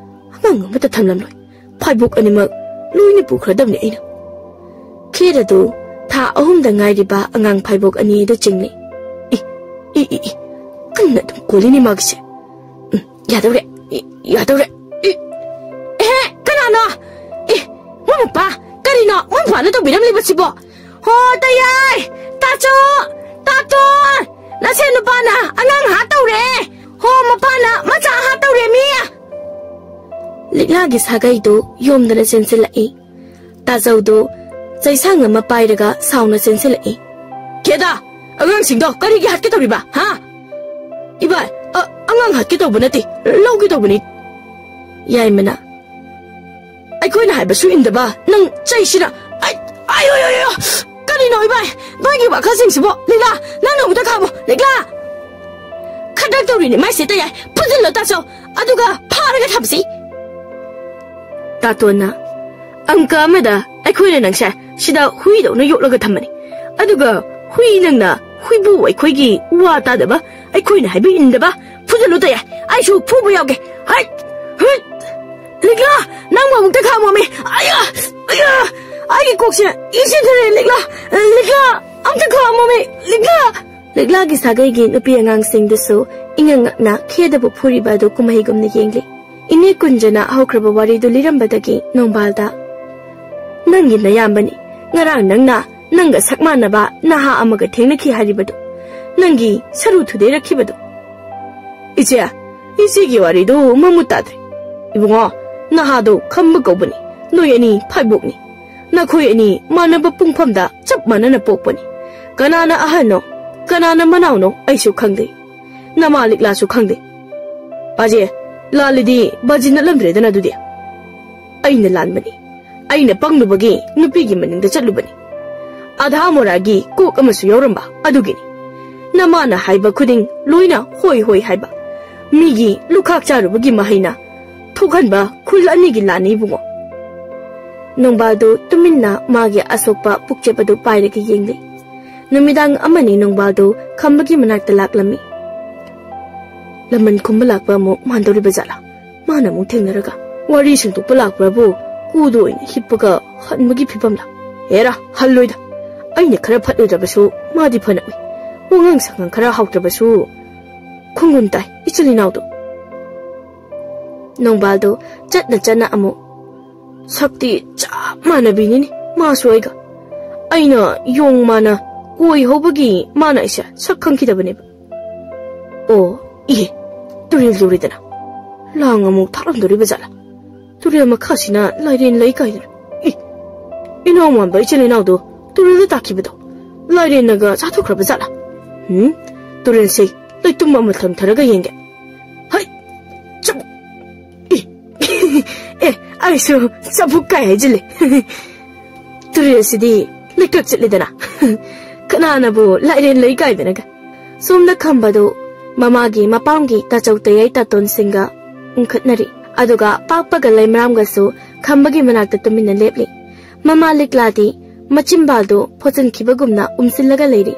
ꯑꯉꯥꯡ ꯑꯃꯠꯇ ꯊꯝꯂꯝꯂꯣꯏ꯫ ꯐꯥꯏꯕꯣꯛ ꯑꯅꯤꯃꯛ ꯂꯣꯏꯅ ꯄꯨꯈ꯭ꯔꯗꯕꯅꯤ ꯑꯩꯅ꯫ ꯈꯦꯗꯗꯨ ꯊꯥ ꯑꯍꯨꯝꯗ ꯉꯥꯏꯔꯤꯕ ꯑꯉꯥꯡ ꯐꯥꯏꯕꯣꯛ ꯑꯅꯤ ꯑꯗꯨ ꯆꯤꯡꯂꯤ꯫ E, E, E, E. ꯀꯟꯅ ꯑꯗꯨꯝ ꯀꯣꯜꯂꯤꯅꯦ ꯃꯥꯒꯤꯁꯦ꯫ ꯎꯝ, ꯌꯥꯗꯧꯔꯦ꯫ ꯏ, ꯌꯥꯗꯧꯔꯦ꯫ ꯏ꯫ ꯑꯦꯍꯦ, ꯀꯅꯥꯅꯣ? ꯏ, ꯃꯣꯏ ꯃꯄꯥ, ꯀꯔꯤꯅꯣ ꯃꯣꯏ ꯃꯄꯥꯅ ꯇꯧꯕꯤꯔꯝꯂꯤꯕꯁꯤꯕꯣ? ꯍꯣ, ꯇꯌꯥꯏ! ꯇꯥꯆꯣ! ꯇꯥꯇꯣꯟ! ꯅꯁꯦ ꯅꯨꯄꯥꯅ ꯑꯉꯥꯡ ꯍꯥꯠ ꯇꯧꯔꯦ! ꯍꯣ, ꯃꯄꯥꯅ ꯃꯆꯥ ꯍꯥꯠ ꯇꯧꯔꯦ ꯃꯤ! ꯂꯤꯛꯂꯥꯒꯤ ꯁꯥꯒꯩꯗꯨ ꯌꯣꯝꯗꯅ ꯆꯦꯟꯁꯤꯜꯂꯛꯏ꯫ ꯇꯥꯖꯧꯗꯨ ꯆꯩꯁꯥꯡ ꯑꯃ ꯄꯥꯏꯔꯒ ꯁꯥꯎꯅ ꯆꯦꯟꯁꯤꯜꯂꯛꯏ꯫ "ꯈꯦꯗꯥ, ꯑꯉꯥꯡꯁꯤꯡꯗꯣ ꯀꯔꯤꯒꯤ ꯍꯥꯠꯀꯦ ꯇꯧꯔꯤꯕ, ꯍꯥ?" "ꯏꯕꯥꯏ, ꯑ-, ꯑꯉꯥꯡ ꯍꯥꯠꯀꯦ ꯇꯧꯕ ꯅꯠꯇꯦ, ꯂꯧꯒꯦ ꯇꯧꯕꯅꯤ꯫" ꯌꯥꯏꯃꯅ, "ꯑꯩꯈꯣꯏꯅ ꯍꯥꯏꯕꯁꯨ ꯏꯟꯗꯕ ꯅꯪ ꯆꯩꯁꯤꯅ, ꯑꯩ, ꯑꯩ, ꯑꯩ, ꯑꯩ, ꯑꯩ, ꯀꯔꯤꯅꯣ ꯏꯕꯥꯏ, ꯅꯣꯏꯒꯤ ꯋꯥꯈꯜꯁꯤꯡꯁꯤꯕꯣ? ꯂꯤꯛꯂꯥ, ꯅꯪꯅ ꯑꯃꯨꯛꯇ ꯈꯥꯝꯃꯣ, ꯂꯤꯛꯂꯥ!" "ꯈꯗ꯭ꯔꯛ ꯇꯧꯔꯤꯅꯦ ꯃꯥꯏꯁꯦ ꯇꯌꯥꯏ, ꯐꯨꯖꯤꯜꯂꯣ ꯇꯥꯆꯧ, ꯑꯗꯨꯒ ꯐꯥꯔꯒ ꯊꯝꯁꯤ꯫" ꯇꯥꯇꯣꯟꯅ, "ꯑꯪꯀ ꯑꯃꯗ ꯑꯩꯈꯣꯏꯅ ꯅꯪꯁꯦ ꯁꯤꯗ ꯍꯨꯏꯗꯧꯅ ꯌꯣꯛꯂꯒ ꯊꯝꯕꯅꯤ, ꯑꯗꯨꯒ ꯍꯨꯏ ꯅꯪꯅ ꯍꯨꯏꯕꯨ ꯑꯩꯈꯣꯏꯒꯤ ꯋꯥ ꯇꯥꯗꯕ, ꯑꯩꯈꯣꯏꯅ ꯍꯥꯏꯕ ꯏꯟꯗꯕ, ꯐꯨꯖꯜꯂꯨ ꯇꯌꯥꯏ, ꯑꯩꯁꯨ ꯐꯨꯕ ꯌꯥꯎꯒꯦ꯫ ꯍꯩꯠ! ꯍꯨꯏꯠ! ꯂꯤꯛꯂꯥ, ꯅꯪꯕꯨ ꯑꯃꯨꯛꯇ ꯈꯥꯝꯃꯣꯃꯤ꯫ ꯑꯌꯥ! ꯑꯌꯥ! ꯑꯩꯒꯤ ꯀꯣꯛꯁꯦ ꯏꯁꯤꯟꯊꯔꯦ, ꯂꯤꯛꯂꯥ! ꯂꯤꯛꯂꯥ! ꯑꯝꯇ ꯈꯥꯝꯃꯣꯃꯤ, ꯂꯤꯛꯂꯥ!" ꯂꯤꯛꯂꯥꯒꯤ ꯁꯥꯒꯩꯒꯤ ꯅꯨꯄꯤ ꯑꯉꯥꯡꯁꯤꯡꯗꯨꯁꯨ ꯏꯉꯛ ꯉꯛꯅ ꯈꯦꯗꯕꯨ ꯐꯨꯔꯤꯕ ꯑꯗꯨ ꯀꯨꯝꯍꯩꯒꯨꯝꯅ ꯌꯦꯡꯂꯤ꯫ ꯏꯅꯦ ꯀꯨꯟꯖꯅ ꯍꯧꯈ꯭ꯔꯕ ꯋꯥꯔꯤꯗꯨ ꯂꯤꯔꯝꯕꯗꯒꯤ ꯅꯣꯡꯕꯥꯜꯗ, "ꯅꯪꯒꯤ ꯅꯌꯥꯝꯕꯅꯤ, ꯉꯔꯥꯡ ꯅꯪꯅ ꯅꯪꯒ ꯁꯛ ꯃꯥꯟꯅꯕ ꯅꯍꯥ ꯑꯃꯒ ꯊꯦꯡꯅꯈꯤ ꯍꯥꯏꯔꯤꯕꯗꯨ, ꯅꯪꯒꯤ ꯁꯔꯨ ꯊꯨꯗꯦꯔꯛꯈꯤꯕꯗꯨ꯫" "ꯏꯆꯦ, ꯏꯆꯦꯒꯤ ꯋꯥꯔꯤꯗꯨ ꯃꯃꯨꯠ ꯇꯥꯗ꯭ꯔꯦ꯫ ꯏꯕꯨꯡꯉꯣ, ꯅꯍꯥꯗꯣ ꯈꯝꯕ ꯀꯧꯕꯅꯤ, ꯅꯣꯏ ꯑꯅꯤ ꯐꯥꯏꯕꯣꯛꯅꯤ꯫ ꯅꯈꯣꯏ ꯑꯅꯤ ꯃꯥꯟꯅꯕ ꯄꯨꯡꯐꯝꯗ ꯆꯞ ꯃꯥꯟꯅꯅ ꯄꯣꯛꯄꯅꯤ꯫ ꯀꯅꯥꯅ ꯑꯍꯟꯅꯣ, ꯀꯅꯥꯅ ꯃꯅꯥꯎꯅꯣ ꯑꯩꯁꯨ ꯈꯪꯗꯦ꯫ ꯅꯃꯥ ꯂꯤꯛꯂꯥꯁꯨ ꯈꯪꯗꯦ꯫ ꯄꯥꯖꯦ, ꯂꯥꯜꯂꯗꯤ ꯕꯥꯖꯤ ꯅꯠꯂꯝꯗ꯭ꯔꯦꯗꯅ ꯑꯗꯨꯗꯤ꯫ ꯑꯩꯅ ꯂꯥꯟꯕꯅꯤ꯫ ꯑꯩꯅ ꯄꯪꯂꯨꯕꯒꯤ ꯅꯨꯄꯤꯒꯤ ꯃꯅꯤꯡꯗ ꯆꯠꯂꯨꯕꯅꯤ꯫ ꯑꯙꯥ ꯃꯣꯔꯥꯒꯤ ꯀꯣꯛ ꯑꯃꯁꯨ ꯌꯥꯎꯔꯝꯕ ꯑꯗꯨꯒꯤꯅꯤ꯫ ꯅꯃꯥꯅ ꯍꯥꯏꯕ ꯈꯨꯗꯤꯡ ꯂꯣꯏꯅ ꯍꯣꯏ ꯍꯣꯏ ꯍꯥꯏꯕ꯫ ꯃꯤꯒꯤ ꯂꯨꯈꯥꯛ ꯆꯥꯔꯨꯕꯒꯤ ꯃꯍꯩꯅ ꯊꯣꯛꯍꯟꯕ ꯈꯨꯜ ꯑꯅꯤꯒꯤ ꯂꯥꯟꯅꯤ ꯏꯕꯨꯡꯉꯣ꯫" ꯅꯣꯡꯕꯥꯜꯗꯨ ꯇꯨꯃꯤꯟꯅ ꯃꯥꯒꯤ ꯑꯁꯣꯛꯄ ꯄꯨꯛꯆꯦꯞ ꯑꯗꯨ ꯄꯥꯏꯔꯒ ꯌꯦꯡꯂꯤ꯫ ꯅꯨꯃꯤꯗꯥꯡ ꯑꯃꯅꯤ ꯅꯣꯡꯕꯥꯜꯗꯨ ꯈꯝꯕꯒꯤ ꯃꯅꯥꯛꯇ ꯂꯥꯛꯂꯝꯃꯤ꯫ "ꯂꯃꯟ ꯈꯨꯝꯕ ꯂꯥꯛꯄ ꯑꯃꯨꯛ ꯃꯥꯟꯗꯧꯔꯤꯕ ꯖꯥꯠꯂꯥ? ꯃꯥꯅ ꯑꯃꯨꯛ ꯊꯦꯡꯅꯔꯒ ꯋꯥꯔꯤ ꯁꯦꯡꯗꯣꯛꯄ ꯂꯥꯛꯄ꯭ꯔꯕꯨ ꯀꯨꯗ ꯑꯣꯏꯅ ꯍꯤꯞꯄꯒ ꯍꯟꯕꯒꯤ ꯐꯤꯕꯝꯂꯥ? ꯍꯦꯔꯥ, ꯍꯜꯂꯣꯏꯗ꯫ ꯑꯩꯅ ꯈꯔ ꯐꯠꯂꯨꯗ꯭ꯔꯕꯁꯨ ꯃꯥꯗꯤ ꯐꯅ ꯎꯏ꯫ ꯋꯥꯉꯥꯡ ꯁꯉꯥꯡ ꯈꯔ ꯍꯥꯎꯇ꯭ꯔꯕꯁꯨ ꯈꯣꯡꯒꯨꯟ ꯇꯥꯏ ꯏꯆꯤꯜ ꯏꯅꯥꯎꯗꯣ꯫" ꯅꯣꯡꯕꯥꯜꯗꯣ ꯆꯠꯅ ꯆꯠꯅ ꯑꯃꯨꯛ, "ꯁꯛꯇꯤ ꯆꯞ ꯃꯥꯟꯅꯕꯤꯅꯤꯅꯦ ꯃꯥꯁꯨ ꯑꯩꯒ꯫ ꯑꯩꯅ ꯌꯣꯡ ꯃꯥꯅ ꯀꯣꯏ ꯍꯧꯕꯒꯤ ꯃꯥꯅ ꯑꯩꯁꯦ ꯁꯛ ꯈꯪꯈꯤꯗꯕꯅꯦꯕ꯫ ꯑꯣ, ꯏꯍꯦ, ꯇꯨꯔꯦꯜ ꯌꯧꯔꯦꯗꯅ꯫ ꯂꯥꯡ ꯑꯃꯨꯛ ꯊꯥꯛꯂꯝꯗꯣꯔꯤꯕ ꯖꯥꯠꯂꯥ? ꯇꯨꯔꯦꯜ ꯃꯈꯥꯁꯤꯅ ꯂꯥꯏꯔꯦꯟ ꯂꯩ ꯀꯥꯏꯗꯅ꯫ ꯏ, ꯏꯅꯥꯎ ꯃꯥꯟꯕ ꯏꯆꯤꯜ ꯏꯅꯥꯎꯗꯣ ꯇꯨꯔꯦꯜꯗ ꯇꯥꯈꯤꯕꯗꯣ ꯂꯥꯏꯔꯦꯟꯅꯒ ꯆꯥꯊꯣꯛꯈ꯭ꯔꯕ ꯖꯥꯠꯂꯥ? ꯎꯝ, ꯇꯨꯔꯦꯜꯁꯦ ꯂꯩꯇꯨꯝ ꯑꯃ ꯊꯝꯊꯔꯒ ꯌꯦꯡꯒꯦ꯫ ꯍꯩ! ꯆꯕꯨꯛ! ꯏ! ꯑꯦ, ꯑꯩꯁꯨ ꯆꯕꯨꯛ ꯀꯥꯏ ꯍꯥꯏꯖꯤꯜꯂꯦ꯫ ꯇꯨꯔꯦꯜꯁꯤꯗꯤ ꯂꯩꯀ꯭ꯔꯛ ꯆꯠꯂꯤꯗꯅ꯫ ꯀꯅꯥꯅꯕꯨ ꯂꯥꯏꯔꯦꯟ ꯂꯩ ꯀꯥꯏꯗꯅꯒ? ꯁꯣꯝꯗ ꯈꯝꯕꯗꯨ ꯃꯃꯥꯒꯤ ꯃꯄꯥꯝꯒꯤ ꯇꯥꯆꯧ ꯇꯌꯥꯏ ꯇꯥꯇꯣꯟꯁꯤꯡꯒ ꯎꯪꯈꯠꯅꯔꯤ꯫ ꯑꯗꯨꯒ ꯄꯥꯛꯄꯒ ꯂꯩꯃꯔꯥꯝꯒꯁꯨ ꯈꯝꯕꯒꯤ ꯃꯅꯥꯛꯇ ꯇꯨꯃꯤꯟꯅ ꯂꯦꯞꯂꯤ꯫ ꯃꯃꯥ ꯂꯤꯛꯂꯥꯗꯤ ꯃꯆꯤꯟꯕꯥꯜꯗꯨ ꯐꯣꯠꯆꯤꯟꯈꯤꯕꯒꯨꯝꯅ ꯎꯝꯁꯤꯜꯂꯒ ꯂꯩꯔꯤ꯫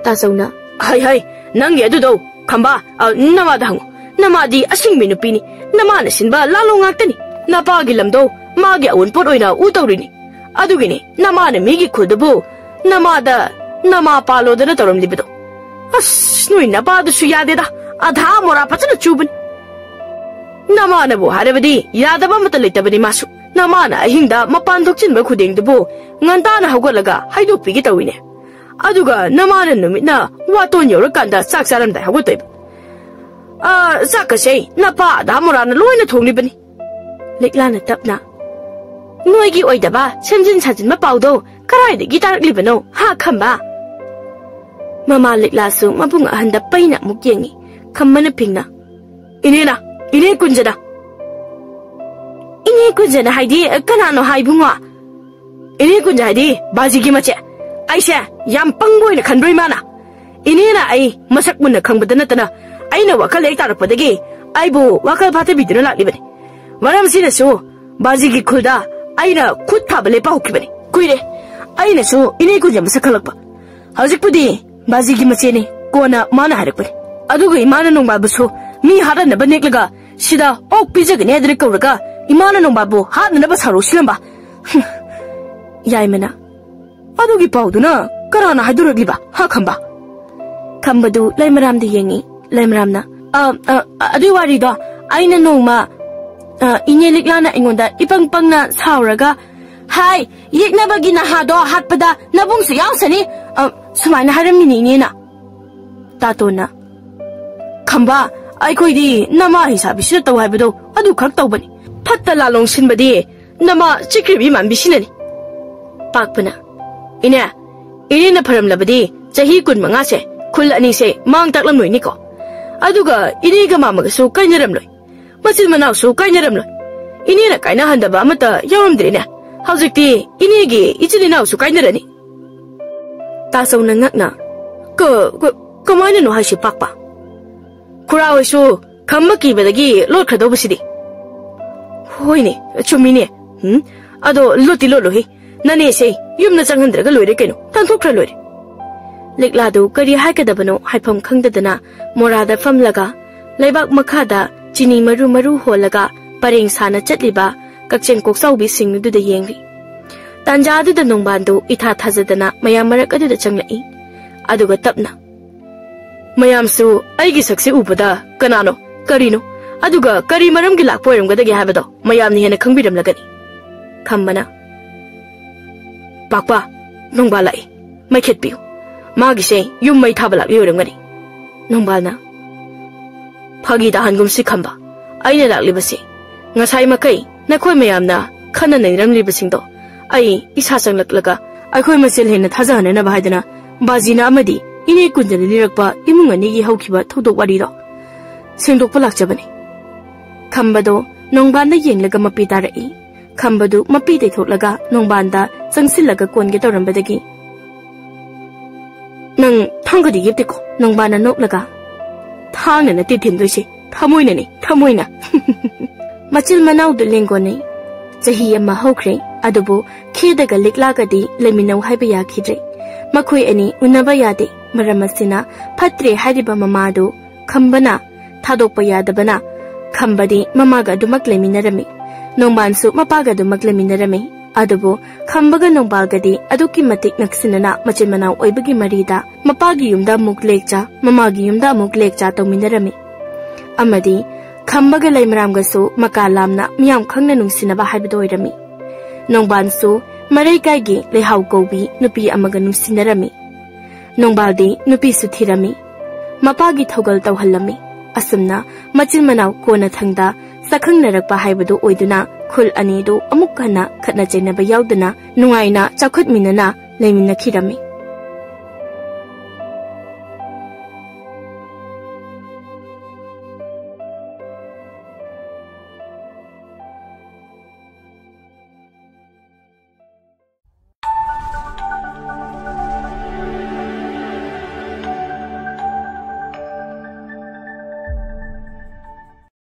ꯇꯥꯆꯧꯅ, "ꯍꯩ, ꯍꯩ, ꯅꯪꯒꯤ ꯑꯗꯨꯗꯧ, ꯈꯝꯕ, ꯑ, ꯅꯃꯥꯗ ꯍꯪꯉꯨ꯫ ꯅꯃꯥꯗꯤ ꯑꯁꯤꯡꯕꯤ ꯅꯨꯄꯤꯅꯤ꯫ ꯅꯃꯥꯅ ꯁꯤꯟꯕ ꯂꯥꯂꯣꯡ ꯉꯥꯛꯇꯅꯤ꯫ ꯅꯄꯥꯒꯤ ꯂꯝꯗꯣ ꯃꯥꯒꯤ ꯑꯑꯣꯟꯄꯣꯠ ꯑꯣꯏꯅ ꯎ ꯇꯧꯔꯤꯅꯤ꯫ ꯑꯗꯨꯒꯤꯅꯤ ꯅꯃꯥꯅ ꯃꯤꯒꯤ ꯈꯨꯜꯗꯨꯕꯨ ꯅꯃꯥꯗ ꯅꯃꯥ ꯄꯥꯜꯂꯣꯗꯅ ꯇꯧꯔꯝꯂꯤꯕꯗꯣ꯫ ꯑꯁ, ꯅꯣꯏ ꯅꯄꯥꯗꯨꯁꯨ ꯌꯥꯗꯦꯗ꯫ ꯑꯙꯥ ꯃꯣꯔꯥ ꯐꯖꯅ ꯆꯨꯕꯅꯤ꯫ ꯅꯃꯥꯅꯕꯨ ꯍꯥꯏꯔꯕꯗꯤ ꯌꯥꯗꯕ ꯑꯃꯠꯇ ꯂꯩꯇꯕꯅꯤ ꯃꯥꯁꯨ꯫ ꯅꯃꯥꯅ ꯑꯍꯤꯡꯗ ꯃꯄꯥꯟ ꯊꯣꯛꯆꯤꯟꯕ ꯈꯨꯗꯤꯡꯗꯨꯕꯨ ꯉꯟꯇꯥꯅ ꯍꯧꯒꯠꯂꯒ ꯍꯥꯏꯗꯣꯛꯄꯤꯒꯦ ꯇꯧꯏꯅꯦ꯫ ꯑꯗꯨꯒ ꯅꯃꯥꯅ ꯅꯨꯃꯤꯠꯅ ꯋꯥꯇꯣꯟ ꯌꯧꯔꯀꯥꯟꯗ ꯆꯥꯛ ꯆꯥꯔꯝꯗꯥꯏ ꯍꯧꯒꯠꯇꯣꯏꯕ꯫ ꯑ, ꯆꯥꯛꯀꯁꯦ ꯅꯄꯥ ꯑꯗꯥ ꯃꯣꯔꯥꯅ ꯂꯣꯏꯅ ꯊꯣꯡꯂꯤꯕꯅꯤ꯫" ꯂꯤꯛꯂꯥꯅ ꯇꯞꯅ, "ꯅꯣꯏꯒꯤ ꯑꯣꯏꯗꯕ ꯁꯦꯝꯖꯤꯟ ꯁꯥꯖꯤꯟꯕ ꯄꯥꯎꯗꯣ ꯀꯗꯥꯏꯗꯒꯤ ꯇꯥꯔꯛꯂꯤꯕꯅꯣ, ꯍꯥ, ꯈꯝꯕ?" ꯃꯃꯥ ꯂꯤꯛꯂꯥꯁꯨ ꯃꯕꯨꯡ ꯑꯍꯟꯗ ꯄꯩꯅ ꯑꯃꯨꯛ ꯌꯦꯡꯉꯤ꯫ ꯈꯝꯕꯅ ꯐꯤꯡꯅ, "ꯏꯅꯦꯅ, ꯏꯅꯦ ꯀꯨꯟꯖꯅ꯫" "ꯏꯅꯦ ꯀꯨꯟꯖꯅ ꯍꯥꯏꯗꯤ ꯀꯅꯥꯅꯣ ꯍꯥꯏ, ꯏꯕꯨꯡꯉꯣ?" "ꯏꯅꯦ ꯀꯨꯟꯖ ꯍꯥꯏꯗꯤ ꯕꯥꯖꯤꯒꯤ ꯃꯆꯦ꯫ ꯑꯩꯁꯦ ꯌꯥꯝ ꯄꯪꯕ ꯑꯣꯏꯅ ꯈꯟꯕ꯭ꯔꯣ ꯏꯃꯥꯅ? ꯏꯅꯦꯅ ꯑꯩ ꯃꯁꯛ ꯃꯨꯟꯅ ꯈꯪꯕꯗ ꯅꯠꯇꯅ ꯑꯩꯅ ꯋꯥꯈꯜ ꯍꯦꯛ ꯇꯥꯔꯛꯄꯗꯒꯤ ꯑꯩꯕꯨ ꯋꯥꯈꯜ ꯐꯥꯊꯕꯤꯗꯨꯅ ꯂꯥꯛꯂꯤꯕꯅꯤ꯫ ꯃꯔꯝꯁꯤꯅꯁꯨ ꯕꯥꯖꯤꯒꯤ ꯈꯨꯜꯗ ꯑꯩꯅ ꯈꯨꯠ ꯊꯥꯕ ꯂꯦꯞꯄ ꯍꯧꯈꯤꯕꯅꯤ꯫ ꯀꯨꯏꯔꯦ꯫ ꯑꯩꯅꯁꯨ ꯏꯅꯦ ꯀꯨꯟꯖ ꯃꯁꯛ ꯈꯪꯂꯛꯄ꯫ ꯍꯧꯖꯤꯛꯄꯨꯗꯤ ꯕꯥꯖꯤꯒꯤ ꯃꯆꯦꯅꯤ, ꯀꯣꯟꯅ ꯃꯥꯅ ꯍꯥꯏꯔꯛꯄꯅꯤ꯫ ꯑꯗꯨꯒ ꯏꯃꯥꯅ ꯅꯣꯡꯕꯥꯜꯕꯨꯁꯨ ꯃꯤ ꯍꯥꯠꯍꯟꯅꯕ ꯅꯦꯛꯂꯒ ꯁꯤꯗ ꯑꯣꯛ ꯄꯤꯖꯒꯅꯤ ꯍꯥꯏꯗꯨꯅ ꯀꯧꯔꯒ ꯏꯃꯥꯅ ꯅꯣꯡꯕꯥꯜꯕꯨ ꯍꯥꯠꯅꯅꯕ ꯁꯥꯔꯧ ꯁꯤꯜꯂꯝꯕ꯫" ꯍꯨꯝ꯫ ꯌꯥꯏꯃꯅ, "ꯑꯗꯨꯒꯤ ꯄꯥꯎꯗꯨꯅ ꯀꯅꯥꯅ ꯍꯥꯏꯗꯣꯔꯛꯂꯤꯕ, ꯍꯥ, ꯈꯝꯕ?" ꯈꯝꯕꯗꯨ ꯂꯩꯃꯔꯥꯝꯗ ꯌꯦꯡꯉꯤ꯫ ꯂꯩꯃꯔꯥꯝꯅ, "ꯑ, ꯑ, ꯑ, ꯑꯗꯨꯏ ꯋꯥꯔꯤꯗꯣ ꯑꯩꯅ ꯅꯣꯡꯃ, ꯑ, ꯏꯅꯦ ꯂꯤꯛꯂꯥꯅ ꯑꯩꯉꯣꯟꯗ ꯏꯄꯪ ꯄꯪꯅ ꯁꯥꯎꯔꯒ, 'ꯍꯥꯏ, ꯌꯦꯛꯅꯕꯒꯤ ꯅꯍꯥꯗꯣ ꯍꯥꯠꯄꯗ ꯅꯕꯨꯡꯁꯨ ꯌꯥꯎꯁꯅꯤ,' ꯑ, ꯁꯨꯃꯥꯏꯅ ꯍꯥꯏꯔꯝꯃꯤꯅꯤ ꯏꯅꯦꯅ꯫" ꯇꯥꯇꯣꯟꯅ, "ꯈꯝꯕ, ꯑꯩꯈꯣꯏꯗꯤ ꯅꯃꯥ ꯍꯤꯡꯁꯥꯕꯤꯁꯤꯅ ꯇꯧ ꯍꯥꯏꯕꯗꯣ ꯑꯗꯨ ꯈꯛ ꯇꯧꯕꯅꯤ꯫ ꯐꯠꯇ ꯂꯥꯂꯣꯡ ꯁꯤꯟꯕꯗꯤ ꯅꯃꯥ ꯆꯤꯛꯈ꯭ꯔꯤꯕꯤ ꯃꯥꯟꯕꯤꯁꯤꯅꯅꯤ꯫ ꯄꯥꯛꯄꯅ, "ꯏꯅꯦ, ꯏꯅꯦꯅ ꯐꯔꯝꯂꯕꯗꯤ ꯆꯍꯤ ꯀꯨꯟꯃꯉꯥꯁꯦ ꯈꯨꯜ ꯑꯅꯤꯁꯦ ꯃꯥꯡ ꯇꯥꯛꯂꯝꯂꯣꯏꯅꯤꯀꯣ꯫ ꯑꯗꯨꯒ ꯏꯅꯦꯒ ꯃꯥꯃꯒꯁꯨ ꯀꯥꯏꯅꯔꯝꯂꯣꯏ꯫ ꯃꯆꯤꯟ ꯃꯅꯥꯎꯁꯨ ꯀꯥꯏꯅꯔꯝꯂꯣꯏ꯫ ꯏꯅꯦꯅ ꯀꯥꯏꯅꯍꯟꯗꯕ ꯑꯃꯠꯇ ꯌꯥꯎꯔꯝꯗ꯭ꯔꯦꯅꯦ꯫ ꯍꯧꯖꯤꯛꯇꯤ ꯏꯅꯦꯒꯤ ꯏꯆꯤꯟ ꯏꯅꯥꯎꯁꯨ ꯀꯥꯏꯅꯔꯅꯤ꯫" ꯇꯥꯆꯧꯅ ꯉꯛꯅ, "ꯀ-, ꯀ-, ꯀꯃꯥꯏꯅꯅꯣ ꯍꯥꯏꯁꯤ, ꯄꯥꯛꯄ? ꯈꯨꯔꯥ ꯍꯣꯏꯁꯨ ꯈꯝꯕ ꯀꯤꯕꯗꯒꯤ ꯂꯣꯠꯈ꯭ꯔꯗꯧꯕꯁꯤꯗꯤ꯫" "ꯍꯣꯏꯅꯦ, ꯆꯨꯝꯃꯤꯅꯦ꯫ ꯎꯝ, ꯑꯗꯣ ꯂꯣꯠꯇꯤ ꯂꯣꯠꯂꯨꯍꯦ꯫ ꯅꯅꯦꯁꯦ ꯌꯨꯝꯗ ꯆꯪꯍꯟꯗ꯭ꯔꯒ ꯂꯣꯏꯔꯦ ꯀꯩꯅꯣ, ꯇꯥꯟꯊꯣꯛꯈ꯭ꯔ ꯂꯣꯏꯔꯦ꯫" ꯂꯤꯛꯂꯥꯗꯨ ꯀꯔꯤ ꯍꯥꯏꯒꯗꯕꯅꯣ ꯍꯥꯏꯐꯝ ꯈꯪꯗꯗꯅ ꯃꯣꯔꯥꯗ ꯐꯝꯂꯒ, ꯂꯩꯕꯥꯛ ꯃꯈꯥꯗ ꯆꯤꯅꯤ ꯃꯔꯨ ꯃꯔꯨ ꯍꯣꯜꯂꯒ ꯄꯔꯦꯡ ꯁꯥꯅ ꯆꯠꯂꯤꯕ ꯀꯛꯆꯦꯡ ꯀꯣꯛꯆꯥꯎꯕꯤꯁꯤꯡ ꯑꯗꯨꯗ ꯌꯦꯡꯂꯤ꯫ ꯇꯥꯟꯖꯥ ꯑꯗꯨꯗ ꯅꯣꯡꯕꯥꯟꯗꯨ ꯏꯊꯥ ꯊꯥꯖꯗꯅ ꯃꯌꯥꯝ ꯃꯔꯛ ꯑꯗꯨꯗ ꯆꯪꯂꯛꯏ꯫ ꯑꯗꯨꯒ ꯇꯞꯅ, "ꯃꯌꯥꯝꯁꯨ ꯑꯩꯒꯤ ꯁꯛꯁꯦ ꯎꯕꯗ ꯀꯅꯥꯅꯣ, ꯀꯔꯤꯅꯣ, ꯑꯗꯨꯒ ꯀꯔꯤ ꯃꯔꯝꯒꯤ ꯂꯥꯛꯄ ꯑꯣꯏꯔꯝꯒꯗꯒꯦ ꯍꯥꯏꯕꯗꯣ ꯃꯌꯥꯝꯅ ꯍꯦꯟꯅ ꯈꯪꯕꯤꯔꯝꯂꯒꯅꯤ꯫" ꯈꯝꯕꯅ, "ꯄꯥꯛꯄ, ꯅꯣꯡꯕꯥꯜ ꯂꯥꯛꯏ, ꯃꯩꯈꯦꯠ ꯄꯤꯌꯨ꯫ ꯃꯥꯒꯤꯁꯦ ꯌꯨꯝ ꯃꯩ ꯊꯥꯕ ꯂꯥꯛꯂꯤ ꯑꯣꯏꯔꯝꯒꯅꯤ꯫" ꯅꯣꯡꯕꯥꯜꯅ, "ꯐꯥꯒꯤ ꯇꯥꯍꯟꯒꯨꯝꯁꯤ ꯈꯝꯕ, ꯑꯩꯅ ꯂꯥꯛꯂꯤꯕꯁꯤ ꯉꯁꯥꯏ ꯃꯈꯩ ꯅꯈꯣꯏ ꯃꯌꯥꯝꯅ ꯈꯟꯅ ꯅꯩꯅꯔꯝꯂꯤꯕꯁꯤꯡꯗꯣ ꯑꯩ ꯏꯁꯥ ꯆꯪꯂꯛꯂꯒ ꯑꯩꯈꯣꯏ ꯃꯁꯦꯜ ꯍꯦꯟꯅ ꯊꯥꯖꯍꯟꯅꯅꯕ ꯍꯥꯏꯗꯅ ꯕꯥꯖꯤꯅ ꯑꯃꯗꯤ ꯏꯅꯦ ꯀꯨꯟꯖꯅ ꯂꯤꯔꯛꯄ ꯏꯃꯨꯡ ꯑꯅꯤꯒꯤ ꯍꯧꯈꯤꯕ ꯊꯧꯗꯣꯛ ꯋꯥꯔꯤꯗꯣ ꯁꯦꯡꯗꯣꯛꯄ ꯂꯥꯛꯆꯕꯅꯤ꯫" ꯈꯝꯕꯗꯣ ꯅꯣꯡꯕꯥꯟꯗ ꯌꯦꯡꯂꯒ ꯃꯄꯤ ꯇꯥꯔꯛꯏ꯫ ꯈꯝꯕꯗꯨ ꯃꯄꯤ ꯇꯩꯊꯣꯛꯂꯒ ꯅꯣꯡꯕꯥꯟꯗ ꯆꯪꯁꯤꯜꯂꯒ ꯀꯣꯟꯒꯦ ꯇꯧꯔꯝꯕꯗꯒꯤ, "ꯅꯪ ꯊꯥꯡꯒꯗꯤ ꯌꯦꯞꯇꯦꯀꯣ?" ꯅꯣꯡꯕꯥꯟꯅ ꯅꯣꯛꯂꯒ, "ꯊꯥꯡꯅ ꯅꯠꯇꯦ ꯊꯤꯟꯗꯣꯏꯁꯦ, ꯊꯃꯣꯏꯅꯅꯦ, ꯊꯃꯣꯏꯅ꯫" ꯃꯆꯤꯜ ꯃꯅꯥꯎꯗꯨ ꯂꯦꯡꯒꯣꯟꯅꯩ꯫ ꯆꯍꯤ ꯑꯃ ꯍꯧꯈ꯭ꯔꯦ, ꯑꯗꯨꯕꯨ ꯈꯦꯗꯒ ꯂꯤꯛꯂꯥꯒꯗꯤ ꯂꯩꯃꯤꯟꯅꯧ ꯍꯥꯏꯕ ꯌꯥꯈꯤꯗ꯭ꯔꯦ꯫ ꯃꯈꯣꯏ ꯑꯅꯤ ꯎꯅꯕ ꯌꯥꯗꯦ꯫ ꯃꯔꯝ ꯑꯁꯤꯅ ꯐꯠꯇ꯭ꯔꯦ ꯍꯥꯏꯔꯤꯕ ꯃꯃꯥꯗꯨ ꯈꯝꯕꯅ ꯊꯥꯗꯣꯛꯄ ꯌꯥꯗꯕꯅ ꯈꯝꯕꯗꯤ ꯃꯃꯥꯒ ꯑꯗꯨꯃꯛ ꯂꯩꯃꯤꯟꯅꯔꯝꯃꯤ꯫ ꯅꯣꯡꯕꯥꯟꯁꯨ ꯃꯄꯥꯒ ꯑꯗꯨꯃꯛ ꯂꯩꯃꯤꯟꯅꯔꯝꯃꯤ꯫ ꯑꯗꯨꯕꯨ ꯈꯝꯕꯒ ꯅꯣꯡꯕꯥꯜꯒꯗꯤ ꯑꯗꯨꯛꯀꯤ ꯃꯇꯤꯛ ꯅꯛꯁꯤꯟꯅꯅ ꯃꯆꯤꯟ ꯃꯅꯥꯎ ꯑꯣꯏꯕꯒꯤ ꯃꯔꯤꯗ ꯃꯄꯥꯒꯤ ꯌꯨꯝꯗ ꯑꯃꯨꯛ ꯂꯦꯛꯆꯥ, ꯃꯃꯥꯒꯤ ꯌꯨꯝꯗ ꯑꯃꯨꯛ ꯂꯦꯛꯆꯥ ꯇꯧꯃꯤꯟꯅꯔꯝꯃꯤ꯫ ꯑꯃꯗꯤ ꯈꯝꯕꯒ ꯂꯩꯃꯔꯥꯝꯒꯁꯨ ꯃꯀꯥ ꯂꯥꯝꯅ ꯃꯤꯌꯥꯝ ꯈꯪꯅ ꯅꯨꯡꯁꯤꯅꯕ ꯍꯥꯏꯕꯗꯨ ꯑꯣꯏꯔꯝꯃꯤ꯫ ꯅꯣꯡꯕꯥꯟꯁꯨ ꯃꯔꯩꯀꯥꯏꯒꯤ ꯂꯩꯍꯥꯎ ꯀꯧꯕꯤ ꯅꯨꯄꯤ ꯑꯃꯒ ꯅꯨꯡꯁꯤꯅꯔꯝꯃꯤ꯫ ꯅꯣꯡꯕꯥꯜꯗꯤ ꯅꯨꯄꯤꯁꯨ ꯊꯤꯔꯝꯃꯤ꯫ ꯃꯄꯥꯒꯤ ꯊꯧꯒꯜ ꯇꯧꯍꯜꯂꯝꯃꯤ꯫ ꯑꯁꯨꯝꯅ ꯃꯆꯤꯟ ꯃꯅꯥꯎ ꯀꯣꯟꯅꯊꯪꯗ ꯁꯛꯈꯪꯅꯔꯛꯄ ꯍꯥꯏꯕꯗꯨ ꯑꯣꯏꯗꯨꯅ ꯈꯨꯜ ꯑꯅꯤꯗꯨ ꯑꯃꯨꯛ ꯍꯟꯅ ꯈꯠꯅ ꯆꯩꯅꯕ ꯌꯥꯎꯗꯅ ꯅꯨꯡꯉꯥꯏꯅ ꯆꯥꯎꯈꯠꯃꯤꯟꯅꯅ ꯂꯩꯃꯤꯟꯅꯈꯤꯔꯝꯃꯤ꯫